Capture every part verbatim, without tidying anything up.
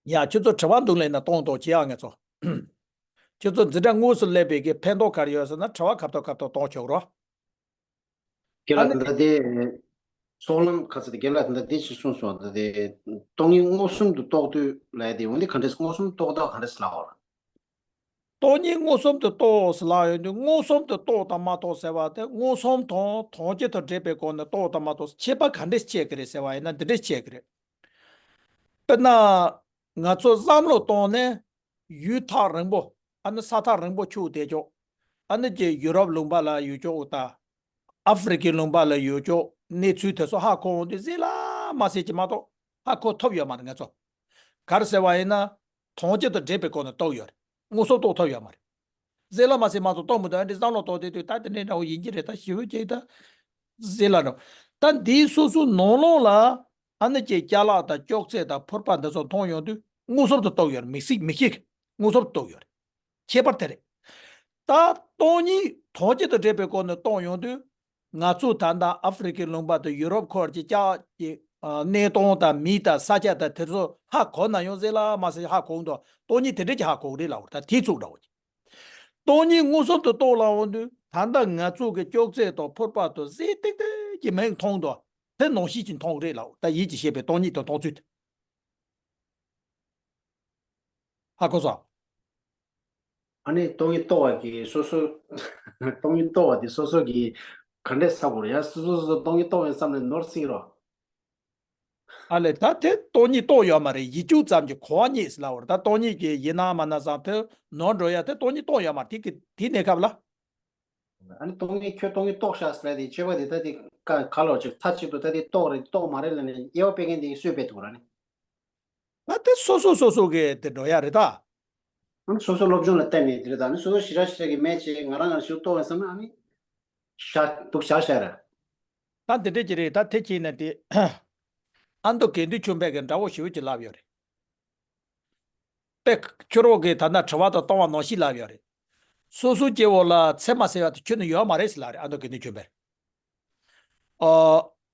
ཡ། ཁྱོད་ཚོ་དྲི་བ་འདུག་ལས་ན་གཏོང་གཏོང་བྱེད་ཨ། ངས་ཚོ། ཁྱོད་ཚོ་འཛིན་གྲྭ་དངོས་སུ་སླེབས་པའི་གི་ཕན་ཐོགས་ག་རེ་ཡོད་ཟེར་ན། དྲི་བ་ཁ་ཐོག་ཁ་ཐོག་གཏོང་ཆོག་རོགས། ཁྱེད་ཨ་ལ་ནི་ད་ལྟའི་ཚོགས་ལམ་ཁ་ཚ་དེ་རྒན་ལགས་ད་ལྟ་འདི་ཞིག་གསུངས་སོང་། ད་ལྟའི་སྟོང་ཉིད་མངོན་སུམ་དུ་རྟོགས་དུས་ལས་དེ་འོན་ཏེ་ག་འདྲས་མངོན་སུམ་རྟོགས་ད་ག་འདྲས་ལབ་པ་ར། སྟོང་ཉིད་མངོན་སུམ་དུ་རྟོགས་ཟེར་ལབ་ཡོང་དུས། མངོན་སུམ་དུ་རྟོགས་དང་མ་རྟོགས་ཟེར་བ་དེ། མངོན་སུམ་དང་དོན་སྤྱི་དང་འབྲེལ་བའི་སྒོ་ནས་རྟོགས་དང་མ་རྟོགས་ཁྱད་པར་ག་འདྲས་ཕྱེ་གི་རེད་ཟེར་བ་ཡིན་ན། འདི་འདྲས་ཕྱེ་གི་རེད། དཔེར་ན། ང་ཚོ་བསམ་བློ་གཏོང་ནས་ཡུལ་ཐག་རིང་པོ། ཨ་ནི་ས་ཐག་རིང་པོ་ཆུ་དེ་ཅོག་ཨ་ནི་ཀྱི་ཡུ་རོབ་ལུང་པ་ལ་ཡོད་ཅོག་དང་། ཨ་ཧྥེ་རི་ཁའི་ལུང་པ་ལ་ཡོད་ཅོག་གནས་ཚུལ་དེ་ཚོ་ཧ་གོ་འོང་དུས། ཟེར་ལ་མ་ཟེར་གྱི་མ་གཏོགས་ཧ་གོ་ཐུབ་ཡོད་མ་རེད། ང་ཚོ་ག་རེ་ཟེར་བ་ཡིན་ན། དོན་སྤྱི་དང་འབྲེལ་པའི་སྒོ་ནས་རྟོགས་ཡོད་རེད། མངོན་སུམ་རྟོགས་ཐུབ་ཡོད་མ་རེད། ཟེར་ལ་མ་ཟེར་མ་གཏོགས་རྟོགས་མི་འདུག་ཨ་འདྲས་བསམ་བློ་གཏོང་དེ་དུས། ད་དེ་འདྲས་འདྲ་བོ་ཡིན་གྱི་རེད། ད་ཞེ་པོ་ཅིག་ད་ཟེར་ལ་འགྲོ། ད་འདིའི་སོ་སོའི་ནང་ལོགས་ལ་ཨ་ནི་ཀྱི་ཅ་ལག་དང་ཅོག་ཙེ་དང་ཕོར་པ་འདི་ཚོ་མཐོང་ཡོང་དུས། མངོན་སུམ་དུ་རྟོགས་ཡོད་རེད། མི་སྲིད་མི་ཤེས་ཀི། མངོན་སུམ་དུ་རྟོགས་ཡོད་རེད། ཁྱད་པར་དེ་རེད། ད་སྟོང་ཉིད་དོན་སྤྱི་དང་འབྲེལ་བའི་སྒོ་ནས་རྟོགས་ཡོང་དུས། ང་ཚོ་ད་ལྟ་ཨ་ཧྥེ་རི་ཁའི་ལུང་པ་དང་ཡུ་རོབ་ཁུལ་གྱི་ཅག་གི་ཨ་གནས་སྟངས་དང་མི་དང་ས་ཆ་དང་དེ་ཚོ་ཧ་གོ་ན་ཡང་། ཟེར་ལ་མ་ཟེར་ཧ་གོ་འདུག་སྟོང་ཉིད་དེ་འདྲས་ཀྱི་ཧ་གོ་གི་རེད་ལབ་པ་རེད། ད་དེའི་ཚུགས་འདྲ་བོ་ཅིག་སྟོང་ཉིད་མངོན་སུམ་དུ་རྟོགས་ལབ་འོང་དུས། ད་ལྟ་ང་ཚོ་གི་ཅོག་ཙེ་དང་ཕོར་པ་དང་ཟེར་ཏིག་ཏིག་གི་མིང་མཐོང་འདུག་དེ་ནང་བཞིན་གྱི་མཐོང་གི་རེད་ལབ། ད་ཡིད་ཀྱིས་ཤེས་པའི་སྟོང་ཉིད་དང་མཐོང་ཚུལ་དེ། ཧ་གོ་སོང་། ཨ་ནི་སྟོང་ཉིད་རྟོགས་པ་གི་སོ་སོ། སྟོང་ཉིད་རྟོགས་པ་དེ་སོ་སོ་གི་ག་འདྲས་ཟེར་དགོས་རེད་ཡ། སོ་སོ་སོ་སོ་སྟོང་ཉིད་རྟོགས་པའི་བསམ་ནས་ནོར་སྲིད་རོ། ཨ་ལས། ད་དེ་སྟོང་ཉིད་རྟོགས་ཡོད་མ་རེད། ཡིད་དཔྱོད་ཙམ་གྱིས་གོ་བ་རྙེད་ཟེར་ལབ་པ་རེད། ད་སྟོང་ཉིད་ཀྱི་ཡིན་ན་མ་ན་བསམ་དེ་ནོར་འགྲོ་ཡ། དེ་སྟོང་ཉིད་རྟོགས་ཡོད་མ་རེད། དེ་གི་དེ་གནས་སྐབས་ལ། ཨ་ནི་སྟོང་ཉིད། ཁྱོད་སྟོང་ཉིད་རྟོགས་ཤག་ཟེར་ལབ་དེ། ཆོས་པ་དེ་ད་དེ་ཀ་ག་ལོ་ཅིག་མཐའ་གཅིག་ཏུ་ད་དེ་རྟོགས་རེད་རྟོགས་མ་རེད་ལབ་ནས་དབྱེ་བ་སྤེལ་མཁན་དེ་སུས་སྤེལ་ཐུབ་ར་ནི། ད་དེ་སོ་སོ་སོ་སོ་གི་དེ་འགྲོ་ཡ་རེད་ད། ཨ་ནི་སོ་སོ་སློབ་སྦྱོང་ལ་བརྟེན་ནས་དེ་རེད་ད། ཨ་ནི་སོ་སོ་ཞེ་དྲག་ཞེ་དྲག་གི་མེད་ཅེས་ང་རང་ང་ཞིག་རྟོགས་ཡིན་བསམ་ན། ཨ་ནི་བཞག་འདུག་བཞག་བཞག་ར། ད་འདི་འདྲས་ཀྱི་རེད། ད་དེ་ཁྱེད་ནས་དེ་ཨ་མདོ་དགེ་འདུན་ཆོས་འཕེལ་གྱི་འདྲ་བོ་ཞེ་པོ་ཅིག་ལབ་ཡོད་རེད། དཔེ་ཁྱོད་རང་གིས་ད་ལྟ་དྲི་བ་དང་གཏོང་བ་ནང་བཞིན་ལབ་ཡོད་རེད། སོ་སོ་སྐྱེ་བོ་ལ་ཚད་མ་ཟེར་བ་དེ་ཁྱོན་ནས་ཡོད་མ་རེད་ཟེར་ལབ་རེད། ཨ་མདོ་དགེ་འདུན་ཆོས་འཕེལ། ཨ།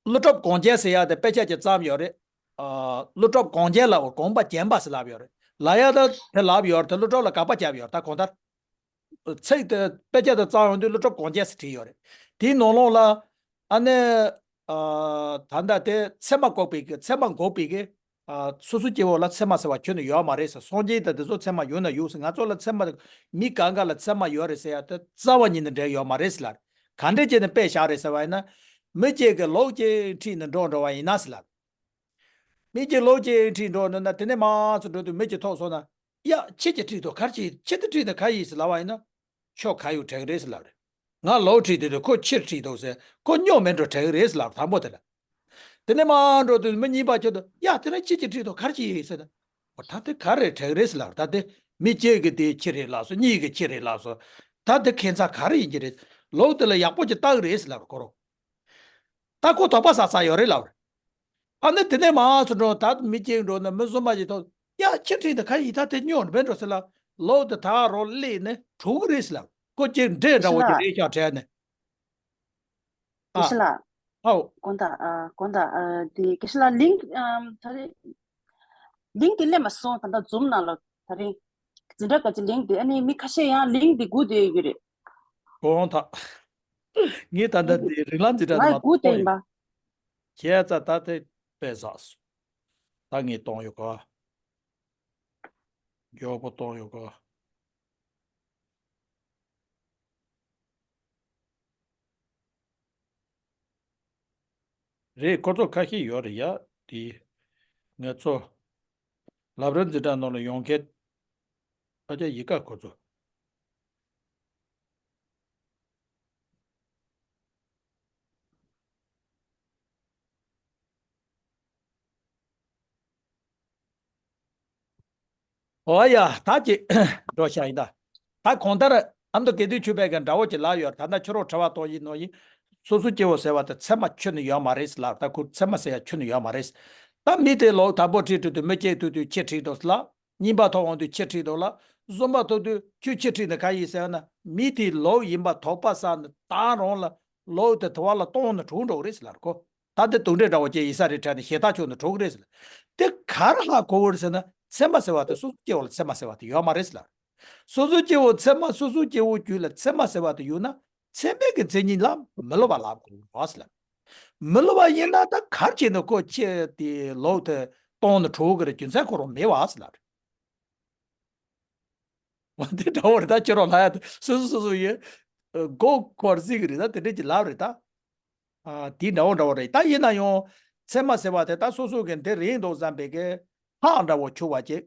ཀླུ་སྒྲུབ་གངས་ཅན་ཟེར་ཡ་དེ་དཔེ་ཆ་ཅིག་བརྩམས་ཡོད་རེད། ཨ། ཀླུ་སྒྲུབ་གངས་ཅན་ལ་གོམས་པ་བརྒྱན་པ་ཟེར་ལབ་ཡོད་རེད། ལབ་ཡ་ད་དེ་ལབ་ཡོད་རེད། དེ་ཀླུ་སྒྲུབ་ལ་དགག་པ་བརྒྱབ་ཡོད་རེད། ད་གང་ལྟར། ཚིག་དེ་དཔེ་ཆ་དེ་བརྩམས་ཡོང་དུས་ཀླུ་སྒྲུབ་གངས་ཅན་ཟེར་བྲིས་ཡོད་རེད། དེའི་ནང་ལོགས་ལ་ཨ་ནི། ཨ། ད་ལྟ་དེ་ཚད་མ་འགོག་པའི་གི། ཚད་མ་འགོག་པའི་གི། ཨ། སོ་སོ་སྐྱེ་བོ་ལ་ཚད་མ་ཟེར་བ་ཁྱོན་ནས་ཡོད་མ་རེད་ཟེར། སངས་རྒྱས་དང་དེ་ཚོ་ཚད་མ་ཡོད་ན་ཡོད་ཟེར། ང་ཚོ་ལ་ཚད་མ། མི་གང་ག་ལ་ཚད་མ་ཡོད་རེད་ཟེར་ཡ་དེ་རྩ་བ་ཉིད་ནས་འགྲིག་ཡོད་མ་རེད་ཟེར་ལབ། ག་འདྲས་བྱས་ནས་དཔེ་བཞག་རེད་ཟེར་བ་ཡིན་ན། མི་གཅིག་གིས་ལོག་ཅིག་ཁྲིད་ནས་འགྲོ་འགྲོ་བ་ཡིན་ན་ཟེར་ལབ། མི་གཅིག་ལོག་ཅིག་ཁྲིད་འགྲོ་འགྲོ་ན། དེ་ནས་མར་ཚུར་འགྲོ་དུས་མི་གཅིག་ཐུག་སོང་ན། ཡ། ཁྱེད་ཀྱིས་ཁྲིད་འདུག་ག་རེ་བྱས། ཁྱེད་ཀྱིས་ཁྲིད་ན་ག་རེ་ཡིན་ཟེར་ལབ་པ་ཡིན་ན། ཁྱོད་ག་ཡོད་དྲན་གི་རེད་ཟེར་ལབ་རེད། ང་ལོག་ཁྲིད་དེ་དུས་ཁོ་ཕྱིར་ཁྲིད་འདུག་ཟེར། ཁོ་སྙོག་མེད་འགྲོ་དྲན་གི་རེད་ཟེར་ལབ་རེད། དང་པོ་དེ་ལ། དེ་ནས་མར་འགྲོ་དུས་མི་གཉིས་པ་ཁྱོད་དུ། ཡ། དེ་ན་ཁྱེད་ཀྱིས་ཁྲིད་འདུག་ག་རེ་བྱས་ཡིན་ཟེར་ན། འོ། ད་དེ་ག་རེ་དྲན་གི་རེད་ཟེར་ལབ་རེད། ད་དེ་མི་གཅིག་གི་དེ་ཁྱེད་རེད་ལབ་སོང་། གཉིས་ཀྱི་ཁྱེད་རེད་ལབ་སོང་། ད་དེ་ཁྱད་མཚར་ག་རེ་ཡིན་གྱི་རེད། ལོག་དེ་ལ་ཡག་པོ་ཅིག་ལྟ་གི་རེད་ཟེར་ལབ་རེད་ཁོ་རང་། ད་ཁོ་དོགས་པ་ཟ་ས་ཡོད་རེད་ལབ་རེད། ཨ་ནི་དེ་ནས་མར་ཚུར་འགྲོ། ད་མི་གཅིག་འགྲོ་ན་མི་གསུམ་པ་ཅིག་ཐུག་ཡ། ཁྱེད་ཁྲིད་ན་ག་རེ་ཡིན། ད་དེ་སྙོག་མེད་འགྲོ་ཟེར་ལབ། ལོག་དེ་ད་རོ་སླེབས་ནས་གྲོལ་གི་རེད་ཟེར་ལབ། ཁོ་ཅིག་འདྲེ་འདྲ་བོ་ཅིག་རེད་ཤག་དྲན་ནས། ཨ། དགེ་བཤེས་ལགས། ཨའོ། དགོངས་དག་ཨ། དགོངས་དག་ཨ། དེ་དགེ་བཤེས་ལགས། ལིང་ཀི་ཨམ། ད་རེས་ལིང་ཀི་དེ་སླེབས་མ་སོང་། ད་ལྟ་ཛུམ་ནང་ལ་ད་རེས་འཛིན་གྲྭ་ག་ཅིག་ལིང་ཀི་དེ། ཨ་ནི་མི་ཁ་ཤས་ཡང་ལིང་ཀི་དེ་སྒུག་བསྡད་ཡོད་ཀྱི་རེད། དགོངས་དག་ངས་ད་ལྟ་དེ་རིགས་ལམ་འཛིན་གྲྭ་དུ་ང་མ་སྒུག་བསྡད་གཏོང་ཡིན་ཡོད། པ། ཁྱེད་ཚ་ད་དེ་དཔེ་ཟག་སོང་། ད་ངས་གཏོང་ཡོད་ག་མགྱོགས་པོ་གཏོང་ཡོད་ག་རེད། ཁོ་ཚོ་ཁ་ཤས་ཡོད་རེད་ཡ། དེ་ང་ཚོ་ལབ་རེས་འཛིན་གྲྭ་ནང་ལ་ཡོང་མཁན་ཨ་ཅག་ཡི་ག་ཁོ་ཚོ། འོ་ཡ། ད་ཅིག་འགྲོ་ཤག་ཡིན་ད། ད་གང་ལྟར་ཨ་མདོ་དགེ་འདུན་ཆོས་འཕེལ་གྱི་འདྲ་བོ་ཅིག་ལབ་ཡོད། ད་ལྟ་ཁྱོད་རང་དྲི་བ་གཏོང་ཡིན་ནོ་ཡིན། སོ་སོ་སྐྱེ་བོ་ཟེར་བ་དེ་ཚད་མ་ཁྱོན་ནས་ཡོད་མ་རེད་ལབ། ད་ཁོ་ཚད་མ་ཟེར་ཡ་ཁྱོན་ནས་ཡོད་མ་རེད། ད་མི་དེ་ལོག་དང་པོ་ཁྲིད་འགྲོ་དུས་མི་གཅིག་ཐུག་དུས་ཁྱེད་ཁྲིད་འདུག་ལབ། གཉིས་པ་ཐུག་འོང་དུས་ཁྱེད་ཁྲིད་འདུག་ལབ། གསུམ་པ་ཐུག་དུས་ཁྱོད་ཁྱེད་ཁྲིད་ནས་ག་ཡིན་ཟེར་ན། མི་དེ་ལོག་ཡིན་པ་དོགས་པ་ཟ་ནས་ད་རུང་ལ་ལོག་དེ་དུ་བ་ལ་གཏོང་ནས་གྲོངས་འགྲོ་གི་རེད་ཟེར་ལབ་ཁོ། ད་དེ་དུག་འདྲེ་འདྲ་བོ་ཅིག་ཡིན་ས་རེད་དྲན་ནས་ཞེད་ཐག་ཆོད་ནས་གྲོངས་གི་རེད་ཟེར་ལབ། དེ་ག་རེ་ཧ་གོ་གི་རེད་ཟེར་ན། ཚད་མ་ཟེར་བ་དེ་སོ་སོ་སྐྱེ་བོ་ལ་ཚད་མ་ཟེར་བ་དེ་ཡོད་མ་རེད་ཟེར་ལབ། སོ་སོ་སྐྱེ་བོ་ཚད་མ་སོ་སོ་སྐྱེ་བོ་རྒྱུད་ལ་ཚད་མ་ཟེར་བ་དེ་ཡོད་ན་ཚད་མའི་གི་མཚན་ཉིད་ལ་མི་སླུ་བ་ལབ་དགོས་རེད་ཟེར་ལབ། མི་སླུ་བ་ཡིན་ན་ད་ག་རེ་བྱས་ནས་ཁོ་ཁྱེད་དེ་ལོག་དེ་སྟོང་ནས་གྲོལ་གི་རེད། རྒྱུ་མཚན་ཁོ་རང་མེད་པ་ཟེར་ལབ་རེད། འོ་དེ་འདྲ་བོ་རེད། ད་ཁྱོད་རང་ལབ་ཡ་དེ་སོ་སོ་སོ་སོ་ཡི་མགོ་འཁོར་སྲིད་གི་རེད། ད་དེ་འདྲ་ཅིག་ལབ་རེད་ད། ཨ། དེ་འདྲ་བོ་འདྲ་བོ་རེད། ད་ཡིན་ན་ཡང་ཚད་མ་ཟེར་བ་དེ་ད་སོ་སོ་གི་འདི་རེད་འདུག་བསམ་པའི་གི་ཧ་འདྲ་བོ་ཆུ་བ་ཅིག་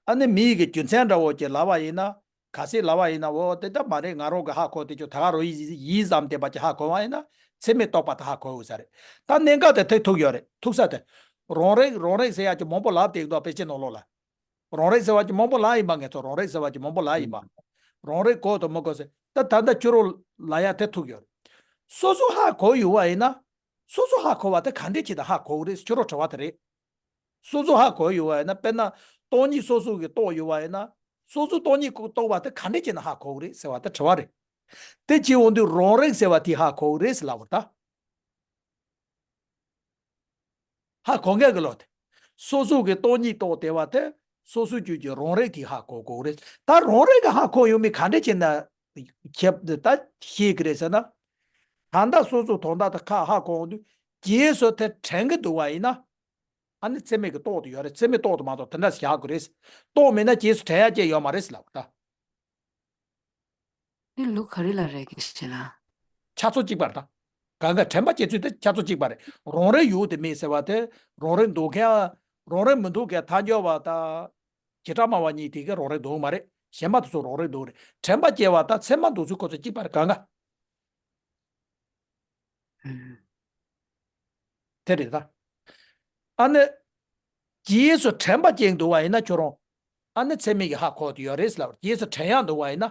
ཨ་ནི་མི་ཡི་གི་རྒྱུ་མཚན་འདྲ་བོ་ཅིག་ལབ་པ་ཡིན་ན། གལ་སྲིད་ལབ་པ་ཡིན་ན། འོ་དེ་ལྟ་མ་རེད། ང་རང་གི་ཧ་གོ་དེ་ཆུ་ད་ག་རང་ཡིན་ཡིན་བསམ་བསྡད་པ་ཅིག་ཧ་གོ་བ་ཡིན་ན་ཚད་མས་རྟོགས་པ་དེ་ཧ་གོ་འོས་ས་རེད། ད་གནད་འགག་དེ་ཐུག་ཐུག་ཡོད་རེད། ཐུག་ས་དེ་རང་རིག་རང་རིག་ཟེར་ཡ་ཅིག་མང་པོ་ལབ་བསྡད་འདུག་དཔེ་ཆའི་ནང་ལོགས་ལ། རང་རིག་ཟེར་བ་ཅིག་མང་པོ་ལབ་ཡིན་པ། ངེད་ཚོ་རང་རིག་ཟེར་བ་ཅིག་མང་པོ་ལབ་ཡིན་པ། རང་རིག་གོ་དང་མི་གོ་ཟེར། ད་ད་ལྟ་ཁྱོད་རང་ལབ་ཡ་དེ་ཐུག་ཡོད་རེད། སོ་སོ་ཧ་གོ་ཡོད་པ་ཡིན་ན། སོ་སོ་ཧ་གོ་བ་དེ་ག་འདྲས་བྱས་ནས་ཧ་གོ་གི་རེད་ཟེར་ཁྱོད་རང་དྲི་བ་དེ་རེད། སོ་སོ་ཧ་གོ་ཡོད་པ་ཡིན་ན། དཔེར་ན་སྟོང་ཉིད་སོ་སོ་གིས་རྟོགས་ཡོད་པ་ཡིན་ན། སོ་སོ་སྟོང་ཉིད་ཀྱིས་རྟོགས་པ་དེ་ག་འདྲས་བྱས་ནས་ཧ་གོ་གི་རེད་ཟེར་བ་དེ་དྲི་བ་རེད། དེ་བྱས་འོང་དུས་རང་རིག་ཟེར་བ་དེས་ཧ་གོ་གི་རེད་ཟེར་ལབ་པ་རེད་ད། ཧ་གོ་མཁན་གྱི་བློ་དེ། སོ་སོ་གིས་སྟོང་ཉིད་རྟོགས་བསྡད་པ་དེ་སོ་སོའི་རྒྱུད་ཀྱི་རང་རིག་དེས་ཧ་གོ་གོ་རེད། ད་རང་རིག་གིས་ཧ་གོ་ཡོང་མིན་ག་འདྲས་བྱས་ན་ཁྱབ་ད་ཤེས་ཀྱི་རེད་ཟེར་ན། ད་ལྟ་སོ་སོ་དོན་དག་དེ་ཁ་ཧ་གོ་འོང་དུས་རྗེས་སུ་དེ་དྲན་གྱི་འདུག་པ་ཡིན་ན། ཨ་ནི་ཚད་མས་ཀྱིས་རྟོགས་བསྡད་ཡོད་རེད། ཚད་མས་རྟོགས་བསྡད་མ་གཏོགས་དེ་འདྲ་བཞག་དགོས་རེད། རྟོགས་མེད་ན་རྗེས་སུ་དྲན་ཡ་ཅིག་ཡོད་མ་རེད་ཟེར་ལབ་པ་ད། དེ་ལུགས་ག་རེ་ལ་རེད་ཀྱི་ཞེ་ན། ཆ་ཚང་གཅིག་པ་རེད་ད། གང་ག་དྲན་པ་སྐྱེ་ཚུལ་དེ་ཆ་ཚང་གཅིག་པ་རེད། རང་རིག་ཡོད་དེ་མེད་ཟེར་བ་དེ། རང་རིག་འདུག་མཁན། རང་རིག་མི་འདུག་མཁན་ཐལ་འགྱུར་བ་དང་བྱེ་བྲག་སྨྲ་བ་གཉིས་དེ་གིས་རང་རིག་འདུག་མ་རེད། གཞན་པ་དེ་ཚོ་རང་རིག་འདུག་རེད། དྲན་པ་སྐྱེ་བ་དང་ཚད་མ་འདུག་ཚུལ་ཁོ་ཚོ་གཅིག་པ་རེད། གང་ག་ཨུམ། དེ་རེད་ད། ཨ་ནི། རྗེས་སུ་དྲན་པ་སྐྱེ་འདུག་པ་ཡིན་ན་ཁྱོད་རང་། ཨ་ནི་ཚད་མས་ཀྱིས་ཧ་གོ་བསྡད་ཡོད་རེད་ཟེར་ལབ། རྗེས་སུ་དྲན་ཡག་འདུག་པ་ཡིན་ན།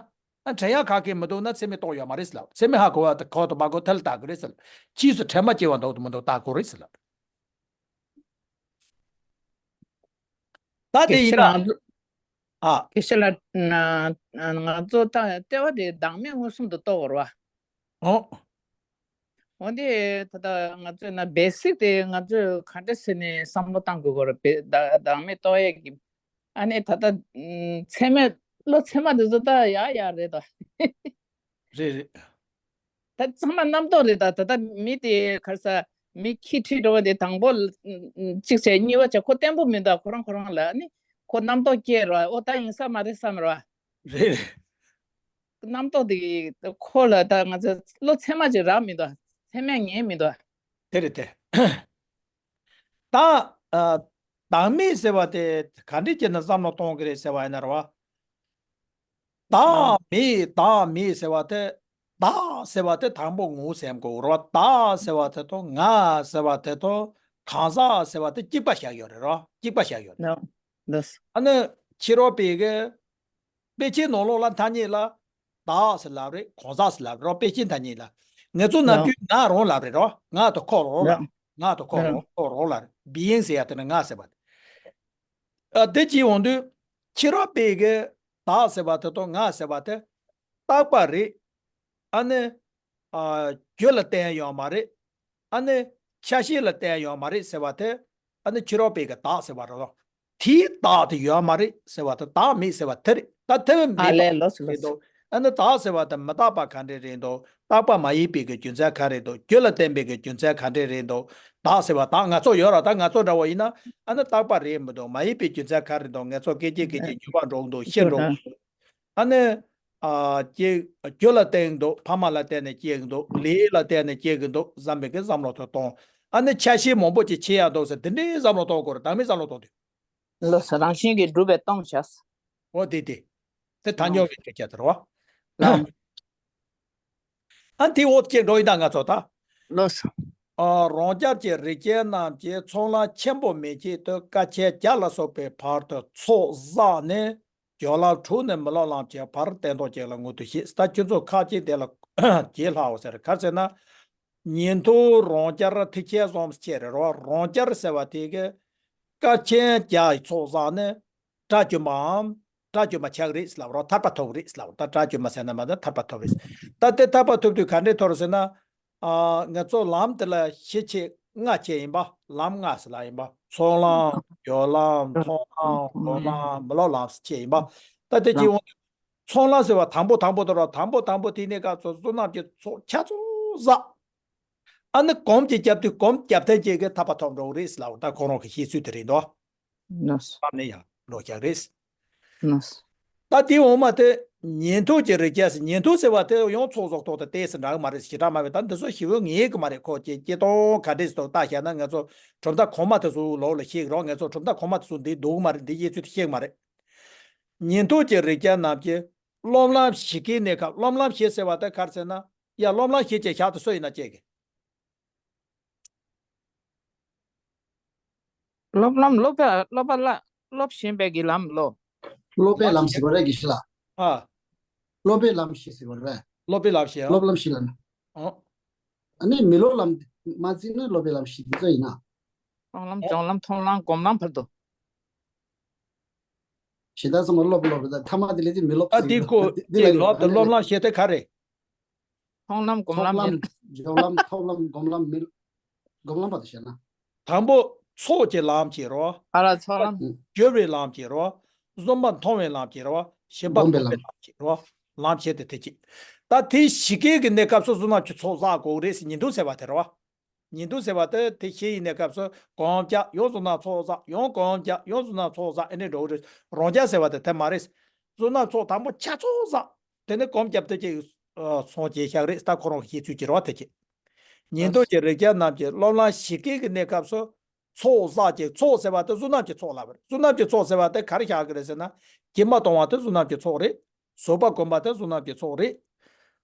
ཨ། དྲན་ཡག་ག་གེ་མི་འདུག་ན་ཚད་མས་རྟོགས་ཡོད་མ་རེད་ཟེར་ལབ། ཚད་མས་ཧ་གོ་བ་དང་གོ་དང་མ་གོ་དེ་ལ་བལྟ་དགོས་རེད་ཟེར་ལབ། རྗེས་སུ་དྲན་པ་སྐྱེ་བ་འདུག་མི་འདུག་བལྟ་དགོས་རེད་ཟེར་ལབ། ད་དེ་ཡིན་ན། ཨ། དགེ་བཤེས་ལགས། ང་ཚོ་ད་ལྟེ་བ་དེ་བདག་མེད་མངོན་སུམ་དུ་རྟོགས་པ་རེད་པ། ཨོ། འོ་དེ་ད་ལྟ་ང་ཚོས་ན་བེ་སིག་དེ་ང་ཚོས་ག་འདྲ་ཟེར་ནས་བསམ་བློ་བཏང་དགོས་ཀྱི་རེད། བེ་བདག་བདག་མེད་རྟོགས་ཡས་ཀྱི། ཨ་ནི་ད་ལྟ་ཚད་མས་བློ་ཚད་མ་དེ་ཚོ་ད་ཡག་ཡག་རེད་ད། རེད་རེད། ད་ཚང་མ་རྣམ་རྟོག་རེད་ད། ད་ལྟ་མི་དེ་ག་རེ་ཟ། མི་ཁྱི་ཁྲིད་འགྲོ་བ་དེ་དང་པོ་གཅིག་བྱས་གཉིས་པ་བྱས་ཁོ་བརྟན་པོ་མི་འདུག་ཁོ་རང་ཁོ་རང་ལ་ནི་ཁོ་རྣམ་རྟོག་སྐྱེ་ར། ཨོ་ད་ཡིན་ས་མ་རེད་བསམ་ར། རེད་རེད། རྣམ་རྟོག་དེ་ཁོ་ལ་ད་ང་ཚོ་བློ་ཚད་མ་ཅིག་རག་མི་འདུག་ཚད་མས་ངེས་མི་འདུག་དེ་རེད་དེ། ད། ཨ། བདག་མེད་ཟེར་བ་དེ་ག་འདྲས་བྱས་ནས་བསམ་བློ་གཏོང་གི་རེད་ཟེར་བ་ཡིན་ན་རེད་པ། བདག་མེད་བདག་མེད་ཟེར་བ་དེ། བདག་ཟེར་བ་དེ་དང་པོ་ངོ་བོ་སེམས་ཀྱི་འོ་རེད་པ། བདག་ཟེར་བ་དེ་དང་ང་ཟེར་བ་དེ་དང་གང་ཟག་ཟེར་བ་དེ་གཅིག་པ་བཞག་ཡོད་རེད་རོ། གཅིག་པ་བཞག་ཡོད་རེད། ཨ་ནི་ཕྱི་རོལ་པའི་གི་དཔེ་ཆའི་ནང་ལོགས་ལ་ཐ་སྙད་ལ་བདག་ཟེར་ལབ་རེད། གང་ཟག་ཟེར་ལབ་རེད་རོ། དཔེ་ཆའི་ཐ་སྙད་ལ། ངེད་ཚོ་ནམ་རྒྱུན་ང་རང་ལབ་རེད་རོ། ང་དང་ཁོ་རང་ལབ། ང་དང་ཁོ་རང་ཁོ་རང་ལབ་རེད། བི་ཡིང་ཟེར་ཡ་དེ་ནི་ང་ཟེར་བ་རེད། ཨ། དེ་བྱས་འོང་དུས་ཕྱི་རོལ་པའི་གི་བདག་ཟེར་བ་དེ་དང་ང་ཟེར་བ་དེ་རྟག་པ་རེད། ཨ་ནི། ཨ། རྒྱུ་ལ་བརྟེན་ཡོད་མ་རེད། ཨ་ནི་ཆ་ཤས་ལ་བརྟེན་ཡོད་མ་རེད་ཟེར་བ་དེ། ཨ་ནི་ཕྱི་རོལ་པའི་གི་བདག་ཟེར་བ་རེད་ལོ། དེའི་བདག་དེ་ཡོད་མ་རེད་ཟེར་བ་དེ་བདག་མེད་ཟེར་བ་དེ་རེད། ད་དེ་མེད་པ་ཨ་ལས་ལོ་སི་ལོ་རེད་སི། འདུག་ཨ་ནི་བདག་ཟེར་བ་དེ་མི་རྟག་པ་ག་འདྲས་རེད་འདུག་རྟག་པ་མ་ཡིན་པའི་གི་རྒྱུ་མཚན་ག་རེ་འདུག་རྒྱུ་ལ་བརྟེན་པའི་གི་རྒྱུ་མཚན་ག་འདྲས་རེད་འདུག་བདག་ཟེར་བ་བདག་ང་ཚོ་ཡོད་ར། ད་ང་ཚོ་འདྲ་བོ་ཡིན་ན། ཨ་ནི་རྟག་པ་རེད་མི་འདུག་མ་ཡིན་པའི་རྒྱུ་མཚན་ག་རེ་འདུག་ང་ཚོ་སྐད་ཅིག་སྐད་ཅིག་འགྱུར་བ་འགྲོ་གི་འདུག་ཤི་འགྲོ་གི་འདུག་ཨ་ནི། ཨ། སྐྱེ། རྒྱུ་ལ་བརྟེན་གྱི་འདུག་ཕ་མ་ལ་བརྟེན་ནས་སྐྱེ་གི་འདུག་ལས་ལ་བརྟེན་ནས་སྐྱེ་གི་འདུག་བསམ་པའི་གི་བསམ་བློ་དེ་གཏོང་། ཨ་ནི་ཆ་ཤས་མང་པོ་ཅིག་ཕྱེ་ཡག་འདུག་ཟེར་དེ་འདྲའི་བསམ་བློ་གཏོང་དགོས་རེད། བདག་མེད་བསམ་བློ་གཏོང་དུས། ལོ་སི་རང་བཞིན་གྱིས་གྲུབ་པའི་སྟོང་བྱས། འོ་དེ་དེ། དེ་ཐལ་འགྱུར་བའི་སྐད་ཆ་དེ་རེད་པ། ལགས། ཨ། དེ་འོག་ཅིག་འགྲོ་ཡིན་ད་ང་ཚོ་ད། ལགས་སོ། ཨ། རང་རྒྱལ་གྱི་རིགས་ཅན་རྣམས་ཀྱི་ཚོགས་ལམ་ཆེན་པོ་མན་ཆད་དུ་སྐར་ཆེན་བརྒྱ་ལ་སོགས་པའི་བར་དུ་ཚོགས་བསགས་ནས། སྦྱོར་ལམ་དྲུག་ནས་མི་སློབ་ལམ་གྱི་བར་སྟན་ཐོག་ཅིག་ལ་མངོན་དུ་བྱེད། ད་ཁྱོད་ཚོ་ཁ་ཅིག་དེ་ལ་བརྗེད་སླ་བོ་ཟེར། ག་རེ་ཟེར་ན། ཉན་ཐོས་རང་རྒྱལ་ཐེག་ཆེན་བཟུམ་ཅིག་རེད་རོ། རང་རྒྱལ་ཟེར་བ་དེ་གི་སྐར་ཆེན་བརྒྱ་ཡི་ཚོགས་བསགས་ནས། དགྲ་བཅོམ་པའམ། དགྲ་བཅོམ་པ་ཆགས་རེད་ཟེར་ལབ་རོ། ཐར་པ་ཐོབ་རེད་ཟེར་ལབ་རོ། ད་དགྲ་བཅོམ་པ་ཟེར་ན་མ་ད་ཐར་པ་ཐོབ་རེད། ད་དེ་ཐར་པ་ཐོབ་དུས་ག་འདྲས་ཐོབ་རེད་ཟེར་ན། ཨ། ང་ཚོ་ལམ་དེ་ལ་བཞི་ཕྱེ་ལྔ་ཕྱེ་ཡིན་པ། ལམ་ལྔ་ཟེར་ལབ་ཡིན་པ། ཚོགས་ལམ། སྦྱོར་ལམ། མཐོང་ལམ། སྒོམ་ལམ། མི་སློབ་ལམ་ཟེར་བྱས་ཡིན་པ། ད་དེ་ཅི་ཡོང་། ཚོགས་ལམ་ཟེར་བ་དང་པོ་དང་པོ་དེ་རོ། དང་པོ་དང་པོ་དེ་གནས་སྐབས་སུ་བསོད་ནམས་ཀྱི་ཚོགས་ཆ་ཚང་བསགས། ཨ་ནི་གོམས་ཀྱིས་བརྒྱབ་དུས་གོམས་བརྒྱབ་ཐེངས་གཅིག་གིས་ཐར་པ་ཐོབ་འགྲོ་གི་རེད་ཟེར་ལབ། ད་ཁོ་རང་གི་བཤད་ཚུལ་དེ་རེད་འདུག་ནོས། ཨ་ནི་ཡང་འགྲོ་རྒྱག་རེད། ནོས། ད་དེའི་འོག་མ་དེ་ཉན་ཐོས་ཀྱི་རིགས་བརྒྱ་ཟེར། ཉན་ཐོས་ཟེར་བ་དེ་ཡང་ཚོགས་རྫོགས་ཐོག་ཏུ་གཏད་ཟེར་འདྲ་གི་མ་རེད། ཞེ་དྲག་མ་བས། ད་འདི་ཚོ་ཞིབ་པོ་ངེས་གི་མ་རེད། ཁོ་ཀྱི་སྤྱིར་བཏང་ག་འདྲས་ཐོག་ལྟ་བྱས་ན། ང་ཚོ་གྲུབ་མཐའ་གོང་མ་དེ་ཚོ་ལོགས་ལ་བཤད་གི་རོགས། ང་ཚོ་གྲུབ་མཐའ་གོང་མ་དེ་ཚོ་འདི་འདུག་གི་མ་རེད། འདི་དབྱེ་ཚུལ་དེ་ཤེས་གི་མ་རེད། ཉན་ཐོས་ཀྱི་རིགས་བརྒྱ་རྣམས་ཀྱིས་སློབ་ལམ་ཞིག་གི་གནས་སྐབས། སློབ་ལམ་ཞིག་ཟེར་བ་དེ་ག་རེ་ཟེར་ན། ཡ། སློབ་ལམ་ཞིག་ཅེས་བྱ་དེ་སུ་ཡིན་ན་བཅད་གི། སློབ་ལམ། སློབ་པ། སློབ་པ་ལ། སློབ་བཞིན་པའི་གི་ལམ་ལོ། སློབ་པའི་ལམ་ཟེར་བ་རེད་དགེ་བཤེས་ལགས། ཨ། སློབ་པའི་ལམ་ཞིག་ཟེར་བ་རེད། སློབ་པའི་ལམ་ཞིག་ཨ། སློབ་ལམ་ཞིག་ལ་ནི། ཨོ། ཨ་ནི་མི་སློབ་ལམ་མ་བརྩིས་ན་སློབ་པའི་ལམ་ཞིག་འདི་ཚོ་ཡིན་ན། མཐོང་ལམ། སྦྱོར་ལམ། མཐོང་ལམ། སྒོམ་ལམ་བར་དུ། གཞན་དག་ཚང་མ་སློབ་སློབ་རེད། ད་ཐ་མ་དེ་ལས་དེ་མི་སློབ་ཨ། ཟེར་དེ་གི་ཀོ་རེད། དེ་དེ་ལ་ལོ་ཨ་ད་ནི་སློབ་ལམ་ཞེས་དེ་ག་རེད། མཐོང་ལམ། སྒོམ་ལམ། སྦྱོར་ལམ། ཐོབ་ལམ། སྒོམ་ལམ། མི། སྒོམ་ལམ་བར་དུ་བཤད་ན། དང་པོ་ཚོགས་ཀྱི་ལམ་གྱི་རོ། ཨ་ལ་ཚོགས་ལམ། སྦྱོར་བའི་ལམ་གྱི་རོ། བཟོད་པ་མཐོང་བའི་ལམ་གྱི་རོ། ཞེན་པ་སྒོམ་པའི་སྒོམ་པའི་ལམ། ལམ་གྱི་རོ། ལམ་བྱེད་དེ་དེ་གཅིག་ད་དེ་བཞི་ཀའི་གི་གནས་སྐབས་སུ་བསོད་ནམས་ཀྱི་ཚོགས་བསགས་དགོས་རེད་ཟེར། ཉན་ཐོས་ཟེར་བ་དེ་རོ། ཉན་ཐོས་ཟེར་བ་དེ་དེ་བཞི་ཡི་གནས་སྐབས་སུ་གོམས་བརྒྱབ། ཡང་བསོད་ནམས་ཚོགས་བསགས། ཡང་གོམས་བརྒྱབ། ཡང་བསོད་ནམས་ཚོགས་བསགས། ཨེ་འདྲས་འགྲོ་གི་རེད། རང་རྒྱལ་ཟེར་བ་དེ་དེ་མ་རེད། བསོད་ནམས་ཚོགས་དང་པོ་ཆ་ཚང་བསགས། དེ་ནས་གོམས་བརྒྱབ་སྟེ་ཅིག་སོང་བྱས་བཞག་རེད། ད་ཁོ་རང་གི་བཤད་ཚུལ་གྱི་རེད་བ། དེ་གཅིག་ཉན་ཐོས་ཀྱི་རིགས་བརྒྱ་རྣམས་ཀྱིས་སློབ་ལམ་ཞིག་གི་གནས་སྐབས་སུ་ཚོགས་བསགས་ཀྱི། ཚོགས་ཟེར་བ་དེ་བསོད་ནམས་ཀྱི་ཚོགས་ལབ་པ་རེད། བསོད་ནམས་ཀྱི་ཚོགས་ཟེར་བ་དེ་ག་རེ་བཞག་གི་རེད་ཟེར་ན། སྐྱེས་མ་གཏོང་བ་དེ་བསོད་ནམས་ཀྱི་ཚོགས་རེད། བཟོད་པ་སྒོམ་པ་དེ་བསོད་ནམས་ཀྱི་ཚོགས་རེད།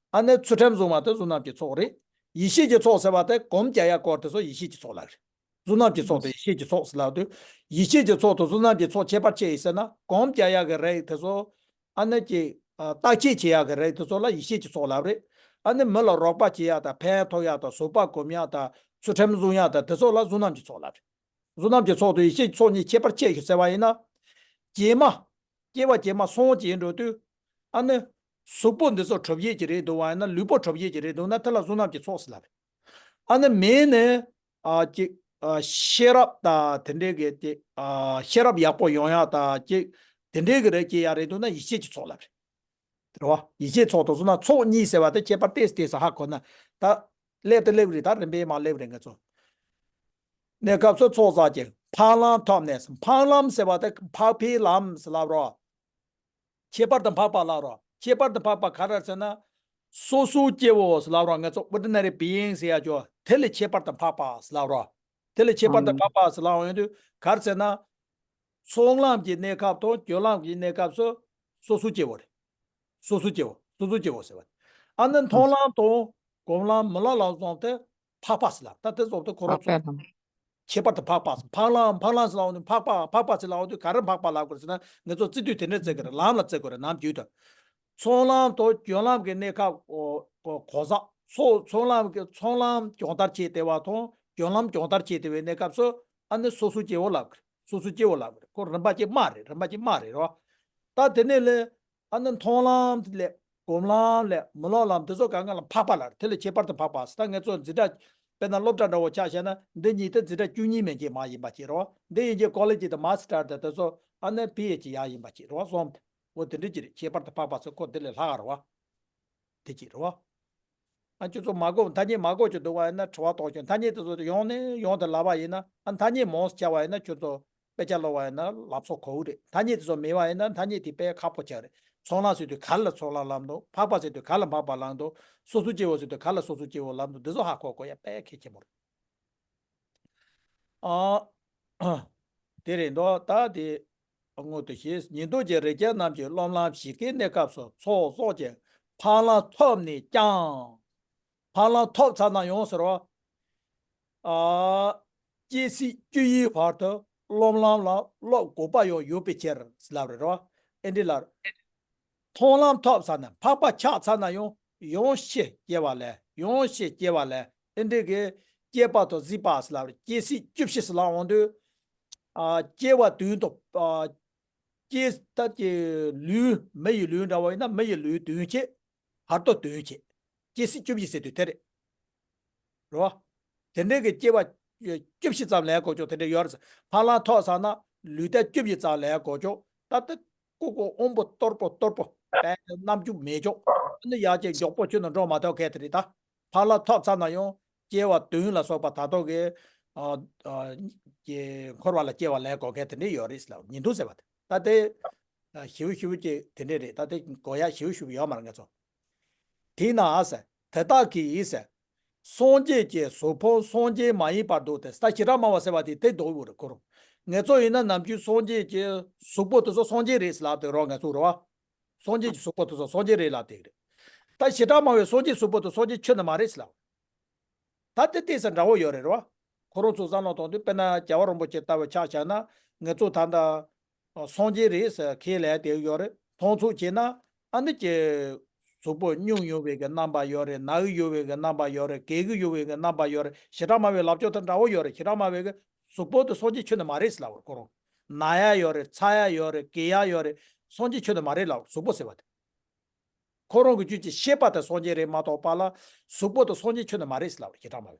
ཨ་ནི་ཚུལ་ཁྲིམས་བཟུང་བ་དེ་བསོད་ནམས་ཀྱི་ཚོགས་རེད། ཡེ་ཤེས་ཀྱི་ཚོགས་ཟེར་བ་དེ་གོམས་རྒྱག་ཡ་སྐོར་དེ་ཚོ་ཡེ་ཤེས་ཀྱི་ཚོགས་ལབ་རེད། བསོད་ནམས་ཀྱི་ཚོགས་དེ་ཡེ་ཤེས་ཀྱི་ཚོགས་ཟེར་ལབ་དུས། ཡེ་ཤེས་ཀྱི་ཚོགས་དང་བསོད་ནམས་ཀྱི་ཚོགས་ཁྱད་པར་ཅི་ཡིན་ཟེར་ན། གོམས་རྒྱག་ཡག་གི་རིགས་དེ་ཚོ། ཨ་ནི་ཀྱི་ཨ་བརྟག་དཔྱད་བྱེད་ཡག་གི་རིགས་དེ་ཚོ་ལ་ཡེ་ཤེས་ཀྱི་ཚོགས་ལབ་རེད། ཨ་ནི་མི་ལ་རོགས་པ་བྱེད་ཡག་དང་། ཕན་ཐོགས་ཡག་དང་། བཟོད་པ་སྒོམ་ཡག་དང་། ཚུལ་ཁྲིམས་བཟུང་ཡག་དང་། དེ་ཚོ་ལ་བསོད་ནམས་ཀྱི་ཚོགས་ལབ་རེད། བསོད་ནམས་ཀྱི་ཚོགས་དང་ཡེ་ཤེས་ཀྱི་ཚོགས་གཉིས་ཁྱད་པར་ཅི་ཡོད་ཟེར་བ་ཡིན་ན། སྐྱེས་མ། སྐྱེ་བ་སྐྱེས་མ་སོང་བྱས་འགྲོ་དུས། ཨ་ནི་གཟུགས་པོ་འདི་ཚོ་གྲུབ་བྱེད་ཀྱི་རེད་འདུག་བ་ཡིན་ན། ལུས་པོ་གྲུབ་བྱེད་ཀྱི་རེད་འདུག་ན། དེ་ལ་བསོད་ནམས་ཀྱི་ཚོགས་ཟེར་ལབ་རེད། ཨ་ནི་མིན་ནི། ཨ་ཅིག་ཨ་ཤེས་རབ་དང་དེ་འདྲའི་གི་དེ། ཨ་ཤེས་རབ་ཡག་པོ་ཡོང་ཡག་དང་ཅིག་དེ་འདྲའི་གི་རེད། སྐྱེ་ཡག་རེད་འདུག་ན་ཡེ་ཤེས་ཀྱི་ཚོགས་ལབ་རེད། རེད་བ། ཡེ་ཤེས་ཚོགས་དང་བསོད་ནམས་ཚོགས་གཉིས་ཟེར་བ་དེ་ཁྱད་པར་ཏོག་ཙམ་ཧ་གོ་ན། ད་སླེབས་དང་སླེབས་རེད། ད་རིམ་པས་མར་སླེབས་རེད། ང་ཚོ་གནས་སྐབས་སུ་ཚོགས་བསགས་ཀྱི་འཕགས་ལམ་ཐོབ་ནས། འཕགས་ལམ་ཟེར་བ་དེ་འཕགས་པའི་ལམ་ཟེར་ལབ་རོ། ཁྱད་པར་དུ་འཕགས་པ་ལབ་རོ། ཁྱད་པར་དུ་འཕགས་པ་ག་རེ་ཟེར་ན། སོ་སོའི་སྐྱེ་བོ་ཟེར་ལབ་རོ། ང་ཚོ་ordinary being ཟེར་ཡ་ཅོ། དེ་ལས་ཁྱད་པར་དུ་འཕགས་པ་ཟེར་ལབ་རོ། དེ་ལས་ཁྱད་པར་དུ་འཕགས་པ་ཟེར་ལབ་ཡོང་དུས་ག་རེ་ཟེར་ན། ཚོགས་ལམ་གྱི་གནས་སྐབས་དང་སྦྱོར་ལམ་གྱི་གནས་སྐབས་སུ་སོ་སོའི་སྐྱེ་བོ་རེད། སོ་སོའི་སྐྱེ་བོ། སོ་སོའི་སྐྱེ་བོ་ཟེར་བ། ཨ་ནི་མཐོང་ལམ་དང་སྒོམ་ལམ། མི་སློབ་ལམ་སོགས་དེ་འཕགས་པ་ཟེར་ལབ། ད་དེ་སོགས་དེ་ཁོ་རང་ཚོ། འཕགས་པའི་ལམ། ཁྱད་པར་དུ་འཕགས་པ། འཕགས་ལམ། འཕགས་ལམ་ཟེར་ལབ་ཡོང་དུས། འཕགས་པ། འཕགས་པ་ཟེར་ལབ་ཡོང་དུས་ག་རེ་འཕགས་པ་ལབ་དགོས་ཟེར་ན། ང་ཚོ་བརྩི་དུས་དེ་འདྲ་བརྩི་གི་རེད། ལམ་ལ་བརྩི་དགོས་རེད། ནམ་རྒྱུན་དུ། ཚོགས་ལམ་དང་སྦྱོར་ལམ་གྱི་གནས་སྐབས། གོ་གོ་གོ་ས། ཚོགས་ཚོགས་ལམ་གྱི། ཚོགས་ལམ་སྦྱོང་བརྡར་བྱས་བསྡད་པ་དང་སྦྱོར་ལམ་སྦྱོང་བརྡར་བྱས་བསྡད་པའི་གནས་སྐབས་སུ། ཨ་ནི་སོ་སོའི་སྐྱེ་བོ་ལབ་ཀྱི་རེད། སོ་སོའི་སྐྱེ་བོ་ལབ་ཀྱི་རེད། ཁོ་རིམ་པ་གཅིག་མ་རེད། རིམ་པ་གཅིག་མ་རེད་རོ། ད་དེ་ནས་ལས། ཨ་ནི་མཐོང་ལམ་ལས། སྒོམ་ལམ་ལས། མི་སློབ་ལམ། དེ་ཚོ་གང་ག་ལ་འཕགས་པ་ལབ་རེད། དེ་ལས་ཁྱད་པར་དུ་འཕགས་པ་ཟེར། ད་ང་ཚོ་འཛིན་གྲྭ། དཔེར་ན་སློབ་གྲྭ་འདྲ་བོ་ཆ་བཞག་ན། འདི་གཉིས་དེ་འཛིན་གྲྭ་བཅུ་གཉིས་མན་ཆད་མར་ཡིན་པ་ཅིག་རེད་བ། འདི་ཡིན་གྱི་ཀོ་ལེ་ཇི་དང་མཱ་སི་ཊར་དང་དེ་ཚོ། ཨ་ནི་པི་ཨེཆ་ཌི་ཡར་ཡིན་པ་ཅིག་རེད་བ། གསུམ། འོ་དེ་འདྲ་ཅིག་རེད། ཁྱད་པར་དུ་འཕགས་པ་ཟེར་ཁོ་འདི་ལས་ལྷག་རེད་བ། དེ་ཅིག་རེད་བ། ཨ་ཁྱོད་ཚོ་མ་གོ། ཐ་སྙད་མ་གོ་ཅིག་འདུག་བ་ཡིན་ན་དྲི་བ་གཏོགས་ཤོག། ཐ་སྙད་དེ་ཚོ་ཡོང་ནས་ཡོང་དུ་ལབ་པ་ཡིན་ན། ཨ་ཐ་སྙད་མང་ཙམ་བྱས་པ་ཡིན་ན། ཁྱོད་ཚོ་དཔེ་ཆ་ཀློག་པ་ཡིན་ན་ལབ་སོགས་གོ་གི་རེད། ཐ་སྙད་དེ་ཚོ་མེད་པ་ཡིན་ན་ཐ་སྙད་དེ་དཔེ་ཁག་པོ་ཆགས་རེད། ཚོགས་ལམ་ཟེར་དུས་ག་ལ་ཚོགས་ལམ་ལབ་འདུག་འཕགས་པ་ཟེར་དུས་ག་ལ་འཕགས་པ་ལབ་འདུག་སོ་སོའི་སྐྱེ་བོ་ཟེར་དུས་ག་ལ་སོ་སོའི་སྐྱེ་བོ་ལབ་འདུག་འདི་ཚོ་ཧ་གོ་དགོས་ཡ་དཔེ་གལ་ཆེན་པོ་རེད། ཨ། དེ་རེད་འདུག་ད་དེ་སྔོན་དུ་བཤད། ཉན་ཐོས་ཀྱི་རིགས་བརྒྱ་རྣམས་ཀྱིས་སློབ་ལམ་ཞིག་གི་གནས་སྐབས་སུ་ཚོགས་གསོག་ཅིང་འཕགས་ལམ་ཐོབ་ནས་ཀྱང་། འཕགས་ལམ་ཐོབ་ཚར་ན་ཡང་ཟེར་བ། ཨ། སྐྱེ་སྲིད་བཅུ་ཡི་བར་དུ་སློབ་ལམ་ལ་སློབ་དགོས་པ་ཡང་ཡོད་པའི་ཕྱིར་ཟེར་ལབ་རེད་རོ། ཨེ་འདྲི་ལབ། མཐོང་ལམ་ཐོབ་ཚར་ན། འཕགས་པ་ཆགས་ཚར་ན་ཡང་ཡང་ཤི་སྐྱེ་བ་ལས། ཡང་ཤི་སྐྱེ་བ་ལས། ཨེ་འདྲི་གི་སྐྱེས་པ་དང་གཟིགས་པ་ཟེར་ལབ་རེད། སྐྱེ་སྲིད་བཅུ་བཞི་ཟེར་ལབ་འོང་དུས། ཨ། སྐྱེ་བ་བདུན་དང་། ཨ། སྐྱེ་ད་ཀྱི་ལུས། མི་ཡི་ལུས་འདྲ་བ་ཡིན་ན་མི་ཡི་ལུས་བདུན་བྱས། བར་དོ་བདུན་བྱས། སྐྱེ་སྲིད་བཅུ་བཞི་ཟེར་དུས་དེ་རེད། རེད་བ། དེ་འདྲའི་གི་སྐྱེ་བ་ བཅུ་བཞི་ཙམ་ལེན་གོ་ཆོག་དེ་འདྲ་ཡོད་རེད། ཕ་ལ་ཐོག་ཚར་ན་ལུས་རྟེན་བཅུ་བཞི་ཙམ་ལེན་གོ་ཆོག་ད་ལྟ་ཀོ་ཀོ་ཨོམ་པོ་གཏོར་པོ་གཏོར་པོ་པས་རྣམ་འགྱུར་མེད་ཆོག་ཨ་ནི་ཡར་ཅིག་མགྱོགས་པོ་ཁྱོད་ནང་འགྲོ་མ་ཐུབ་མཁན་དེ་རེད་ད། ཕར་ལ་ཐོབ་ཚར་ན་ཡང་སྐྱེ་བ་བདུན་ལ་སོགས་པ་ད་ལྟོ་གི་ཨ་ཨ་ཀྱི་འཁོར་བ་ལ་སྐྱེ་བ་ལེན་དགོས་མཁན་དེ་འདྲ་ཡོད་རེད་ལབ་ཉིན་ཐུང་ཟེར་བ་དེ་ད་དེ་ཨ་ཞིབ་ཞིབ་ཀྱི་དེ་འདྲ་རེད། ད་དེ་གོ་ཡ་ཞིབ་ཞིབ་ཡོད་མ་རེད་ང་ཚོ། དེས་ན་ཟེར་དེ་དག་གིས་ཟེར་སངས་རྒྱས་ཀྱི་གཟུགས་ཕུང་སངས་རྒྱས་མ་ཡིན་པར་འདུག་སྟེ་ད་བྱེ་བྲག་སྨྲ་བ་ཟེར་བ་དེ་དེ་འདུག་ཡོད་རེད་ཁོ་རང་། ངེད་ཚོ་ཡིན་ན་ནམ་རྒྱུན་སངས་རྒྱས་ཀྱི་གཟུགས་པོ་དེ་ཚོ་སངས་རྒྱས་རེད་ལབ་དེ་རོགས་ང་ཚོ་རེད་བ། སངས་རྒྱས་ཀྱི་གཟུགས་པོ་དེ་ཚོ་སངས་རྒྱས་རེད་ལབ་དེ་རེད། ད་བྱེ་བྲག་སྨྲ་བའི་སངས་རྒྱས་གཟུགས་པོ་དེ་སངས་རྒྱས་ཁྱོན་ནས་མ་རེད་ལབ། ད་དེ་ཏོག་ཙམ་འདྲ་བོ་ཡོད་རེད་རོ། ཁོ་རང་ཚོ་བསམ་བློ་གཏོང་དུས་དཔེར་ན་རྒྱལ་བ་རིན་པོ་ཆེ་ལྟ་བུ་ཆ་བཞག་ན་ངེད་ཚོ་ད་ལྟ་སངས་རྒྱས་རེད་ཟེར་ཁས་ལེན་དེ་ཡོད་རེད། མཐོང་ཚུལ་བྱས་ན་ཨ་ནི་ཀྱི་གཟུགས་པོ་སྙུང་ཡོང་བའི་གི་རྣམ་པ་ཡོད་རེད། ན་གི་ཡོང་བའི་གི་རྣམ་པ་ཡོད་རེད། གས་གི་ཡོང་བའི་གི་རྣམ་པ་ཡོད་རེད། བྱེ་བྲག་སྨྲ་བའི་ལབ་ཕྱོགས་དེ་འདྲ་བོ་ཡོད་རེད། བྱེ་བྲག་སྨྲ་བའི་གི་གཟུགས་པོ་དེ་སངས་རྒྱས་ཁྱོན་ནས་མ་རེད་ལབ་པ་རེད་ཁོ་རང་། ན་ཡ་ཡོད་རེད། ཚ་ཡ་ཡོད་རེད། གས་ཡ་ཡོད་རེད། སངས་རྒྱས་ཁྱོན་ནས་མ་རེད་ལབ་པ་གཟུགས་པོ་ཟེར་བ་དེ། ཁོ་རང་གི་རྒྱུད་ཀྱི་ཤེས་པ་དེ་སངས་རྒྱས་རེད་མ་གཏོགས་པ་ལ་གཟུགས་པོ་དེ་སངས་རྒྱས་ཁྱོན་ནས་མ་རེད་ལབ་པ་བྱེ་བྲག་སྨྲ་བས།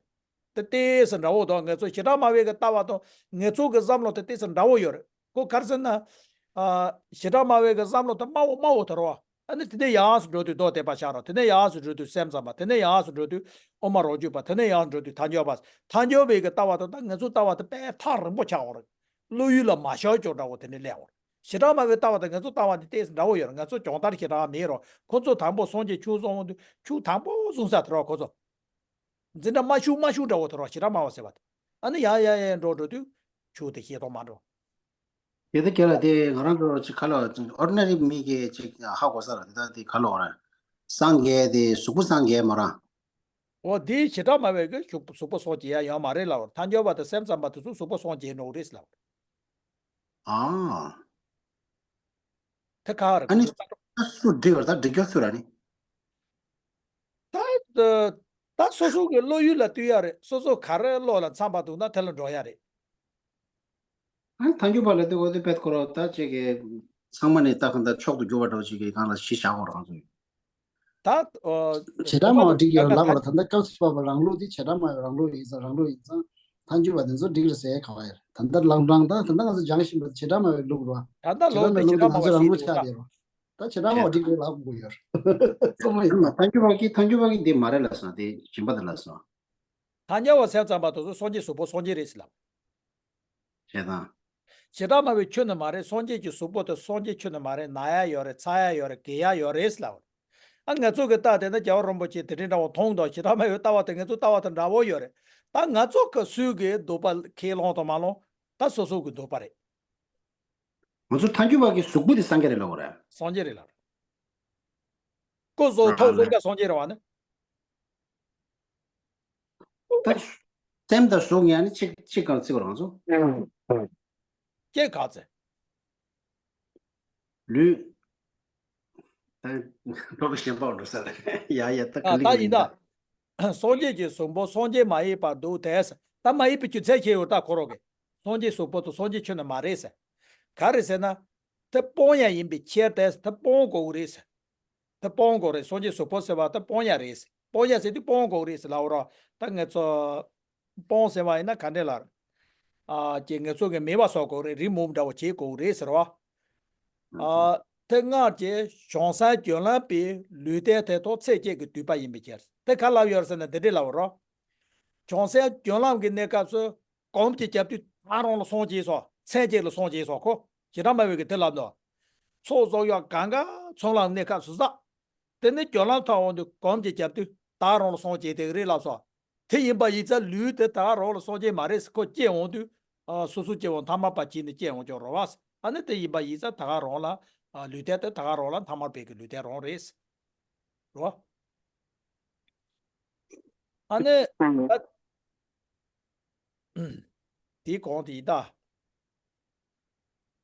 དེ་ཏོག་ཙམ་འདྲ་བོ་དང་ངེད་ཚོ་བྱེ་བྲག་སྨྲ་བའི་གི་ལྟ་བ་དང་ངེད་ཚོ་གི་བསམ་བློ་དེ་ཏོག་ཙམ་འདྲ་བོ་ཡོད་རེད། ཁོ་ག་རེ་ཟེར་ན། ཨ། བྱེ་བྲག་སྨྲ་བའི་གི་བསམ་བློ་དེ་དམའ་བོ་དམའ་བོ་དེ་རེད་བ། ཨ་ནི་དེ་ནས་ཡར་སུ་འགྲོ་དུས་མདོ་སྡེ་པ་ཤར་རོ། དེ་ནས་ཡར་སུ་འགྲོ་དུས་སེམས་ཙམ་པ། དེ་ནས་ཡར་སུ་འགྲོ་དུས་དབུ་མ་རང་རྒྱུད་པ། དེ་ནས་ཡར་འགྲོ་དུས་ཐལ་འགྱུར་བ། ཐལ་འགྱུར་བའི་གི་ལྟ་བ་དེ་དང་ངེད་ཚོ་ལྟ་བ་དེ་དཔེ་ཐག་རིང་པོ་ཆགས་ཡོད་རེད། བློ་ཡུལ་ལ་མ་ཤར་ཀྱོག་འདྲ་བོ་དེ་འདྲ་སླེབས་ཡོད་རེད། བྱེ་བྲག་སྨྲ་བའི་ལྟ་བ་དང་ངེད་ཚོ་ལྟ་བ་འདི་ཏོག་ཙམ་འདྲ་བོ་ཡོད་རེད། ང་ཚོ་སྦྱོང་བརྡར་ཞེ་དྲག་མེད་རོ། ཁོ་ཚོ་དང་པོ་སངས་རྒྱས་ཆོས་གསུང་འོང་དུས་ཆོས་དང་པོ་གསུང་ས་དེ་རོ། ཁོ་ཚོ་འཛིན་གྲྭ་མ་ཞུགས་མ་ཞུགས་འདྲ་བོ་དེ་རོ། བྱེ་བྲག་སྨྲ་བ་ཟེར་བ་དེ། ཨ་ནི་ཡར་ཡར་ཡར་འགྲོ་འགྲོ་དུས་ཆོས་དེ་ཤེས་རྟོགས་མ་འགྲོ། དེ་ལྟ་ག་ལ་དེ་ང་རང་ཚོ་ཅིག་ག་ལ་ཨོར་ཌི་ནེ་རི་མི་གིས་ཅིག་ཧ་གོ་ས་ར། དེ་ལྟ་དེ་ག་ལ་ར་སངས་རྒྱས་དེ་གཟུགས་པོ་སངས་རྒྱས་མ་ར། འོ་དེ་བྱེ་བྲག་སྨྲ་བའི་གི་གཟུགས་པོ་གཟུགས་པོ་སངས་རྒྱས་ཡ་ཡོད་མ་རེད་ལབ། ཐལ་འགྱུར་བ་དང་སེམས་ཙམ་པ་དེ་ཚོ་གཟུགས་པོ་སངས་རྒྱས་འགྲོ་གི་རེད་ལབ། ཨ། དེ་ག་རེད། ཨ་ནི་ད་སུ་འགྲིག་བར་ད་འགྲིག་རྒྱུ་སུ་ར་ནི། ད་ད་སོ་སོ་གི་བློ་ཡུལ་ལ་ལྟོས་ཡ་རེད། སོ་སོ་ག་རེ་བློ་ལ་འཚམ་པ་འདུག་ན་དེ་ལ་འགྲོ་ཡ་རེད། ཨ་ཐལ་འགྱུར་བ་ལ་ལྟོས་དགོས་དུས་དཔེ་ཁོ་ར་ད་ཅིག་གི་ཚང་མ་ནས་ད་གང་ལྟར་མཆོག་ཏུ་གྱུར་པ་འདྲ་བོ་ཅིག་གི་སྒང་ལ་གཞི་བཞག་དགོས་རང་ཚོ་ཡོད། ད་ཨོ། ད་འགྲིག་ཡོད་ལབ་པ་ལ་ད་ལྟ་སྐབས་སུ་བབས་པ་རང་ལུགས་འདི་བྱེ་བྲག་སྨྲ་བའི་རང་ལུགས་ཡིན་ཙང་རང་ལུགས་ཡིན་ཙང་ཐལ་འགྱུར་བ་དེ་ཚོ་འགྲིག་རེད་ཟེར་ག་བ་ཡོད། ད་ལྟ་ལང་ལང་ད་ད་ལྟ་ང་ཚོ་སྦྱང་བཞིན་པ་བྱེ་བྲག་སྨྲ་བའི་ལུགས་རེད་བ། ད་ལྟ་ལོ་དེ་བྱེ་བྲག་སྨྲ་བ་ཞིག་འདུག་ད། ད་བྱེ་བྲག་སྨྲ་བ་འགྲིག་རེད་ལབ་དགོས་ཡོད། རྩོམ་མ་ཡིན་ན་ཐལ་འགྱུར་བ་གིས་ཐལ་འགྱུར་བ་གིས་འདི་མ་རེད་ལབ་སོང་། དེ་སྦྱིན་པ་དེ་ལབ་སོང་། ཐལ་འགྱུར་བ་སེམས་ཙམ་པ་དེ་ཚོ་སངས་རྒྱས་གཟུགས་པོ་སངས་རྒྱས་རེད་ཟེར་ལབ། བྱེ་བྲག་སྨྲ་བའི་ཁྱོན་ནས་མ་རེད། སངས་རྒྱས་ཀྱི་གཟུགས་པོ་དེ་སངས་རྒྱས་ཁྱོན་ནས་མ་རེད། ན་ཡ་ཡོད་རེད། ཚ་ཡ་ཡོད་རེད། གས་ཡ་ཡོད་རེད་ལབ། ཨ་ང་ཚོ་གི་ལྟ་དེ་ན་རྒྱལ་བ་རིན་པོ་ཆེ་དེ་འདྲའི་འདྲ་བོ་མཐོང་དང་བྱེ་བྲག་སྨྲ་བའི་ལྟ་བ་དེ་ང་ཚོ་ལྟ་བ་དང་འདྲ་བོ་ཡོད་རེད། ད་ང་ཚོ་གི་སུས་གི་འདོད་པ་ཁས་བླངས་དང་མ་བླངས་ད་སོ་སོ་གི་འདོད་པ་རེད། ང་ཚོ་ཐལ་འགྱུར་བ་གི་གཟུགས་པོ་དེ་སངས་རྒྱས་རེད་ལབ་རེད། སངས་རྒྱས་རེད་ལབ། སྐུ་གཟུགས་ཐོག་གཟུགས་ཀྱང་སངས་རྒྱས་རེད་བ་ནི། ད་སེམས་དང་གཟུགས་ཉར་ནས་གཅིག་གཅིག་གང་བརྩི་བ་རང་ཚོ། ཀྱེ་ག་ཚེ། ལུས། ད་འགྲོ་བའི་ཞེན་པ་འགྲོ་ས་རེད། ཡ་ཡ་ད་ག་ལེ་ད་ཡིན་ད། སངས་རྒྱས་ཀྱི་གཟུགས་པོ་སངས་རྒྱས་མ་ཡིན་པར་འདུག་སྟེ། ད་མ་ཡིན་པའི་རྒྱུ་མཚན་ཁྱེར་ཡོད་ད་ཁོ་རོག་གི། སངས་རྒྱས་གཟུགས་པོ་དང་སངས་རྒྱས་ཁྱོན་ནས་མ་རེད་ཟེར། ག་རེ་ཟེར་ན། དེ་སྤོང་ཡ་ཡིན་པའི་ཕྱིར་ཏེ་དེ་སྤོང་དགོས་རེད་ཟེར། དེ་སྤོང་དགོས་རེད། སངས་རྒྱས་གཟུགས་པོ་ཟེར་བ་དེ་སྤོང་ཡ་རེད་ཟེར། སྤོང་ཡ་ཟེར་དུས་སྤོང་དགོས་རེད་ཟེར་ལབ་རོགས། ད་ངེད་ཚོ་སྤོང་ཟེར་བ་ཡིན་ན་ག་འདྲས་ལ། ཨ་ཀྱེ་ངེད་ཚོ་གི་མེད་པ་བཟོ་དགོས་རེད། རི་མོ་འདྲ་བོ་བྱེད་དགོས་རེད་ཟེར་བ། ཨ་དེ་སྔར་གྱི་བྱང་སེམས་སྤྱོད་ལམ་པའི་ལུས་རྟེན་དེ་ཐོག་ཚེ་གཅིག་གི་སྡུད་པ་ཡིན་པའི་ཕྱིར། དེ་ག་ལབ་ཡོད་ཟེར་ན་འདི་འདྲས་ལབ་རོགས། བྱང་སེམས་སྤྱོད་ལམ་གྱི་གནས་སྐབས་སུ། གོམས་ཀྱིས་བརྒྱབ་དུས་ད་རང་ལ་སངས་རྒྱས་སོ། མཚན་བཅས་ལ་སངས་རྒྱས་སོ། ཁོ་བྱེ་བྲག་སྨྲ་བའི་གི་དེ་ལབ་ནོ། ཚོགས་རྫོགས་ཡང་གང་ག་ཚོང་ལམ་གནས་སྐབས་སུ་ཟག་དེ་ནི་སྤྱོད་ལམ་ཐོག་འོང་དུས་གོམས་ཀྱིས་བརྒྱབ་དུས་ད་རང་ལ་སངས་རྒྱས་དེ་རེད་ལབ་སོ། དེ་ཡིན་པ་ཡིན་ཙང་ལུས་དེ་ད་རང་ལ་སངས་རྒྱས་མ་རེད། ཁོ་སྐྱེ་འོང་དུས་སོ་སོ་སྐྱེ་བོ་ཐ་མལ་པ་བྱས་ནས་སྐྱེ་འོང་ཀྱང་རོ་བ། ཨ་ནི་དེ་ཡིན་པ་ཡིན་ཙང་ད་ག་རང་ལ་ལུས་རྟེན་དེ་ད་ག་རང་ལ་ཐ་མལ་པའི་གི་ལུས་རྟེན་རང་རེད། རོ། ཨ་ནི། དེའི་གོང་དེ་ཡིན་ད།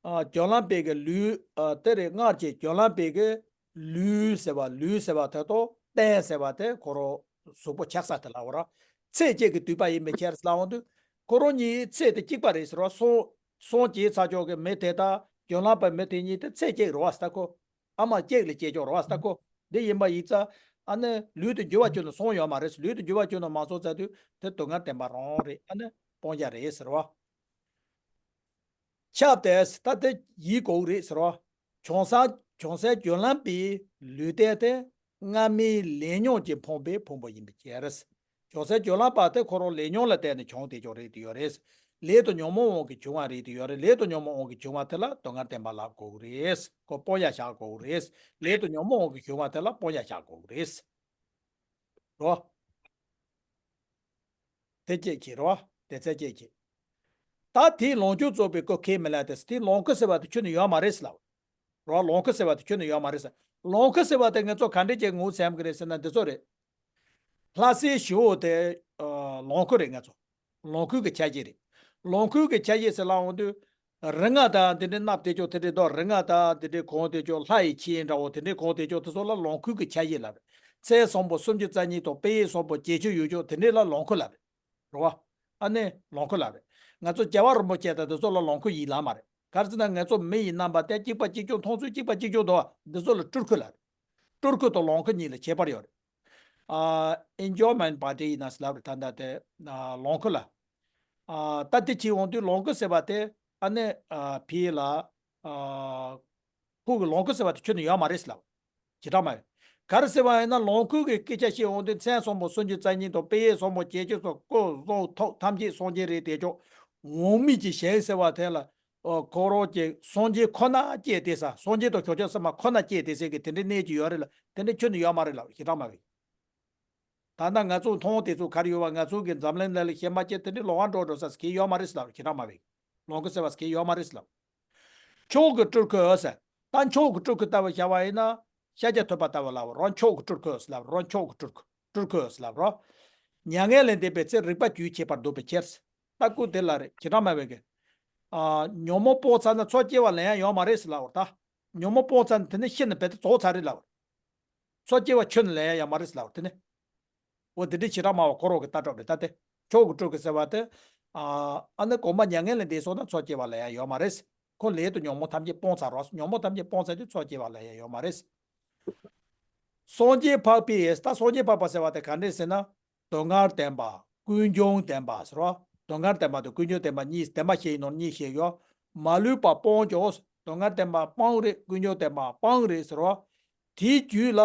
ཨ་སྤྱོད་ལམ་པའི་གི་ལུས། ཨ་དེ་རེད། སྔར་གྱི་སྤྱོད་ལམ་པའི་གི་ལུས་ཟེར་བ། ལུས་ཟེར་བ་དེ་དང་རྟེན་ཟེར་བ་དེ་ཁོ་རང་གཟུགས་པོ་ཆགས་ས་དེ་ལ་འོ་ར། ཚེ་གཅིག་གི་སྡུད་པ་ཡིན་པའི་ཕྱིར་ལབ་འོང་དུས་ཁོ་རང་གཉིས་ཚེ་དེ་གཅིག་པ་རེད་ཟེར་བ། སངས་སངས་རྒྱས་ཚར་ཆོག་གི་མི་དེ་དང་སྤྱོད་ལམ་པའི་མི་དེ་གཉིས་དེ་ཚེ་གཅིག་རེད་བ་ཟེར་ད་ཁོ། ཨ་མ་གཅིག་ལ་སྐྱེས་ཆོག་རེད་བ་ཟེར་ད་ཁོ། འདི་ཡིན་པ་ཡིན་ཙང་ཨ་ནི་ལུས་དེ་འགྱུར་བ་ཁྱོན་ནས་སོང་ཡོད་མ་རེད། ལུས་དེ་འགྱུར་བ་ཁྱོན་ནས་མ་སོང་ཙང་དུས་དེ་སྡུག་བསྔལ་བདེན་པ་རང་རེད། ཨ་ནི་ སྤོང་བྱ་རེད་ཟེར་བ། ཁྱབ་སྟེ་ད་དེ་ཡིད་དགོས་རེད་ཟེར་བ། བྱང་སེམས་བྱང་སེམས་སྦྱོར་ལམ་པའི་ལུས་རྟེན་དེ་སྔ་མའི་ལས་ཉོན་གྱིས་ཕོངས་པའི་ཕུང་པོ་ཡིན་པའི་ཕྱིར། བྱང་སེམས་སྦྱོར་ལམ་པ་དེ་ཁོ་རང་ལས་ཉོན་ལ་བརྟེན་ནས་བྱུང་བསྡད་ཀྱང་རེད་དེ་ཡོད་རེད། ལས་དང་ཉོན་མོངས་དབང་གིས་བྱུང་བ་རེད་དེ་ཡོད་རེད། ལས་དང་ཉོན་མོངས་དབང་གིས་བྱུང་བ་དེ་ལ་སྡུག་བསྔལ་བདེན་པ་ལབ་དགོས་རེད། ཁོ་སྤོང་ཡ་བཞག་དགོས་རེད། ལས་དང་ཉོན་མོངས་དབང་གིས་བྱུང་བ་དེ་ལ་སྤོང་ཡ་བཞག་དགོས་རེད། རོ། དེ་སྐད་ཅིག་རོ། དེ་ཚེ་སྐད་ཅིག་ད་དེའི་ལོངས་སྤྱོད་རྫོགས་པའི་སྐུ་ཁས་མི་ལེན་ཏེ། དེའི་ལོངས་སྐུ་ཟེར་བ་དེ་ཁྱོན་ནས་ཡོད་མ་རེད་ཟེར་ལབ། རོ། ལོངས་སྐུ་ཟེར་བ་དེ་ཁྱོན་ནས་ཡོད་མ་རེད་ཟེར། ལོངས་སྐུ་ཟེར་བ་དེ་ང་ཚོ་ག་འདྲས་ཀྱི་ངོ་བོ་སེམས་ཀྱི་རེད་ཟེར་ན་འདི་ཚོ་རེད། ལྷ་སའི་ཞི་བོ་དེ་ཨ་ལོངས་སྐུ་རེད། ང་ཚོ་ལོངས་སྐུ་གི་ཆ་ཤས་རེད། ལོངས་སྐུ་གི་ཆ་ཤས་ཟེར་ལབ་འོང་དུས། རིགས་ལྔ་དང་དེ་འདྲའི་སྣབས་དེ་ཅོག་དེ་འདྲའི་དོ། རིགས་ལྔ་དང་དེ་འདྲའི་གོང་དེ་ཅོག་ལྷ་ཡི་ཆས་འདྲ་བོ་དེ་འདྲའི་གོང་དེ་ཅོག་དེ་ཚོ་ལ་ལོངས་སྐུ་གི་ཆ་ཤས་ལབ་རེད། མཚན་བཟང་པོ་སུམ་ཅུ་རྩ་གཉིས་དང་དཔེ་ཡི་བཟང་པོ་བརྒྱད་ཅུ་ཡོད་ཅོག་དེ་འདྲའི་ལ་ལོངས་སྐུ་ལབ་རེད། རེད་བ། ཨ་ནི་ལོངས་སྐུ་ལབ་རེད། ང་ཚོ་རྒྱལ་བ་རིན་པོ་ཆེ་དང་དེ་ཚོ་ལ་ལོངས་སྐུ་ཡིན་ལབ་མ་རེད། ག་རེ་ཟེར་ན་ང་ཚོ་མི་ཡི་རྣམ་པ་དེ་གཅིག་པ་གཅིག་རྐྱང་མཐོང་ཚུལ་གཅིག་པ་གཅིག་རྐྱང་འདུག་བ། འདི་ཚོ་ལ་སྤྲུལ་སྐུ་ལབ་རེད། སྤྲུལ་སྐུ་དང་ལོངས་སྐུ་གཉིས་ལ་ཁྱད་པར་ཡོད་རེད། ཨ་ཨེན་ཇོའི་མེན་ཊི་པར་ཊི་ཡིན་ན་ཟེར་ལབ་རེད། ད་ལྟ་དེ་ཨ་ལོངས་སྐུ་ལ། ཨ་ད་དེ་བྱེད་འོང་དུས་ལོངས་སྐུ་ཟེར་བ་དེ་ཨ་ནི་ཨ་ཕི་ལ་ཨ་ཁོ་གི་ལོངས་སྐུ་ཟེར་བ་དེ་ཁྱོན་ནས་ཡོད་མ་རེད་ཟེར་ལབ། བྱེ་བྲག་སྨྲ་བས། ག་རེ་ཟེར་བ་ཡིན་ན་ལོངས་སྐུ་གི་སྐད་ཆ་བཤད་འོང་དུས་མཚན་བཟང་པོ་སུམ་ཅུ་རྩ་གཉིས་དང་དཔེ་ཡི་བཟང་པོ་བརྒྱད་ཅུ་སོགས་སྐུ་གཟུགས་ཐོག་ཐམས་ཅད་སངས་རྒྱས་རེད་དེ་ཅོག་འོག་མིན་གྱི་ཞིང་ཟེར་བ་དེ་ལ། ཨོ་ཁོ་རང་གི་སངས་རྒྱས་ཁོ་ན་སྐྱེས་ཏེ་ས། སངས་རྒྱས་དང་བྱང་ཆུབ་སེམས་དཔའ་ཁོ་ན་སྐྱེས་ཏེ་ཟེར་གི་དེ་འདྲའི་གནས་ཀྱི་ཡོད་རེད་ལ། དེ་འདྲའི་ཁྱོན་ནས་ཡོད་མ་རེད་ལབ། བྱེ་བྲག་སྨྲ་བས། ད་ལྟ་ང་ཚོ་མཐོང་དེ་ཚོ་ག་རེ་ཡོད་བ། ང་ཚོ་གི་འཛམ་གླིང་ལ་ལ་ཤེས་མ་ཅེས་དེ་འདྲའི་ལོག་པ་འགྲོ་འགྲོ་ས་གི་ཡོད་མ་རེད་ལབ། བྱེ་བྲག་སྨྲ་བས། ལོངས་སྐུ་ཟེར་བ་གི་ཡོད་མ་རེད་ལབ། མཆོག་གི་སྤྲུལ་སྐུ་ཟེར། ད་མཆོག་གི་སྤྲུལ་སྐུ་ལྟ་བུ་བྱ་བ་ཡིན་ན། ཤཱཀྱ་ཐུབ་པ་ལྟ་བུ་ལབ་རོ། མཆོག་གི་སྤྲུལ་སྐུ་ལབ་རོ། མཆོག་གི་སྤྲུལ་སྐུ་སྤྲུལ་སྐུ་ལབ་རོ། མྱ་ངན་ལས་འདས་པའི་ཚེ་རིག་པ་རྒྱུད་ཆད་པར་འདོད་པའི་ཕྱིར། ད་སྐུ་དེ་ལ་རེད། བྱེ་བྲག་སྨྲ་བས་ཀྱི། ཨ་ཉོན་མོངས་སྤོང་ཚར་ན་མཚོ་སྐྱེ་བ་ལེན་ཡ་ཡོད་མ་རེད་ཟེར་ལབ་རོ། ད་ཉོན་མོངས་སྤོང་ཚར་ན་དེ་ནི་ཤི་ནས་རྦད་དེ་རྫོགས་ཚར་རེད་ལབ་རོ། མཚོ་སྐྱེ་བ་ཁྱོན་ནས་ལེན་ཡ་ཡོད་མ་རེད་ཟེར་ལབ་རོ། དེ་ནི། འོ་དེ་འདྲའི་བྱེ་བྲག་སྨྲ་བ་ཁོ་རང་གི་ལྟ་གྲུབ་རེད། ད་དེ་མཆོག་གི་སྤྲུལ་སྐུ་ཟེར་བ་དེ། ཨ་ཨ་ནི་གོང་མ་མྱ་ངན་ལས་འདས་སོང་ན་མཚོ་སྐྱེ་བ་ལེན་ཡ་ཡོད་མ་རེད། ཁོ་ལས་དང་ཉོན་མོངས་ཐམས་ཅད་སྤོང་ཚར་རོ། ཉོན་མོངས་ཐམས་ཅད་སྤོང་ཚར་དུས་མཚོ་སྐྱེ་བ་ལེན་ཡ་ཡོད་མ་རེད། སངས་རྒྱས་འཕགས་པའི། ད་སངས་རྒྱས་འཕགས་པ་ཟེར་བ་དེ་ག་འདྲས་ཟེར་ན། སྡུག་བསྔལ་བདེན་པ། ཀུན་འབྱུང་བདེན་པ་ཟེར་རོ། སྡུག་བསྔལ་བདེན་པ་དང་ཀུན་འབྱུང་བདེན་པ་གཉིས། བདེན་པ་བཤད་ཡིན་ནོ་གཉིས་བཤད་ཡོད། མ་ལུས་པ་སྤོང་ཀྱང་། སྡུག་བསྔལ་བདེན་པ་སྤོང་རེད། ཀུན་འབྱུང་བདེན་པ་སྤོང་རེད་ཟེར་རོ། དེའི་རྒྱུད་ལ།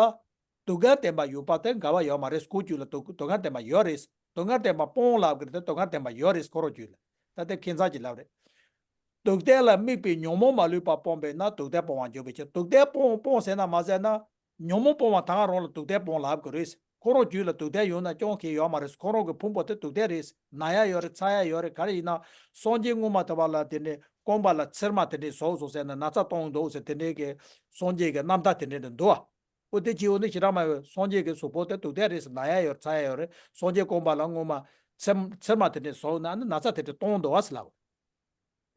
སྡུག་བསྔལ་བདེན་པ་ཡོད་པ་དེ་འགལ་བ་ཡོད་མ་རེད། ཁོའི་རྒྱུད་ལ་སྡུག་སྡུག་བསྔལ་བདེན་པ་ཡོད་རེད། སྡུག་བསྔལ་བདེན་པ་སྤོང་ལབ་ཀྱི་རེད་དེ། སྡུག་བསྔལ་བདེན་པ་ཡོད་རེད་ཁོ་རང་རྒྱུད་ལ། ད་ལྟ་ཁྱད་མཚར་གྱི་ལབ་རེད། སྡུག་བདེན་ལ་དམིགས་པའི་ཉོན་མོངས་མ་ལུས་པ་སྤོང་བས་ན་སྡུག་བདེན་སྤོང་བར་འགྱུར་བའི་ཕྱིར། སྡུག་བདེན་སྤོང་སྤོང་ཟེར་ན་མ་ཟེར་ན། ཉོན་མོངས་སྤོང་བ་ད་ག་རང་ལ་སྡུག་བདེན་སྤོང་ལབ་ཀྱི་རེད། ཁོ་རང་རྒྱུད་ལ་སྡུག་བདེན་ཡོད་ན་སྐྱོན་གང་ཡང་ཡོད་མ་རེད། ཁོ་རང་གི་ཕུང་པོ་དེ་སྡུག་བདེན་རེད། ན་ཡ་ཡོད་རེད། ཚ་ཡ་ཡོད་རེད། ག་རེ་ཡིན་ན། སངས་རྒྱས་སྔོན་མ་དེ་བ་ལ་དེ་འདྲའི་རྐང་པ་ལ་ཚེར་མ་དེ་འདྲའི་ཟུག་སོང་ཟེར་ན། ན་ཚ་གཏོང་འདུག་ཟེར། དེ་འདྲའི་གི་སངས་རྒྱས་ཀྱི་རྣམ་ཐར་དེ་འདྲའི་འདུག་བ། འོ་དེ་ཅི་ཡོད་ནི་བྱེ་བྲག་སྨྲ་བས། སངས་རྒྱས་ཀྱི་གཟུགས་པོ་དེ་སྡུག་བདེན་རེད་ཟེར། ན་ཡ་ཡོད་རེད། ཚ་ཡ་ཡོད་རེད། སངས་རྒྱས་རྐང་པ་ལ་སྔོན་མ་ཚེར་ཚེར་མ་དེ་འདྲའི་ཟུག་ན་ནི་ན་ཚ་དེ་འདྲའི་གཏོང་འདུག་བ་ཟེར་ལབ།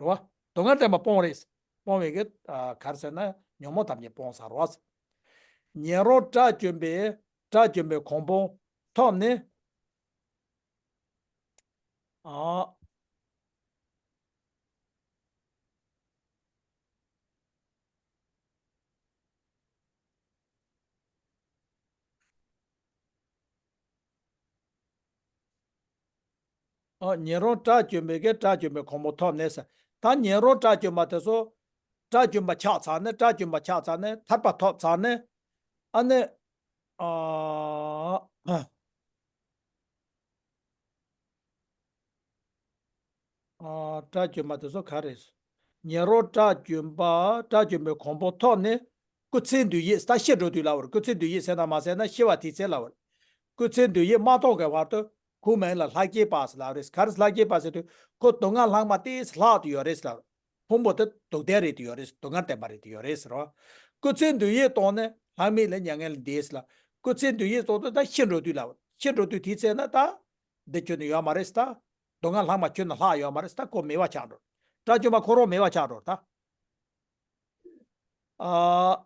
རེད་བ། སྡུག་བསྔལ་བདེན་པ་སྤོང་རེད། སྤོང་བའི་གི་ཨ་ག་རེ་ཟེར་ན་ཉོན་མོངས་ཐམས་ཅད་སྤོང་ཚར་བ། ཉན་རང་དགྲ་བཅོམ་པའི་དགྲ་བཅོམ་པའི་གོ་འཕང་ཐོབ་ནས། ཨ། ཨ་ཉན་རང་དགྲ་བཅོམ་པའི་གི་དགྲ་བཅོམ་པའི་གོ་འཕང་ཐོབ་ནས་ཟེར། ད་ཉན་རང་དགྲ་བཅོམ་པ་དེ་ཚོ། དགྲ་བཅོམ་པ་ཆགས་ཚར་ནས། དགྲ་བཅོམ་པ་ཆགས་ཚར་ནས་ཐར་པ་ཐོབ་ཚར་ནས། ཨ་ནི། ཨ། ཨ་དགྲ་བཅོམ་པ་དེ་ཚོ་ག་རེ། ཉན་རང་དགྲ་བཅོམ་པ། དགྲ་བཅོམ་པའི་གོ་འཕང་ཐོབ་ནས། སྐུ་ཚེའི་འདུན་ཡིད། ད་ཤི་འགྲོ་དུས་ལབ་པ་རེད། སྐུ་ཚེའི་འདུན་ཡིད་ཟེར་ན་མ་ཟེར་ན་ཤི་བ་དེའི་ཚེ་ལབ་པ་རེད། སྐུ་ཚེའི་འདུན་ཡིད་མ་ཐོབ་ཀྱི་བར་དུ་ཁོའི་མིང་ལ་ལྷ་སྐྱེས་པ་ཟེར་ལབ་པ་རེད། ག་རེ་ལྷ་སྐྱེས་པ་ཟེར་དུས་ཁོ་སྡུག་བསྔལ་ལྷག་མ་དེ་ལྷག་ཏུ་ཡོད་རེད་ཟེར་ལབ་པ་རེད། ཕུང་པོ་དེ་སྡུག་བདེན་རེད་དུ་ཡོད་རེད། སྡུག་བསྔལ་བདེན་པ་རེད་དུ་ཡོད་རེད་ཟེར་བ། སྐུ་ཚེའི་འདུན་ཡིད་བཏང་ནས་ལྷག་མེད་ལས་མྱ་ངན་ལས་འདས་ཟེར་ལབ། སྐུ་ཚེའི་འདུན་ཡིད་བཏང་དུས་ད་ཤི་འགྲོ་དུས་ལབ་པ་རེད། ཤི་འགྲོ་དུས་དེའི་ཚེ་ན་ད། འདི་ཁྱོན་ནས་ཡོད་མ་རེད་ཟེར་ད། སྡུག་བསྔལ་ལྷག་མ་ཁྱོན་ནས་ལྷག་ཡོད་མ་རེད་ཟེར་ད། ཁོ་མེད་པ་ཆགས་འགྲོ། དགྲ་བཅོམ་པ་ཁོ་རང་མེད་པ་ཆགས་འགྲོ་ད། ཨ།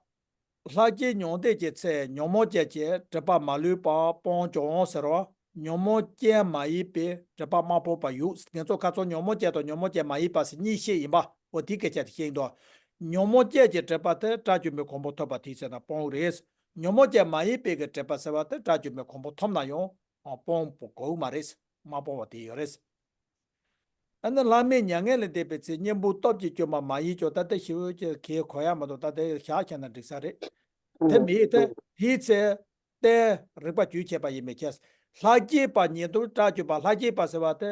ལྷག་བཅས་མྱང་འདས་ཀྱི་ཚེ་ཉོན་མོངས་ཅན་གྱི་སྒྲིབ་པ་མ་ལུས་པ་སྤོང་ཀྱང་ཟེར་རོ། ཉོན་མོངས་ཅན་མ་ཡིན་པའི་སྒྲིབ་པ་མ་སྤོང་བར་བཞུགས། ངེད་ཚོ་ཁ་ཚོ་ཉོན་མོངས་ཅན་དང་ཉོན་མོངས་ཅན་མ་ཡིན་པ་ཟེར་གཉིས་བཤད་ཡིན་པ། འོ་དེའི་སྐད་ཆ་དེ་བཤད་ཡིན་དོ། ཉོན་མོངས་ཅན་གྱི་སྒྲིབ་པ་དེ་དགྲ་བཅོམ་པའི་གོ་འཕང་ཐོབ་པ་དེའི་ཚེ་ན་སྤོང་རེད། ཉོན་མོངས་ཅན་མ་ཡིན་པའི་གི་སྒྲིབ་པ་ཟེར་བ་དེ་དགྲ་བཅོམ་པའི་གོ་འཕང་ཐོབ་ན་ཡང་སྤོང་དགོས་མ་རེད། མ་སྤོང་བ་དེ་ཡོད་རེད། ཨ་ནི་ལྷག་མེད་མྱ་ངན་ལས་འདས་པའི་ཚེ་གཉེན་པོ་སྟོབས་ཀྱིས་བསྐྱོད་པ་མ་ཡིན་ཀྱང་ད་ལྟ་ཞི་བའི་ཆོས་གལ་གོ་ཡ་མ་གཏོགས་ད་ལྟ་བཞག་བྱས་ན་འགྲིག་ས་རེད། དེ་མིན་དེ་དེའི་ཚེ་ལྟའི་རིག་པ་རྒྱུན་ཆད་པ་ཡིན་པའི་ཕྱིར། ལྷག་བཅས་པ་ཉིད་དུ་སྐྲག་གྱུར་པ། ལྷག་བཅས་པ་ཟེར་བ་དེ།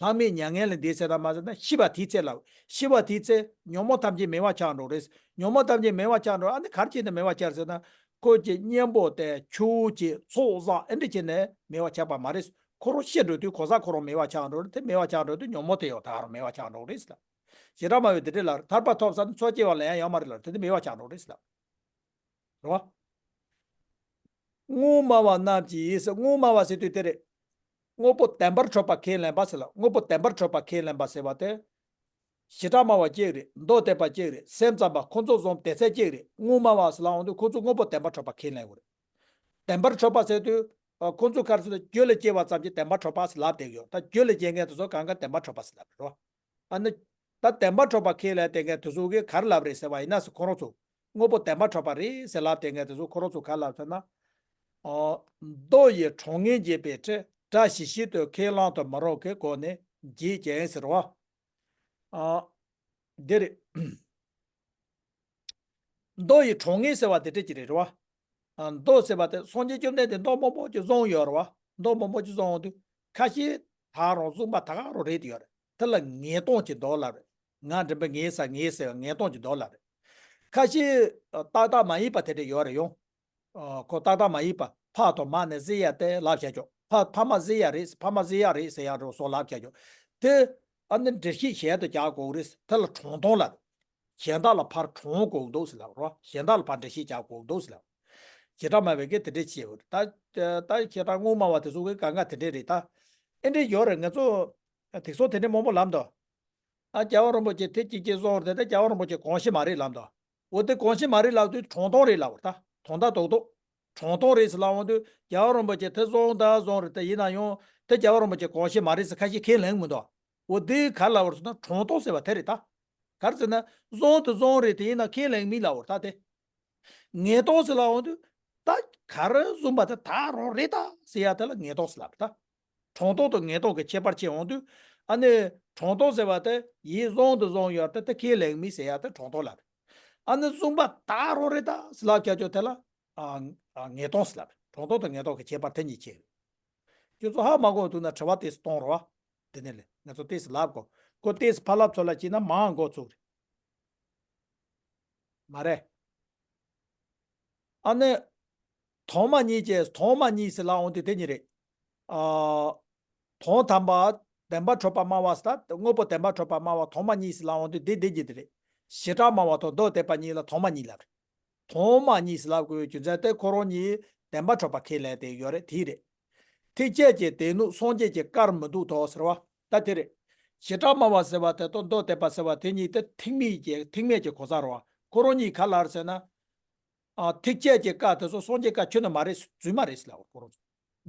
ལྷག་མེད་མྱ་ངན་ལས་འདས་ཟེར་ན་མ་ཟེར་ན་ཤི་བ་དེའི་ཚེ་ལ། ཤི་བ་དེའི་ཚེ་ཉོན་མོངས་ཐམས་ཅད་མེད་པ་ཆགས་འགྲོ་རེད། ཉོན་མོངས་ཐམས་ཅད་མེད་པ་ཆགས་འགྲོ། ཨ་ནི་ག་རེ་བྱས་ནས་མེད་པ་ཆགས་ཟེར་ན། ཁོ་གི་གཉེན་པོ་དེ་ཆུ་བོ་གཅིག་ཚོགས་བསགས་ཨེ་འདྲ་བྱས་ནས་མེད་པ་ཆགས་པ་མ་རེད། ཁོ་རང་ཤི་འགྲོ་དུས་གང་ཟག་ཁོ་རང་མེད་པ་ཆགས་འགྲོ་རེད། དེ་མེད་པ་ཆགས་འགྲོ་དུས་ཉོན་མོངས་དེ་ཡང་ད་རུང་མེད་པ་ཆགས་འགྲོ་རེད་ཟེར་ལ། བྱེ་བྲག་སྨྲ་བས་འདི་འདྲ་ལ། ཐར་པ་ཐོབ་ཚར་ན་མཚོ་སྐྱེ་བ་ལེན་ཡ་ཡོད་མ་རེད་ལ། དེ་དེ་མེད་པ་ཆགས་འགྲོ་རེད་ཟེར་ལ། རེད་བ། དངོས་སྨྲ་བ་རྣམས་ཀྱིས་ཟེར། དངོས་སྨྲ་བ་ཟེར་དུས་དེ་རེད། དངོས་པོ་བདེན་པར་གྲུབ་པ་ཁས་ལེན་པ་ཟེར་ལ། དངོས་པོ་བདེན་པར་གྲུབ་པ་ཁས་ལེན་པ་ཟེར་བ་དེ། བྱེ་བྲག་སྨྲ་བ་གཅིག་རེད། མདོ་སྡེ་པ་གཅིག་རེད། སེམས་ཙམ་པ་ཁོ་ཚོ་བཟུམ་སྡེ་ཚན་གཅིག་རེད། དངོས་སྨྲ་བ་ཟེར་ལ་འོང་དུས་ཁོ་ཚོ་དངོས་པོ་བདེན་པར་གྲུབ་པ་ཁས་ལེན་དགོས་རེད། བདེན་པར་གྲུབ་པ་ཟེར་དུས། ཨ། ཁོ་ཚོ་ག་རེ་ཟེར་ན་རྒྱུད་ལ་སྐྱེ་བ་ཙམ་གྱིས་བདེན་པར་གྲུབ་པ་ཟེར་ལབ་བསྡད་ཡོད། ད་རྒྱུད་ལ་སྐྱེ་མཁན་དེ་ཚོ་གང་ག་བདེན་པར་གྲུབ་པ་ཟེར་ལབ་རེད་བ། ཨ་ནི། ད་བདེན་པར་གྲུབ་པ་ཁས་ལེན་བསྡད་མཁན་དེ་ཚོ་གིས་ག་རེ་ལབ་རེད་ཟེར་བ་ཡིན་ན་ཟེར། ཁོ་རང་ཚོ་དངོས་པོ་བདེན་པར་གྲུབ་པ་རེད་ཟེར་ལབ་བསྡད་མཁན་དེ་ཚོ་ཁོ་རང་ཚོ་ག་རེ་ལབ་ཟེར་ན། ཨོ། མདོ་ཡི་གྲོགས་ངན་བྱས་པའི་ཕྲད། བཀྲ་ཤིས་ཤིན་ཏུ་ཁས་བླང་དུ་མི་རུང་གི་སྒོ་ནས་བརྗོད་ཀྱང་ཟེར་བ། ཨ། འདི་རེད། མདོ་ཡི་གྲོགས་ངན་ཟེར་བ་དེ་འདྲ་ཅིག་རེད་རེད་བ། ཨ། མདོ་ཟེར་བ་དེ་སངས་རྒྱས་བཅོམ་ལྡན་འདས་མདོ་མང་པོ་ཅིག་གསུངས་ཡོད་རེད་བ། མདོ་མང་པོ་ཅིག་གསུངས་ཡོང་དུས་ཁ་ཤས་ད་རུང་གསུངས་པ་ད་ག་རང་རེད་དེ་ཡོད་རེད། དེ་ལ་ངེས་སྟངས་ཀྱི་མདོ་ལབ་རེད། ང་འདྲེན་པའི་ངེས་ས་ངེས་ཟེར་བ་ངེས་སྟངས་ཀྱི་མདོ་ལབ་རེད། ཁ་ཤས་ཏག་ཏག་མ་ཡིན་པ་དེ་འདྲ་ཡོད་རེད་ཡོང་། ཨ། ཁོ་ཏག་ཏག་མ་ཡིན་པ་ཕ་དང་མ་ནས་བཟི་ཡ་དེ་ལབ་བྱ་ཆོག་ཕ་ཕ་མ་བཟི་ཡ་རེད། ཕ་མ་བཟི་ཡ་རེད་ཟེར་ཡ་རུ་སོགས་ལབ་བྱ་ཆོག་དེ་ཨ་ནི་འགྲེལ་བཤད་གཞན་དུ་རྒྱག་དགོས་རེད། དེ་ལ་དྲང་སྟངས་ལབ། གཞན་དག་ལ་ཕར་དྲང་དགོས་འདུག་ཟེར་ལབ་རོ། གཞན་དག་ལ་ཕར་འགྲེལ་བཤད་རྒྱག་དགོས་འདུག་ཟེར་ལབ། བྱེ་བྲག་སྨྲ་བས་ཀྱི་དེ་འདྲས་བྱེད་དགོས་རེད། ད་ད་བྱེ་བྲག་དངོས་སྨྲ་བ་དེ་ཚོ་གི་གང་ག་དེ་འདྲས་རེད་ད། ཨེ་འདྲས་ཡོད་རེད། ང་ཚོ་དེ་ཚོ་དེ་འདྲས་མང་པོ་ལབ་འདུག་ཨ། རྒྱལ་བ་རིན་པོ་ཆེ་དེ་གཅིག་གཅིག་གསུངས་རེད་དེ་རྒྱལ་བ་རིན་པོ་ཆེ་གང་ཤེས་མ་རེད་ལབ་འདུག་འོ་དེ་གང་ཤེས་མ་རེད་ལབ་དུས་དྲང་སྟངས་རེད་ལབ་པ་རེད་ད། དོན་དག་རྡོག་རྡོག་དྲང་སྟངས་རེད་ཟེར་ལབ་འོང་དུས་རྒྱལ་བ་རིན་པོ་ཆེ་དེ་གསུངས་ད་གསུངས་རེད་དེ། ཡིན་ན་ཡང་དེ་རྒྱལ་བ་རིན་པོ་ཆེ་གང་ཤེས་མ་རེད་ཟེར་ཁ་ཤས་ཁས་ལེན་མི་འདུག་འོ་དེ་ག་ལབ་པ་རེད་ཟེར་ན་དྲང་སྟངས་ཟེར་བ་དེ་རེད་ད། ག་རེ་ཟེར་ན་གསུངས་དེ་གསུངས་རེད་དེ། ཡིན་ན་ཁས་ལེན་མི་ལབ་པ་རེད་ད་དེ། ངེས་སྟངས་ཟེར་ལབ་འོང་དུས་ད་ག་རེ་གསུངས་པ་དེ་ད་རང་རེད་ད་ཟེར་ཡ་དེ་ལ་ངེས་སྟངས་ཟེར་ལབ་རེད་ད། དྲང་སྟངས་དང་ངེས་སྟངས་ཀྱི་ཁྱད་པར་ཕྱེ་འོང་དུས། ཨ་ནི་དྲང་སྟངས་ཟེར་བ་དེ་ཡིན་གསུངས་དེ་གསུངས་ཡོད་དེ་དེ་ཁས་ལེན་མི་ཟེར་ཡ་དེ་དྲང་སྟངས་ལབ་རེད། ཨ་ནི་གསུངས་པ་ད་རང་རེད་ད་ཟེར་ལབ་བྱ་ཆོག་དེ་ལ། ཨ། ཨ། ངེས་སྟངས་ཟེར་ལབ་རེད། དྲང་སྟངས་དང་ངེས་སྟངས་ཀྱི་ཁྱད་པར་དེ་གཉིས་ཕྱེ་རེད། ཁྱོད་ཚོ་ཧ་མ་གོ་འདུག་ན་དྲི་བ་ཏོག་ཙམ་གཏོང་རོགས། དེ་ནས་ལས་ང་ཚོ་ཏོག་ཙམ་ལབ་དགོས། ཁོ་ཏོག་ཙམ་ཕར་ལབ་ཚུར་ལབ་བྱས་ན་མང་འགོ་ཚུགས་རེད། མ་རེད། ཨ་ནི། དོན་སྨྲ་གཉིས་ཀྱི་དོན་སྨྲ་གཉིས་ཟེར་ལབ་འོང་དུས་དེ་གཉིས་རེད། ཨ། དོན་དམ་པ་བདེན་པར་གྲུབ་པ་སྨྲ་བ་ཟེར་ད། དངོས་པོ་བདེན་པར་གྲུབ་པ་སྨྲ་བ་དོན་སྨྲ་གཉིས་ཟེར་ལབ་འོང་དུས་དེ་དེ་གཉིས་དེ་རེད། བྱེ་བྲག་སྨྲ་བ་དང་མདོ་སྡེ་པ་གཉིས་ལ་དོན་སྨྲ་གཉིས་ལབ་རེད། དོན་སྨྲ་གཉིས་ཟེར་ལབ་དགོས་རྒྱུ་མཚན་དེ་ཁོ་རང་གཉིས་བདེན་པར་གྲུབ་པ་ཁས་ལེན་དེ་ཡོད་རེད། དེ་རེད། ཐེག་ཆད་ཀྱི་སྡེ་སྣོད་སངས་རྒྱས་ཀྱི་བཀར་མི་འདུག་དོ་ཟེར་བ་ད་དེ་རེད། བྱེ་བྲག་སྨྲ་བ་ཟེར་བ་དེ་དང་མདོ་སྡེ་པ་ཟེར་བ་དེ་གཉིས་དེ་ཐེག་དམན་གྱི་ཐེག་དམན་གྱི་གོ་ས་རེད་བ། ཁོ་རང་གཉིས་ག་ལབ་རེད་ཟེར་ན། ཨ། ཐེག་ཆད་ཀྱི་བཀའ་དེ་ཚོ་སངས་རྒྱས་བཀའ་ཁྱོན་ནས་མ་རེད། རྫུན་མ་རེད་ཟེར་ལབ་པ་ཁོ་རང་ཚོ།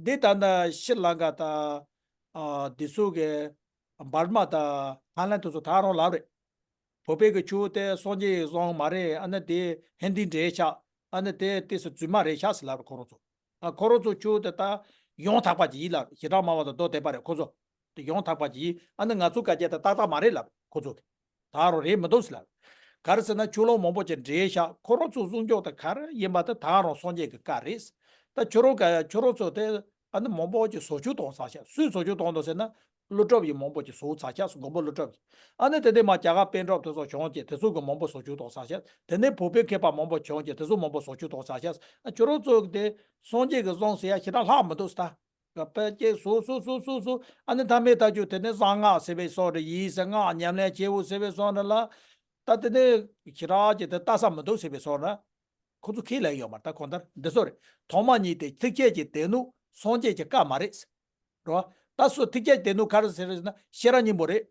འདི་ལྟར་ན་ཤྲི་ལངྐ་དང་། ཨ། འདི་ཚོ་གི་འབར་མ་དང་ཐའི་ལན་དེ་ཚོ་ད་རུང་ལབ་རེད། བོད་པའི་གི་ཆོས་དེ་སངས་རྒྱས་ཀྱིས་གསུངས་མ་རེད། ཨ་ནི་དེ་ཧིན་དིའི་འགྲེལ་བཤད། ཨ་ནི་དེ་ཏོག་ཙམ་རྫུན་མ་རེད་ཤག་ཟེར་ལབ་རེད་ཁོ་རང་ཚོ། ཨ། ཁོ་རང་ཚོ་ཆོས་དེ་ད་ཡང་དག་པ་ཅིག་ཡིན་ལབ་རེད། བྱེ་བྲག་སྨྲ་བ་དང་མདོ་སྡེ་པ་རེད་ཁོ་ཚོ། དེ་ཡང་དག་པ་ཅིག་ཡིན། ཨ་ནི་ང་ཚོ་བཀའ་བརྒྱད་དེ་ཏག་ཏག་མ་རེད་ལབ་ཁོ་ཚོ་དེ། ད་རུང་རེད་མི་འདུག་ཟེར་ལབ། ག་རེ་ཟེར་ན་ཆོས་ལུགས་མང་པོ་ཅིག་འགྲེལ་བཤད། ཁོ་རང་ཚོ་གསུང་ཕྱོགས་དེ་ག་རེ་ཡིན་པ་དེ་ད་རུང་སངས་རྒྱས་ཀྱི་བཀའ་རེད། ད་ཁྱོད་རང་ག་ཁྱོད་རང་ཚོ་དེ་ཨ་ནི་མང་པོ་ཅིག་བཟོ་བཅོས་གཏོང་ཚར་ཤག་སུས་བཟོ་བཅོས་གཏོང་འདུག་ཟེར་ན། ཀླུ་སྒྲུབ་ཀྱིས་མང་པོ་ཅིག་བཟོ་ཚར་ཤག་མགོན་པོ་ཀླུ་སྒྲུབ་ཀྱིས། ཨ་ནི་དེ་ནས་མར་རྒྱ་གར་པཎ་གྲུབ་དེ་ཚོ་བྱུང་རྗེས་དེ་ཚོ་གིས་མང་པོ་བཟོ་བཅོས་གཏོང་ཚར་ཤག་དེ་ནས་བོད་པའི་མཁས་པ་མང་པོ་བྱུང་རྗེས་དེ་ཚོ་མང་པོ་བཟོ་བཅོས་གཏོང་ཚར་ཤག་ཨ། ཁྱོད་རང་ཚོ་གིས་དེ་སངས་རྒྱས་ཀྱིས་གསུངས་ཟེར་ཡ་ཞེ་དྲག་ལྷག་མི་འདུག་ཟེར་ད། དཔེ་ཅིག་བཟོ་བཟོ་བཟོ་བཟོ་བཟོ། ཨ་ནི་མཐའ་མའི་ལྟ་རྒྱུ་དེ་ནས་གསང་སྔགས་ཟེར་བའི་བཟོ་འདྲ། ཡིད་བཞིན་སྔགས་ཉམས་ལེན་བྱེད་འོ་ཟེར་བའི་བཟོ་འདྲ་ལ། ད་དེ་ནས་ཞེ་དྲག་ཅིག་དེ་ལྟ་ས་མི་འདུག་ཟེར་བའི་བཟོ་འདྲ། ཁོ་ཚོ་ཁས་ལེན་ཡོད་མ་རེད། ད་གང་ལྟར་འདི་ཚོ་རེད། དོན་སྨྲ་གཉིས་དེ་ཐེག་ཆད་ཀྱི་སྡེ་སྣོད་སངས་རྒྱས་ཀྱི་བཀའ་མ་རེད། རེད་བ། ད་སུ་ཐེག་ཆད་སྡེ་སྣོད་ག་རེ་ཟེར་རེད་ཟེར་ན་ཤེས་རབ་སྙིང་པོ་རེད།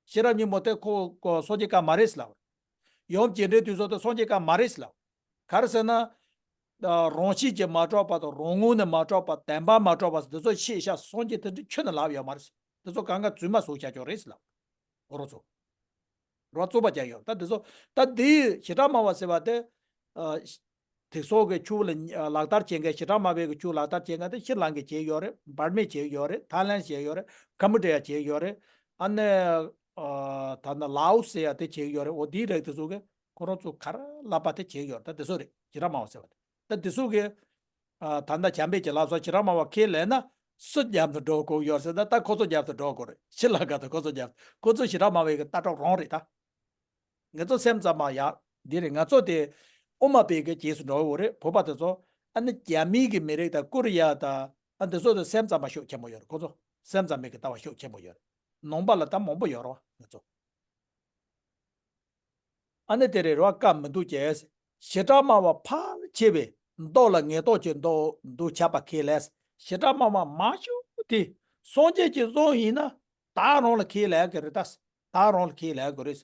ཤེས་རབ་སྙིང་པོ་དེ་ཁོ་ཁོ་སངས་རྒྱས་བཀའ་མ་རེད་ཟེར་ལབ། ཡུམ་རྒྱས་འབྲིང་དེ་ཚོ་དེ་སངས་རྒྱས་བཀའ་མ་རེད་ཟེར་ལབ། ག་རེ་ཟེར་ན། རང་བཞིན་གྱིས་མ་གྲུབ་པ་དང་རང་ངོས་ནས་མ་གྲུབ་པ་བདེན་པར་མ་གྲུབ་པ་ཟེར་དེ་ཚོ་ཤེས་བྱ་སངས་རྒྱས་དེ་འདྲ་ཁྱོན་ནས་ལབ་ཡོད་མ་རེད། དེ་ཚོ་གང་ག་རྫུན་མ་བཟོ་བྱ་ཆོག་རེད་ཟེར་ལབ། ཁོ་རང་ཚོ། རོ་རྩོད་པ་རྒྱག་ཡོད། ད་འདི་ཚོ་ད་འདི་བྱེ་བྲག་སྨྲ་བ་ཟེར་བ་དེ། ཨ། དེ་སོགས་ཀྱི་ཆོས་ལ་ལག་བསྟར་བྱེད་མཁན། བྱེ་བྲག་སྨྲ་བའི་གི་ཆོས་ལག་བསྟར་བྱེད་མཁན་དེ་ཤྲི་ལང་ཀས་བྱས་ཡོད་རེད། འབར་མས་བྱས་ཡོད་རེད། ཐའི་ལན་བྱས་ཡོད་རེད། ཀམ་བུ་ཌི་ཡ་བྱས་ཡོད་རེད། ཨ་ནི་ཨ་ད་ནི་ལའོ་ཟེར་ཡ་དེ་བྱེད་ཀྱི་ཡོད་རེད། འོ་དེའི་རིགས་དེ་ཚོ་གི་ཁོ་རང་ཚོ་ག་རེ་ལབ་པ་དེ་བྱེད་ཀྱི་ཡོད་རེད། ད་དེ་ཚོ་རེད། བྱེ་བྲག་སྨྲ་བ་ཟེར་བ་དེ། ད་དེ་ཚོ་གི་ཨ་ད་ལྟ་བྱམས་པའི་བྱིན་རླབས་སོགས་བྱེ་བྲག་སྨྲ་བ་ཁས་ལེན་ན་སུ་མཉམ་དུ་འགྲོ་དགོས་ཡོད་ཟེར་ན། ད་ཁོ་ཚོ་མཉམ་དུ་འགྲོ་དགོས་རེད། ཤི་ལ་ག་ད་ཁོ་ཚོ་མཉམ་དུ། ཁོ་ཚོ་བྱེ་བྲག་སྨྲ་བའི་གི་ལྟ་གྲུབ་རང་རེད་ད། ང་ཚོ་སེམས་ཙམ་མ་ཡག་འདི་རེད། ང་ཚོ་དེ་དབུ་མ་པའི་གི་རྗེས་སུ་འགྲོ་དགོས་རེད། བོད་པ་དེ་ཚོ་ཨ་ནི་རྒྱ་མིའི་གི་མི་རིགས་དང་ཀོ་རི་ཡ་དང་ཨ་འདི་ཚོ་དེ་སེམས་ཙམ་མ་ཤུགས་ཆེན་པོ་ཡོད་རེད། ཁོ་ཚོ་སེམས་ཙམ་མའི་གི་ལྟ་བ་ཤུགས་ཆེན་པོ་ཡོད་རེད། ནང་པ་ལ་ད་མང་པོ་ཡོད་རེད་བ་ང་ཚོ། ཨ་ནི་དེ་རེད་རོ། བཀའ་མི་འདུག་ཅེས། བྱེ་བྲག་སྨྲ་བ་ཕལ་ཆེ་བས་མདོ་ལ་ངེས་རྟོགས་ཀྱི་མདོ་འདུག་ཁྱབ་པ་ཁས་ལེན། བྱེ་བྲག་སྨྲ་བ་མང་ཤོས་དེ་སངས་རྒྱས་ཀྱི་གསུང་ཡིན་ན་ད་རང་ལ་ཁས་ལེན་གྱི་རེད་ད། ད་རང་ལ་ཁས་ལེན་དགོས་རེད།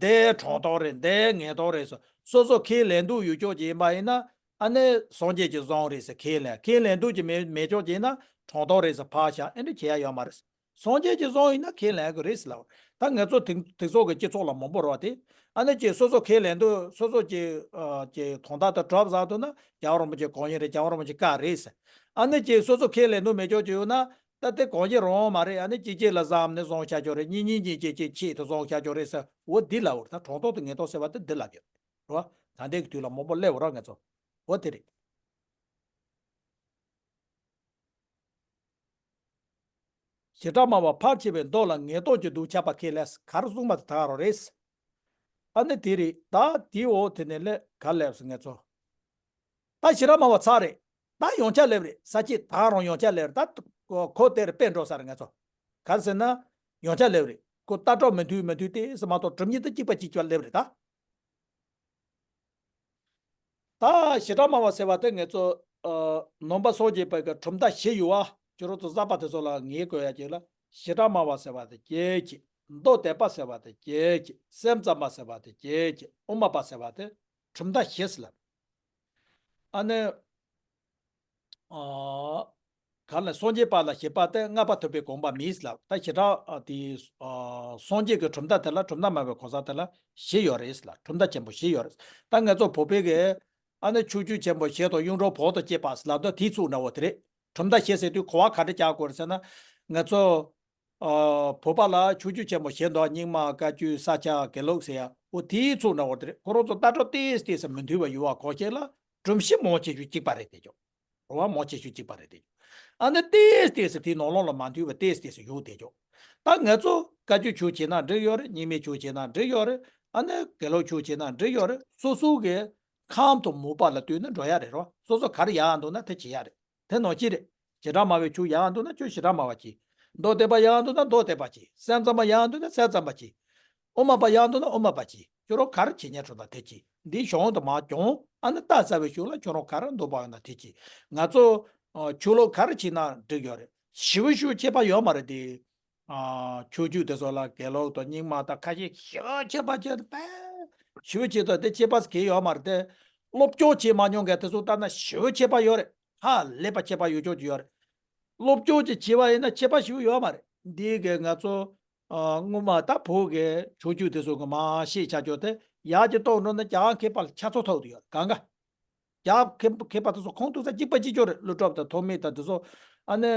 འདི་དྲང་ཐོག་རེད། འདི་ངེས་རྟོགས་རེད་ཟེར་སོ་སོ་ཁས་ལེན་འདུག་ཡོད་ཅོག་ཅིག་ཡིན་པ་ཡིན་ན། ཨ་ནི་སངས་རྒྱས་ཀྱི་གསུང་རེད་ཟེར་ཁས་ལེན། ཁས་ལེན་འདུག་ཅིག་མེད་མེད་ཅོག་ཅིག་ཡིན་ན་དྲང་ཐོག་རེད་ཟེར་ཕར་བཞག་ཨེ་འདྲ་བྱེད་ཡ་ཡོད་མ་རེད། སངས་རྒྱས་ཀྱི་གསུང་ཡིན་ན་ཁས་ལེན་གྱི་རེད་ཟེར་ལབ། ད་ང་ཚོ་དེང་དེང་སང་གི་སྤྱི་ཚོགས་ལ་མང་པོ་རེད་བ་དེ། ཨ་ནི་ཅིག་སོ་སོ་ཁས་ལེན་འདུག་སོ་སོ་ཅིག་ཨ་ཅིག་དོན་དག་དང་གྲུབ་བསམ་འདུག་ན་རྒྱལ་བ་རིན་པོ་ཆེ་གང་ཡིན་རེད། རྒྱལ་བ་རིན་པོ་ཆེ་བཀའ་རེད་ཟེར། ཨ་ནི་ཅིག་སོ་སོ་ཁས་ལེན་འདུག་མེད་ཅོག་ཅིག་ཡོད་ན། ད་དེ་གང་ཡིན་རང་མ་རེད། ཨ་ནི་གཅིག་གཅིག་ལ་བསམ་ནས་བཟང་བྱ་ཆོག་རེད། གཉིས་གཉིས་གཉིས་གཅིག་གཅིག་ཆེད་དུ་བཟང་བྱ་ཆོག་རེད་ཟེར། འོ་འདི་ལབ་འོ། ད་དྲང་ཐོག་ཏུ་ངེས་རྟོགས་ཟེར་བ་དེ་འདི་ལབ་ཡོད་རེད་བ། ད་ལྟའི་གི་དུས་ལ་མང་པོ་སླེབས་འོ་ར་ང་ཚོ། འོ་དེ་རེད། བྱེ་བྲག་སྨྲ་བ་ཕལ་ཆེ་བས་མདོ་ལ་ངེས་རྟོགས་ཀྱི་འདུག་ཁྱབ་པ་ཁས་ལེན། ག་རེ་གསུངས་པ་དེ་ད་ག་རང་རེད། ཨ་ནི་དེ་རེད། ད་དེའི་འོག་དེ་ནས་ལས་ག་སླེབས་སོང་ང་ཚོ། ད་བྱེ་བྲག་སྨྲ་བ་ཚར་རེད། ད་ཡང་བསྐྱར་སླེབས་རེད། ས་སྐྱེས་ད་རང་ཡང་བསྐྱར་སླེབས་རེད། ད་གོ་གོ་དེར་དཔེ་འགྲོ་ས་རེད་ང་ཚོ། ག་རེ་ཟེར་ན། ཡང་བསྐྱར་སླེབས་རེད། ཁོ་ལྟ་གྲུབ་མི་མཐུན་མི་མཐུན་ཏོག་ཙམ་མ་གཏོགས་སྒྲུབ་བྱེད་དེ་གཅིག་པ་གཅིག་རྐྱང་སླེབས་རེད་ད། ད་བྱེ་བྲག་སྨྲ་བ་ཟེར་བ་དེ་ང་ཚོ་ཨ་ནང་པ་སངས་རྒྱས་པའི་གི་གྲུབ་མཐའ་བཞི་ཡོད་བ། ཁྱོད་རང་ཚོ་གསར་པ་དེ་ཚོ་ལ་ངེས་དགོས་ཡ་གཅིག་ལ། བྱེ་བྲག་སྨྲ་བ་ཟེར་བ་དེ་གཅིག་གཅིག་མདོ་སྡེ་པ་ཟེར་བ་དེ་གཅིག་གཅིག་སེམས་ཙམ་པ་ཟེར་བ་དེ་གཅིག་གཅིག་དབུ་མ་པ་ཟེར་བ་དེ་གྲུབ་མཐའ་བཞི་ཟེར་ལ། ཨ་ནི། ཨ་ག་ལ་སངས་རྒྱས་པ་ལ་བཞི་པ་སྟེ། ལྔ་པ་ཐུབ་པའི་དགོངས་པ་མེད་ལ། ད་བྱེ་བྲག་ཨ་དེ་ཨ་སངས་རྒྱས་ཀྱི་གྲུབ་མཐའ་དེ་ལ་གྲུབ་མཐའ་སྨྲ་བའི་གོ་ས་དེ་ལ་བཞི་ཡོད་རེད་ལ། གྲུབ་མཐའ་ཆེན་པོ་བཞི་ཡོད་རེད། ད་ང་ཚོ་བོད་པའི་གི་ཨ་ནི་ཕྱོགས་བཅུ་ཆེན་པོ་བཞི་དང་གཡུང་དྲུང་བོན་དང་བཅས་པ་ལབ་དུས་དེའི་ཚུགས་ན་འོ་དེ་རེད། གྲུབ་མཐའ་བཞི་ཟེར་དུས་གོ་བ་ག་འདྲ་རྒྱག་དགོས་རེད་ཟེར་ན། ང་ཚོ་ཨ་བོད་པ་ལ་ཕྱོགས་བཅུ་ཆེན་པོ་བཞི་འདུག་རྙིང་མ། བཀའ་བརྒྱུད། ས་སྐྱ། དགེ་ལུགས་ཟེར་ཡ། འོ་དེའི་ཚུགས་ན་འོ་དེ་རེད། ཁོ་རང་ཚོ་ལྟ་གྲུབ་ཏོག་ཙམ་ཏོག་ཙམ་མི་མཐུན་པ་ཡོད་བ། གོ་ཤེས་ལ་སྒྲུབ་བྱེད་མང་ཆེ་ཤོས་གཅིག་པ་རེད་དེ་ཅོ། རེད་བ། མང་ཆེ་ཤོས་གཅིག་པ་རེད་དེ་ཅོ། ཨ་ནི་ཏོག་ཙམ་ཏོག་ཙམ་དེའི་ནང་ལོགས་ལ་མ་མཐུན་པ་ཏོག་ཙམ་ཏོག་ཙམ་ཡོད་དེ་ཅོ། ད་ང་ཚོ་བཀའ་བརྒྱུད་ཕྱོགས་བྱས་ན་འགྲིག་ཡོད་རེད། རྙིང་མའི་ཕྱོགས་བྱས་ན་འགྲིག་ཡོད་རེད། ཨ་ནི་དགེ་ལུགས་ཕྱོགས་བྱས་ན་འགྲིག་ཡོད་རེད། སོ་སོ་གི་ཁམས་དང་མོས་པ་ལ་ལྟོས་ནས་འགྲོ་ཡ་རེད་རོ། སོ་སོ་ག་རེ་ཡག་འདུག་ན་དེ་བྱེད་ཡ་རེད། དེ་ནང་བཞིན་རེད། བྱེ་བྲག་སྨྲ་བའི་ཕྱོགས་ཡག་འདུག་ན་ཁྱོད་བྱེ་བྲག་སྨྲ་བ་གྱིས། མདོ་སྡེ་པ་ཡག་འདུག་ན་མདོ་སྡེ་པ་གྱིས། སེམས་ཙམ་པ་ཡག་འདུག་ན་སེམས་ཙམ་པ་གྱིས། དབུ་མ་པ་ཡག་འདུག་ན་དབུ་མ་པ་གྱིས། ཁྱོད་རང་ག་རེ་བྱེད་ཉན་འགྲོ་ན་དེ་གྱིས། འདིའི་གཞུང་དུ་མ་གྱོང་། ཨ་ནི་ལྟ་ཚར་བའི་གཞུག་ལ་ཁྱོད་རང་ག་རེ་འདོད་པ་ཡོད་ན་དེ་གྱིས། ང་ཚོ་ཨ་ཆོས་ལུགས་ག་རེ་བྱེད་ན་འགྲིག་ཡོད་རེད། ཞེ་པོ་ཞེ་པོ་ཁྱད་པར་ཡོད་མ་རེད་དེ། ཨ་ཆོས་བརྒྱུད་དེ་ཚོ་ལ་དགེ་ལུགས་དང་རྙིང་མ་དང་ཁ་ཤས་ཞེ་པོ་ཁྱད་པར་ཆེ་བས། ཞེ་པོ་ཆེ་དང་དེ་ཁྱད་པར་གང་ཡོད་མ་རེད་དེ། སློབ་སྦྱོང་བྱེད་མ་མྱོང་མཁན་དེ་ཚོ་ལྟར་ན་ཞེ་པོ་ཁྱད་པར་ཡོད་རེད། ཧ་ལས་པ་ཁྱད་པར་ཡོད་ཆོག་ཅིག་ཡོད་རེད། སློབ་སྦྱོང་ཅིག་བྱས་པ་ཡིན་ན་ཁྱད་པར་ཞེ་པོ་ཡོད་མ་རེད། འདི་གི་ང་ཚོ་ཨ་སྔོན་མ་ད་བོད་ཀྱི་ཆོས་བརྒྱུད་དེ་ཚོ་གི་མ་ཤེས་བྱ་རྒྱུ་དེ་ཡར་གྱི་གཏོང་འགྲོ་ན་རྒྱ་གར་མཁས་པ་ལ་ཆ་ཚང་ཐོབ་ཏུ་ཡོད་རེད། གང་ག་རྒྱ་མཁས་མཁས་པ་དེ་ཚོ་ཁོང་ཐུག་ས་གཅིག་པ་གཅིག་ཀྱང་རེད། ཀླུ་སྒྲུབ་དང་ཐོགས་མེད་དང་དེ་ཚོ་ཨ་ནི་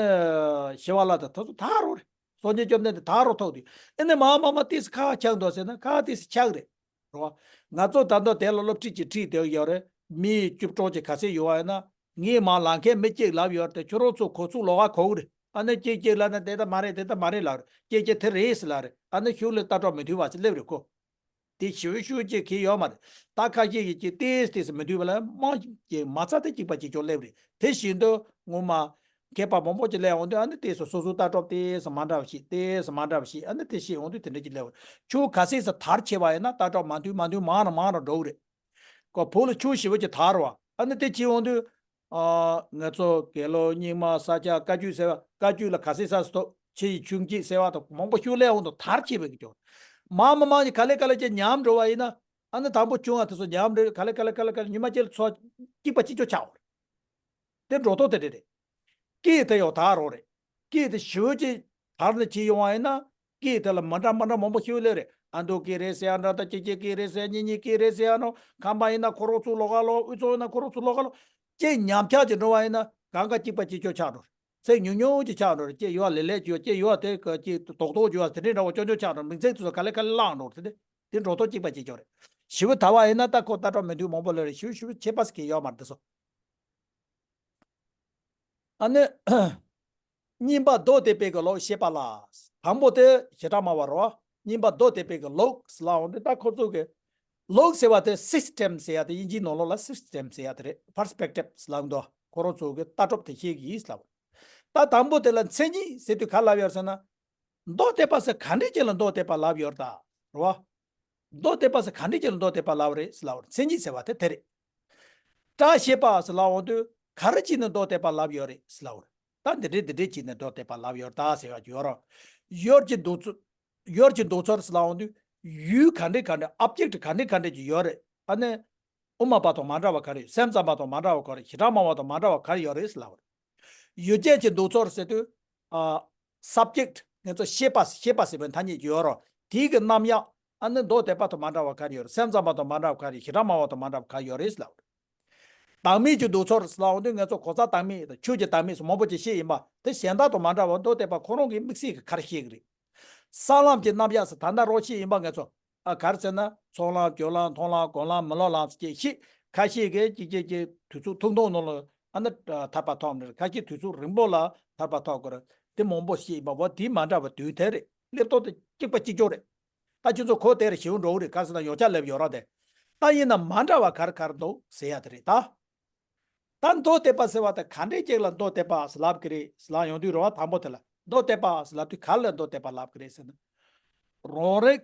ཞི་བ་ལྷ་དང་དེ་ཚོ་ད་རུང་རེད། སངས་རྒྱས་བཅོམ་ལྡན་འདས་ད་རུང་ཐོབ་ཏུ་ཡོད། ཨ་ནི་མ་མ་མ་ཏིས་ཁ་ཆག་འདུག་ཟེར་ན་ཁ་ཏིས་ཆག་རེད། རེད་བ། ང་ཚོ་ད་དུང་དེ་ལ་སློབ་ཁྲིད་ཀྱི་ཁྲིད་དེ་ཡོད་རེད། མི་བཅུ་གྲངས་ཀྱི་ག་ཚད་ཡོད་བ་ཡིན་ན། ངས་མ་ལབ་མཁན་མི་གཅིག་ལབ་ཡོད་རེད་དེ། ཁྱོད་རང་ཚོ་གོ་ཚུགས་ལོག་ག་གོ་གི་རེད། ཨ་ནི་གཅིག་གཅིག་ལབ་ན་དེ་ལྟ་མ་རེད་དེ་ལྟ་མ་རེད་ལབ་རེད། གཅིག་གཅིག་དེ་རེད་ཟེར་ལབ་རེད། ཨ་ནི་གཞུག་ལ་ལྟ་གྲུབ་མི་མཐུན་པ་ཞིག་སླེབས་རེད་ཁོ། དེ་ཞེ་པོ་ཞེ་པོ་ཅིག་གི་ཡོད་མ་རེད། ད་ཁ་ཤས་ཀྱིས་ཀྱི་ཏིས་ཏིས་མི་མཐུན་པ་ལ་མ་ཀྱི་མ་རྩ་དེ་གཅིག་པ་གཅིག་ཀྱང་སླེབས་རེད། དེ་བཞིན་དུ་སྔོན་མ་མཁས་པ་མང་པོ་ཅིག་སླེབས་འོང་དུས་ཨ་ནི་ཏིས་སོ་སོ་ལྟ་གྲུབ་ཏིས་མ་འདྲ་བ་ཞིག་ཏིས་མ་འདྲ་བ་ཞིག་ཨ་ནི་དེ་བཞིན་འོང་དུས་དེ་འདྲ་ཅིག་སླེབས་རེད། ཁྱོད་ག་ཚད་ཙམ་དར་ཆེ་བ་ཡིན་ན་ལྟ་གྲུབ་མ་མཐུན་མ་མཐུན་མང་རུ་མང་རུ་འགྲོ་གི་རེད། ཁོ་བོད་ལ་ཆོས་ཞེ་པོ་ཅིག་དར་བ་ཨ་ནི་དེ་བྱས་འོང་དུས། ཨ་ང་ཚོ་དགེ་ལུགས་རྙིང་མ་ས་སྐྱ་བཀའ་བརྒྱུད་ཟེར་བ། བཀའ་བརྒྱུད་ལ་ག་ཚད་ས་སུ་ཐོག་ཆེ་ཡི་ཆུང་སྐྱེས་ཟེར་བ་དང་མང་པོ་ཤུགས་ལས་འོང་དང་དར་ཆེ་བའི་གི་ཅོ། མ་མ་མ་ནི་ག་ལེ་ག་ལེ་ཅན་ཉམས་འགྲོ་བ་ཡིན་ན། ཨ་ནི་དང་པོ་ཆུང་བ་དེ་ཚོ་ཉམས་འགྲོ་ག་ལེ་ག་ལེ་ག་ལེ་ག་ལེ་ཉི་མ་ཅན་ཚོ་གཅིག་པ་གཅིག་ཅོ་ཆགས་འོང་། དེ་འགྲོ་ཐོག་དེ་རེད་རེད། སྐད་དེ་ཡང་དར་རོ་རེད། སྐད་དེ་ཞུ་ཅི་དར་ནས་ཅི་ཡོང་བ་ཡིན་ན། སྐད་དེ་ལ་མ་འདྲ་མ་འདྲ་མང་པོ་ཤུགས་ལས་རེད། ཨ་མདོ་སྐད་རེད་ཟེར་ཡ་འདྲ་ད་ཅི་ཅི་སྐད་རེད་ཟེར་ཡ་གཉིས་གཉིས་སྐད་རེད་ཟེར་ཡ་ནོ་ཁམས་པ་ཡིན་ན་ཁོ་རོག་ཚུགས་ལོག་ག་ལོ་དབུས་གཙང་ཡིན་ན་ཁོ་རོག་ཚུགས་ལོག་ག་ལོ། ཅི་ཉམས་ཆག་ཅི་འགྲོ་བ་ཡིན་ན་གང་ག་གཅིག་པ་གཅིག་ཆོ་ཆགས་འགྲོ་རེད། ཚིག་ཉུང་ཉུང་ཅིག་ཆགས་འགྲོ་རེད། སྐྱེ་ཡོད་ལེ་ལེ་ཅིག་ཡོད། སྐྱེ་ཡོད་དེ་ག་ཅིག་རྡོག་རྡོག་ཅིག་ཡོད། དེ་འདྲའི་འདྲ་བོ་ཅོ་ཅོ་ཆགས་འགྲོ། མིང་ཚིག་དེ་ཚོ་ག་ལེ་ག་ལེ་བརླག་འགྲོ་རེད། དེ་དེ་འགྲོ་སྟངས་གཅིག་པ་གཅིག་རྐྱང་རེད། ཞིབ་པ་ད་བ་ཡིན་ན་ད་ཁོ་ལྟ་གྲུབ་མི་འདུག་མང་པོ་ལ་རེད། ཞིབ་ཞིབ་ཁྱད་པར་ཟེར་གྱི་ཡོད་མ་རེད་དེ་ཚོ། ཨ་ནི། གཉིས་པ་མདོ་སྡེ་པའི་གི་ལུགས་ཤེས་པ་ལ། དང་པོ་དེ་བྱེ་བྲག་སྨྲ་བ་རེད་བ། གཉིས་པ་མདོ་སྡེ་པའི་གི་ལུགས་ཟེར་ལབ་འོང་དུས་ད་ཁོ་ཚོ་གི་ལུགས་ཟེར་བ་དེ་སིས་ཊེམ་ཟེར་ཡ་དེ་དབྱིན་ཇིའི་ནང་ལོགས་ལ་སིས་ཊེམ་ཟེར་ཡ་དེ་རེད། པར་སི་པེག་ཊིབ་ཟེར་ལབ་འདུག་ཁོ་རང་ཚོ་གི་ལྟ་གྲུབ་དེ་ཤེས་ཀྱི་ཡིན་ཟེར་ལབ། ད་དང་པོ་དེ་ལ་མཚན་ཉིད་ཟེར་དུས་ག་ལབ་ཡོད་ཟེར་ན། མདོ་སྡེ་པ་ཟེར་ག་འདྲས་ཅིག་ལ་མདོ་སྡེ་པ་ལབ་ཡོད་རེད་ད། རེད་བ། མདོ་སྡེ་པ་ཟེར་ག་འདྲས་ཅིག་ལ་མདོ་སྡེ་པ་ལབ་རེད་ཟེར་ལབ་རེད། མཚན་ཉིད་ཟེར་བ་དེ་དེ་རེད། སྒྲ་ཤེས་པ་ཟེར་ལབ་འོང་དུས་ག་རེ་བྱས་ནས་མདོ་སྡེ་པ་ལབ་ཡོད་རེད་ཟེར་ལབ་རེད། ད་འདི་འདྲས་འདི་འདྲས་བྱས་ནས་མདོ་སྡེ་པ་ལབ་ཡོད་ད་ཟེར་བ་ཅིག་ཡོད་རེད། ཡུལ་གྱི་འདུག་ཚུལ། ཡུལ་གྱི་འདུག་ཚུལ་ཟེར་ལབ་འོང་དུས་ཡུལ་ག་འདྲས་ག་འདྲས་ཨོབ་ཇེག་ག་འདྲས་ག་འདྲས་ཅིག་ཡོད་རེད། ཨ་ནི། དབུ་མ་པ་དང་མ་འདྲ་བ་ག་རེ་ཡོད། སེམས་ཙམ་པ་དང་མ་འདྲ་བ་ག་རེ་ཡོད། བྱེ་བྲག་སྨྲ་བ་དང་མ་འདྲ་བ་ག་རེ་ཡོད་རེད་ཟེར་ལབ་རེད། ཡུལ་ཅན་གྱི་འདུག་ཚུལ་ཟེར་དུས། ཨ། སབ་ཇེག་ཊི། ང་ཚོ་ཤེས་པ་ཤེས་པ་ཟེར་བའི་ཐ་སྙད་ཅིག་ཡོད་རེད། དེའི་གི་རྣམ་གཞག་ཨ་ནི་མདོ་སྡེ་པ་དང་མ་འདྲ་བ་ག་རེ་ཡོད་རེད། སེམས་ཙམ་པ་དང་མ་འདྲ་བ་ག་རེ་ཡོད། བྱེ་བྲག་སྨྲ་བ་དང་མ་འདྲ་བ་ག་རེ་ཡོད་རེད་ཟེར་ལབ་རེད། བདག་མེད་ཀྱི་འདུག་ཚུལ་ཟེར་ལབ་འོང་དུས་ང་ཚོ་གོ་ས་བདག་མེད་དང་ཆོས་ཀྱི་བདག་མེད་སོགས་མང་པོ་ཅིག་བཤད་ཡིན་པ་དེ་གཞན་དག་དང་མ་འདྲ་བར་མདོ་སྡེ་པ་ཁོ་རང་གི་དམིགས་བསལ་གྱི་ག་རེ་བཤད་ཀྱི་རེད། ས་ལམ་གྱི་རྣམ་གཞག་ཟེར་ད་ལྟ་རོགས་བཤད་ཡིན་པ་ང་ཚོ། ཨ། ག་རེ་ཟེར་ན་ཚོགས་ལམ་སྦྱོར་ལམ་མཐོང་ལམ་སྒོམ་ལམ་མི་སློབ་ལམ་ཟེར་གྱི་ཤིག་ཁ་ཤས་ཀྱིས་ཀྱི་ཀྱི་ཀྱི་དུས་ཚོད་ཐུང་ཐུང་ནང་ལ་ཨ་ནི་ཐར་པ་ཐོབ་ནས། ཁ་ཤས་དུས་ཚོད་རིང་པོ་ལ་ཐར་པ་ཐོབ་དགོས་རེད། དེ་མང་པོ་བཤད་ཡིན་པ་བ་དེ་མ་འདྲ་བ་དུས་དེ་རེད། སླེབས་ཐོག་དེ་གཅིག་པ་གཅིག་རྐྱང་རེད། ད་ཁྱོད་ཚོ་གོ་བདེ་རེ་ཞིབ་འགྲོ་གི་རེད། ག་རེ་ཟེར་ན་ཡོངས་ཁྱབ་སླེབས་ཡོད་ར་དེ། ད་ཡིན་ན་མ་འདྲ་བ་ག་རེ་ག་རེ་འདུག་ཟེར་ཡ་དེ་རེད་ད། ད་མདོ་སྡེ་པ་ཟེར་བ་དེ་ག་འདྲས་ཅིག་ལ་མདོ་སྡེ་པ་ཟེར་ལབ་ཀྱི་རེད་ཟེར་ལབ་ཡོང་དུས་རེད་བ། དང་པོ་དེ་ལ་མདོ་སྡེ་པ་ཟེར་ལབ་དུས་ག་རེ་ལ་མདོ་སྡེ་པ་ལབ་ཀྱི་རེད་ཟེར་ན། རང་རིག་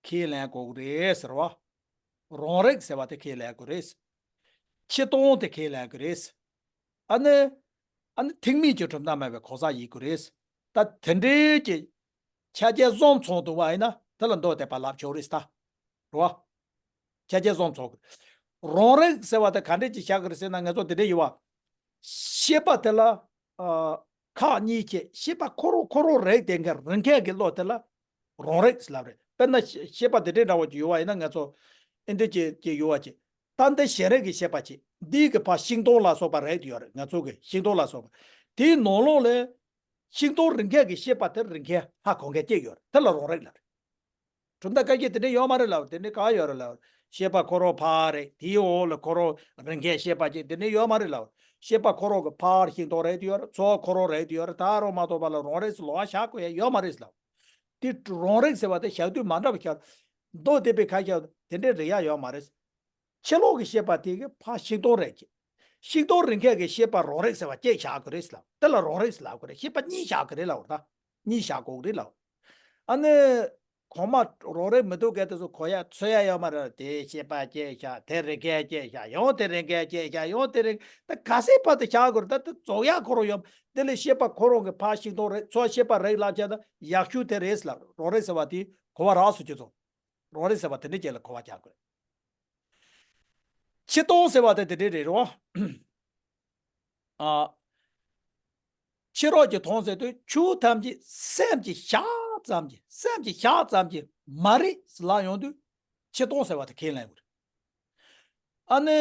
ཁས་ལེན་དགོས་ཀྱི་རེད་ཟེར་བ། རང་རིག་ཟེར་བ་དེ་ཁས་ལེན་དགོས་རེད། ཕྱི་སྟོང་དེ་ཁས་ལེན་དགོས་རེད། ཨ་ནི། ཨ་ནི་ཐེག་དམན་གྱི་གྲུབ་མཐའ་སྨྲ་བའི་གོ་ས་ཡིན་དགོས་རེད། ད་དེ་འདྲའི་གི་ཆ་རྐྱེན་གསུམ་ཚང་འདུག་པ་ཡིན་ན་དེ་ལ་མདོ་སྡེ་པ་ལབ་ཆོག་རེད་ད། རེད་བ། ཆ་རྐྱེན་གསུམ་ཚང་དགོས། རང་རིག་ཟེར་བ་དེ་ག་འདྲས་ཅིག་བཞག་གི་རེད་ཟེར་ན་ང་ཚོ་དེ་འདྲས་ཡོད་བ། ཤེས་པ་དེ་ལ། ཨ། ཁག་གཉིས་ཕྱེ། ཤེས་པ་ཁོ་རང་ཁོ་རང་རིག་བསྡད་མཁན་རིག་མཁན་གྱི་བློ་དེ་ལ་རང་རིག་ཟེར་ལབ་རེད། དཔེར་ན་ཤེས་པ་དེ་འདྲས་འདྲ་བོ་ཅིག་ཡོད་བ་ཡིན་ན་ང་ཚོ་ཨེ་འདྲས་ཅིག་ཅིག་ཡོད་བ་ཅིག་ད་འདི་ཞེན་རིག་གི་ཤེས་པ་ཅིག་འདིའི་གི་ཕར་ཤིང་སྡོང་ལ་སོགས་པ་རེད་ཡོད་རེད། ང་ཚོ་གི་ཤིང་སྡོང་ལ་སོགས་པ། དེའི་ནང་ལོགས་ལ་ཤིང་སྡོང་རིག་མཁན་གྱི་ཤེས་པ་དེ་རིག་མཁན་ཧ་གོ་མཁན་གཅིག་ཡོད་རེད། དེ་ལ་རང་རིག་ལབ་རེད། གྲུབ་མཐའ་བཀའ་བརྒྱད་དེ་འདྲ་ཡོད་མ་རེད་ལབ། དེ་འདྲ་གང་ཡོད་རེད་ལབ། ཤེས་པ་ཁོ་རང་ཕར་རེད། དེའི་འོག་ལ་ཁོ་རང་རིག་མཁན་ཤེས་པ་ཅིག་དེ་འདྲ་ཡོད་མ་རེད་ལབ། ཤེས་པ་ཁོ་རང་གི་ཕར་ཤིང་སྡོང་རེད་ཡོད་རེད། ཚུར་ཁོ་རང་རེད་ཡོད་རེད། ད་རུང་མ་གཏོགས་པ་ལ་རང་རིག་ཟེར་ལབ་བཞག་དགོས་ཡ་ཡོད་མ་རེད་ལབ། དེ་རང་རིག་ཟེར་བ་དེ་བཞག་དུས་མ་འདྲ་བ་ཤར། མདོ་སྡེ་པའི་ཁ་ཤས་དེ་འདྲའི་རིག་ཡ་ཡོད་མ་རེད། ཕྱི་ལོགས་ཀྱི་ཤེས་པ་དེ་གི་ཕར་ཤིང་སྡོང་རེད་ཀྱི། ཤིང་སྡོང་རིག་མཁན་གྱི་ཤེས་པ་རང་རིག་ཟེར་བ་གཅིག་བཞག་གི་རེད་ལབ། དེ་ལ་རང་རིག་ཟེར་ལབ་གི་རེད། ཤེས་པ་གཉིས་བཞག་གི་རེད་ལབ་ད། གཉིས་བཞག་དགོས་ཀྱི་རེད་ལབ། ཨ་ནི། གོང་མ་རང་རིག་མི་འདུག་གལ་དེ་ཚོ་གོ་ཡ་ཚོད་ཡ་ཡོད་མ་རེད། དེ་ཤེས་པ་གཅིག་བཞག་དེ་རིག་མཁན་གཅིག་བཞག་ཡང་དེ་རིག་མཁན་གཅིག་བཞག་ཡང་དེ་རིག་ད་ག་ཚད་བར་དུ་བཞག་དགོས་རེད། ད་དེ་རྫོགས་ཡ་ཁོ་རང་ཡོད། དེ་ལས་ཤེས་པ་ཁོ་རང་གི་ཕར་ཤིང་སྡོང་རེད། ཚུར་ཤེས་པ་རིག་ལབ་བྱས་ན་ཡག་ཤོས་དེ་རེད་ལབ། རང་རིག་ཟེར་བ་དེ་གོ་བ་རག་སོང་ཅི་ཚོ། རང་རིག་ཟེར་བ་དེ་འདྲ་ཅིག་ལ་གོ་བ་རྒྱག་དགོས། ཕྱི་སྟོང་ཟེར་བ་དེ་དེ་འདྲ་རེད་རོ། ཨ། ཕྱི་རོལ་གྱི་སྟོང་ཟེར་དུས་ཆོས་ཐམས་ཅད་སེམས་ཀྱིས་བཞག་ཙམ་གྱི། སེམས་ཀྱིས་བཞག་ཙམ་གྱི་མ་རེད་ལབ་ཡོང་དུས་ཕྱི་སྟོང་ཟེར་བ་དེ་ཁས་ལེན་དགོས་རེད། ཨ་ནི་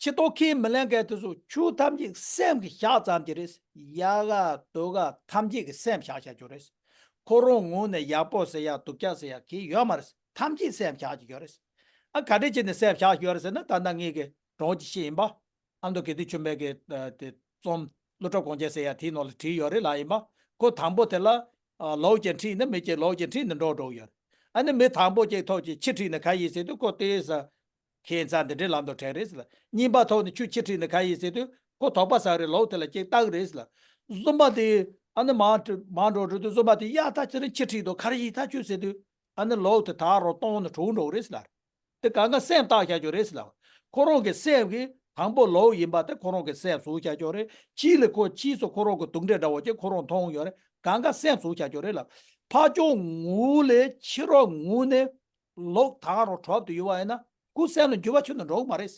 ཕྱི་སྟོང་ཁས་མི་ལེན་མཁན་དེ་ཚོ་ཆོས་ཐམས་ཅད་སེམས་ཀྱིས་བཞག་ཙམ་གྱི་རེད། ཡག་ག་སྡུག་ག་ཐམས་ཅད་ཀྱི་སེམས་བཞག་བཞག་རྒྱུ་རེད། ཁོ་རང་ངོས་ནས་ཡག་པོ་ཟེར་ཡ་སྡུག་ཅག་ཟེར་ཡ་གི་ཡོད་མ་རེད། ཐམས་ཅད་སེམས་བཞག་གི་ཡོད་རེད། ཨ་ག་འདྲས་བྱས་ནས་སེམས་བཞག་གི་ཡོད་རེད་ཟེར་ན་ད་ལྟ་ངས་གི་གྲོང་ཅིག་བཤད་ཡིན་པ། ཨ་མདོ་དགེ་ལྡན་ཆོས་འཕེལ་གི་དེ་རྩོམ་ཀླུ་སྒྲུབ་དགོངས་རྒྱན་ཟེར་ཡ་དེའི་ནང་ལ་བྲིས་ཡོད་རེད་ལབ་ཡིན་པ། ཁོ་དང་པོ་དེ་ལ་ལོག་ཅིག་ཁྲིད་ནས་མི་གཅིག་ལོག་ཅིག་ཁྲིད་ནས་འགྲོ་འགྲོ་ཡོད་རེད། ཨ་ནི་མི་དང་པོ་གཅིག་ཐོག་གཅིག་ཕྱིར་ཁྲིད་ནས་ག་ཡིན་ཟེར་དུས་ཁོ་དེ་ས། ཁྱད་མཚར་འདི་འདྲའི་ལམ་དུ་དྲངས་རེད་ཟེར་ལ། གཉིས་པ་ཐོག་ནས་ཁྱོད་ཕྱིར་ཁྲིད་ནས་ག་ཡིན་ཟེར་དུས་ཁོ་དོགས་པ་ཟ་རེད། ལོག་དེ་ལ་གཅིག་བལྟ་གི་རེད་ཟེར་ལ། བཙུན་པ་དེ་ཨ་ནི་མར་མར་འགྲོ་འགྲོ་དུས་བཙུན་པ་དེ་ཡ་ད་ཁྱེད་རང་ཕྱིར་ཁྲིད་འདུག་ག་རེ་ཡིན་ད་ཁྱོད་ཟེར་དུས། ཨ་ནི་ལོག་དེ་ད་རུང་སྟོང་ནས་གྲོངས་འགྲོ་གི་རེད་ཟེར་ལ། དེ་གང་ག་སེམས་བཏགས་བཞག་རྒྱུ་རེད་ཟེར་ལ། ཁོ་རང་གི་སེམས་ཀྱིས་དང་པོ་ལོག་ཡིན་པ་དེ་ཁོ་རང་གི་སེམས་བཟོས་བཞག་རྒྱུ་རེད། ཕྱིས་ལ་ཁོ་ཕྱིས་སུ་ཁོ་རང་གི་སྡུག་འདྲེ་འདྲ་བོ་ཅིག་ཁོ་རང་མཐོང་ཡོད་རེད། གང་ག་སེམས་བཟོས་བཞག་རྒྱུ་རེད་ལ། ཕར་ཕྱོགས་ངོས་ལས་ཕྱི་རོལ་ངོས་ནས་ལོག་ད་རུང་གྲོལ་དུ་ཡོད་པ་ཡིན་ན་ཁོའི་སེམས་ལ་འགྱུར་བ་ཁྱོན་ནས་འགྲོ་གི་མ་རེད།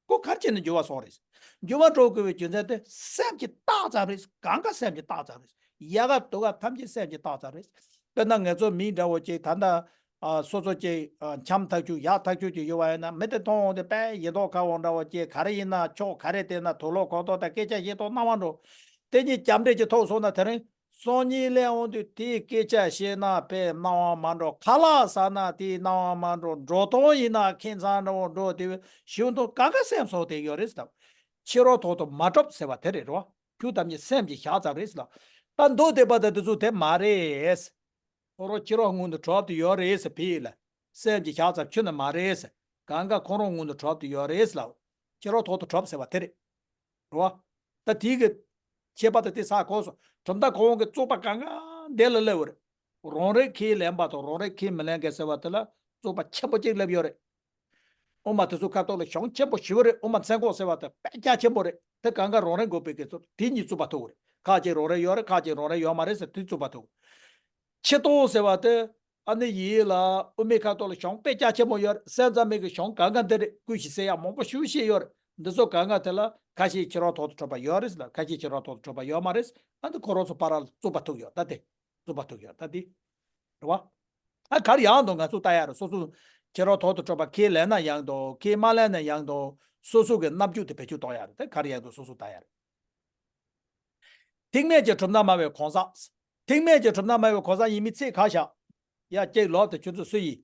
ཁོ་ག་རེ་བྱས་ནས་འགྱུར་བ་སོང་རེད། འགྱུར་བ་འགྲོ་དགོས་པའི་རྒྱུ་མཚན་དེ་སེམས་ཀྱིས་བཏགས་ཙམ་རེད། གང་ག་སེམས་ཀྱིས་བཏགས་ཙམ་རེད། ཡག་ག་སྡུག་ག་ཐམས་ཅད་སེམས་ཀྱིས་བཏགས་ཙམ་རེད། དཔེར་ན་ང་ཚོ་མི་འདྲ་བོ་ཅིག་ད་ལྟ་ཨ་སོ་སོ་ཅིག་ཨ་འཆམ་ཐག་ཆོད་ཡག་ཐག་ཆོད་ཅིག་ཡོད་པ་ཡིན་ན་མི་དེ་མཐོང་འོང་དེ་དཔེ་ཡིན་མདོག་ཁ་པོ་འདྲ་བོ་ཅིག་ག་རེ་ཡིན་ན་ཆོག་ག་རེ་བལྟས་ན་དུག་ལོག་གོག་ཏོག་དང་སྐད་ཆ་བཤད་མདོག་སྣང་བ་འགྲོ། དེ་གཉིས་རྒྱབ་འགྲེལ་གྱི་ཐོག་སོང་ན་དེ་རིང་སང་ཉིན་སླེབས་འོང་དུས་དེའི་སྐད་ཆ་བཤད་ན་དཔེ་སྣང་བ་མ་འགྲོ། ཁ་ལག་ཟ་ན་དེའི་སྣང་བ་མ་འགྲོ། འགྲོ་སྟངས་ཡིན་ན་ཁྱིམ་ཚང་འདྲ་བོ་འགྲོ་དེ་བས་ཞིབ་མཐོང་གང་ག་སེམས་སོགས་དེ་ཡོད་རེད་ཟེར། ཕྱི་རོལ་ཐོག་ཏུ་མ་གྲུབ་ཟེར་བ་དེ་རེད་རོ། ཁྱོད་ཐམས་ཅད་སེམས་ཀྱི་ཞག་ཙམ་རེད་ཟེར་ལ། ད་མདོ་སྡེ་པ་དང་དེ་ཚོ་དེ་མ་རེད། ཁོ་རང་ཕྱི་རོལ་སྔོན་དུ་གྲུབ་ཏུ་ཡོད་རེད་ཟེར་ཕི་ལ། སེམས་ཀྱི་ཞག་ཙམ་ཁྱོད་ནི་མ་རེད་ཟེར། གང་ག་ཁོ་རང་སྔོན་དུ་གྲུབ་ཏུ་ཡོད་རེད་ཟེར་ལ། ཕྱི་རོལ་ཐོག་ཏུ་གྲུབ་ཟེར་བ་དེ་རེད། རེད་བ། ད་དེའི་གི་ཁྱད་པར་དེ་དེ་ས་གོ་སོང་། གྲུབ་མཐའ་གོང་གི་རྩོད་པ་གང་ག་འདི་ལ་སླེབས་ཡོད་རེད། རང་རེ་ཁས་ལེན་པ་དང་རང་རེ་ཁས་མི་ལེན་མཁན་ཟེར་བ་དེ་ལ་རྩོད་པ་ཆེན་པོ་གཅིག་སླེབས་ཡོད་རེད། དབུ་མ་དེ་ཚོ་ཁ་ཐོག་ལ་གཞུང་ཆེན་པོ་ཞེ་པོ་རེད། དབུ་མ་མཚན་འགོག་ཟེར་བ་དེ་དཔེ་རྒྱ་ཆེན་པོ་རེད། དེ་གང་ག་རང་རེ་འགོག་པའི་དགེ་ཚུལ་དེ་གཉིས་རྩོད་པ་ཐུག་རེད། ཁ་ཅིག་རང་རེ་ཡོད་རེད། ཁ་ཅིག་རང་རེ་ཡོད་མ་རེད་ཟེར་དེ་རྩོད་པ་ཐུག་ཕྱི་དོན་ཟེར་བ་དེ་ཨ་ནི་ཡིན་ལ། དབུ་མའི་ཁ་ཐོག་ལ་གཞུང་དཔེ་རྒྱ་ཆེན་པོ་ཡོད་རེད། སེམས་ཙམ་མིག་གི་གཞུང་གང་ག་འདི་རེད། ཀུན་གཞི་གསལ་ཡག་མང་པོ་ཞེ་པོ་ཅིག་ཡོད་རེད། འདི་ཚོ་གང་ག་དེ་ལ་ཁ་ཤས་ཕྱི་རོལ་ཐོག་ཏུ་གྲུབ་པ་ཡོད་རེད་ཟེར་ལ། ཁ་ཤས་ཕྱི་རོལ་ཐོག་ཏུ་གྲུབ་པ་ཡོད་མ་རེད། ཨ་ནི་ཁོ་རང་ཚོ་བར་ལ་རྩོད་པ་ཐུག་ཡོད་ད་དེ། རྩོད་པ་ཐུག་ཡོད་ད་དེ། རེད་བ། ཨ་གར་ཡང་དུ་ང་ཚོ་ལྟ་ཡ་རེད། སོ་སོ་ཁྱེད་རང་ཐོག་ཏུ་གྲུབ་པ་ཁས་ལེན་ན་ཡང་དུ་ཁས་མ་ལེན་ན་ཡང་དུ་སོ་སོ་གི་རྣམ་འགྱུར་དེ་བེད་སྤྱོད་གཏོང་ཡ་རེད། དེ་གར་ཡང་དུ་སོ་སོ་ལྟ་ཡ་རེད། ཐེག་དམན་གྱི་གྲུབ་མཐའ་སྨྲ་བའི་གང་ཟག་ཐེག་དམན་གྱི་གྲུབ་མཐའ་སྨྲ་བའི་གང་ཟག་ཡིན་མིན་ཚིག་ཁ་བཞག་ཡ་གཅིག་ལོག་དེ་ཁྱོད་ཚོ་སུ་ཡིན།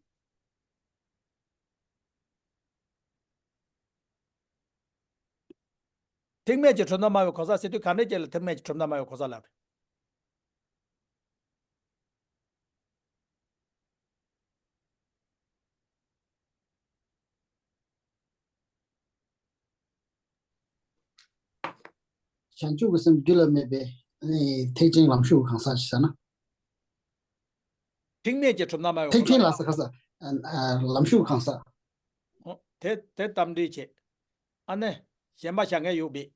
ཐེག་དམན་གྱི་གྲུབ་མཐའ་སྨྲ་བའི་གང་ཟག་ཟེར་དུས་ག་འདྲ་ཅིག་ལ་ཐེག་དམན་གྱི་གྲུབ་མཐའ་སྨྲ་བའི་གང་ཟག་ལབ་རེད། བྱང་ཆུབ་ཀྱི་སེམས་རྒྱུད་ལ་མེད་པའི་ཨ་ནི་ཐེག་ཆེན་ལམ་ཞུགས་གང་ཟག་ཅིག་ཟེར་ན། ཐེག་དམན་གྱི་གྲུབ་མཐའ་སྨྲ་བའི་ཐེག་ཆེན་ལ་ཟེར་ག་ཟེར། ཨ་ཨ་ལམ་ཞུགས་གང་ཟག་ཨོ། དེ་དེ་གཏམ་འདྲི་བྱེད། ཨ་ནི་གཞན་པ་བྱ་མཁན་ཡོད་པས།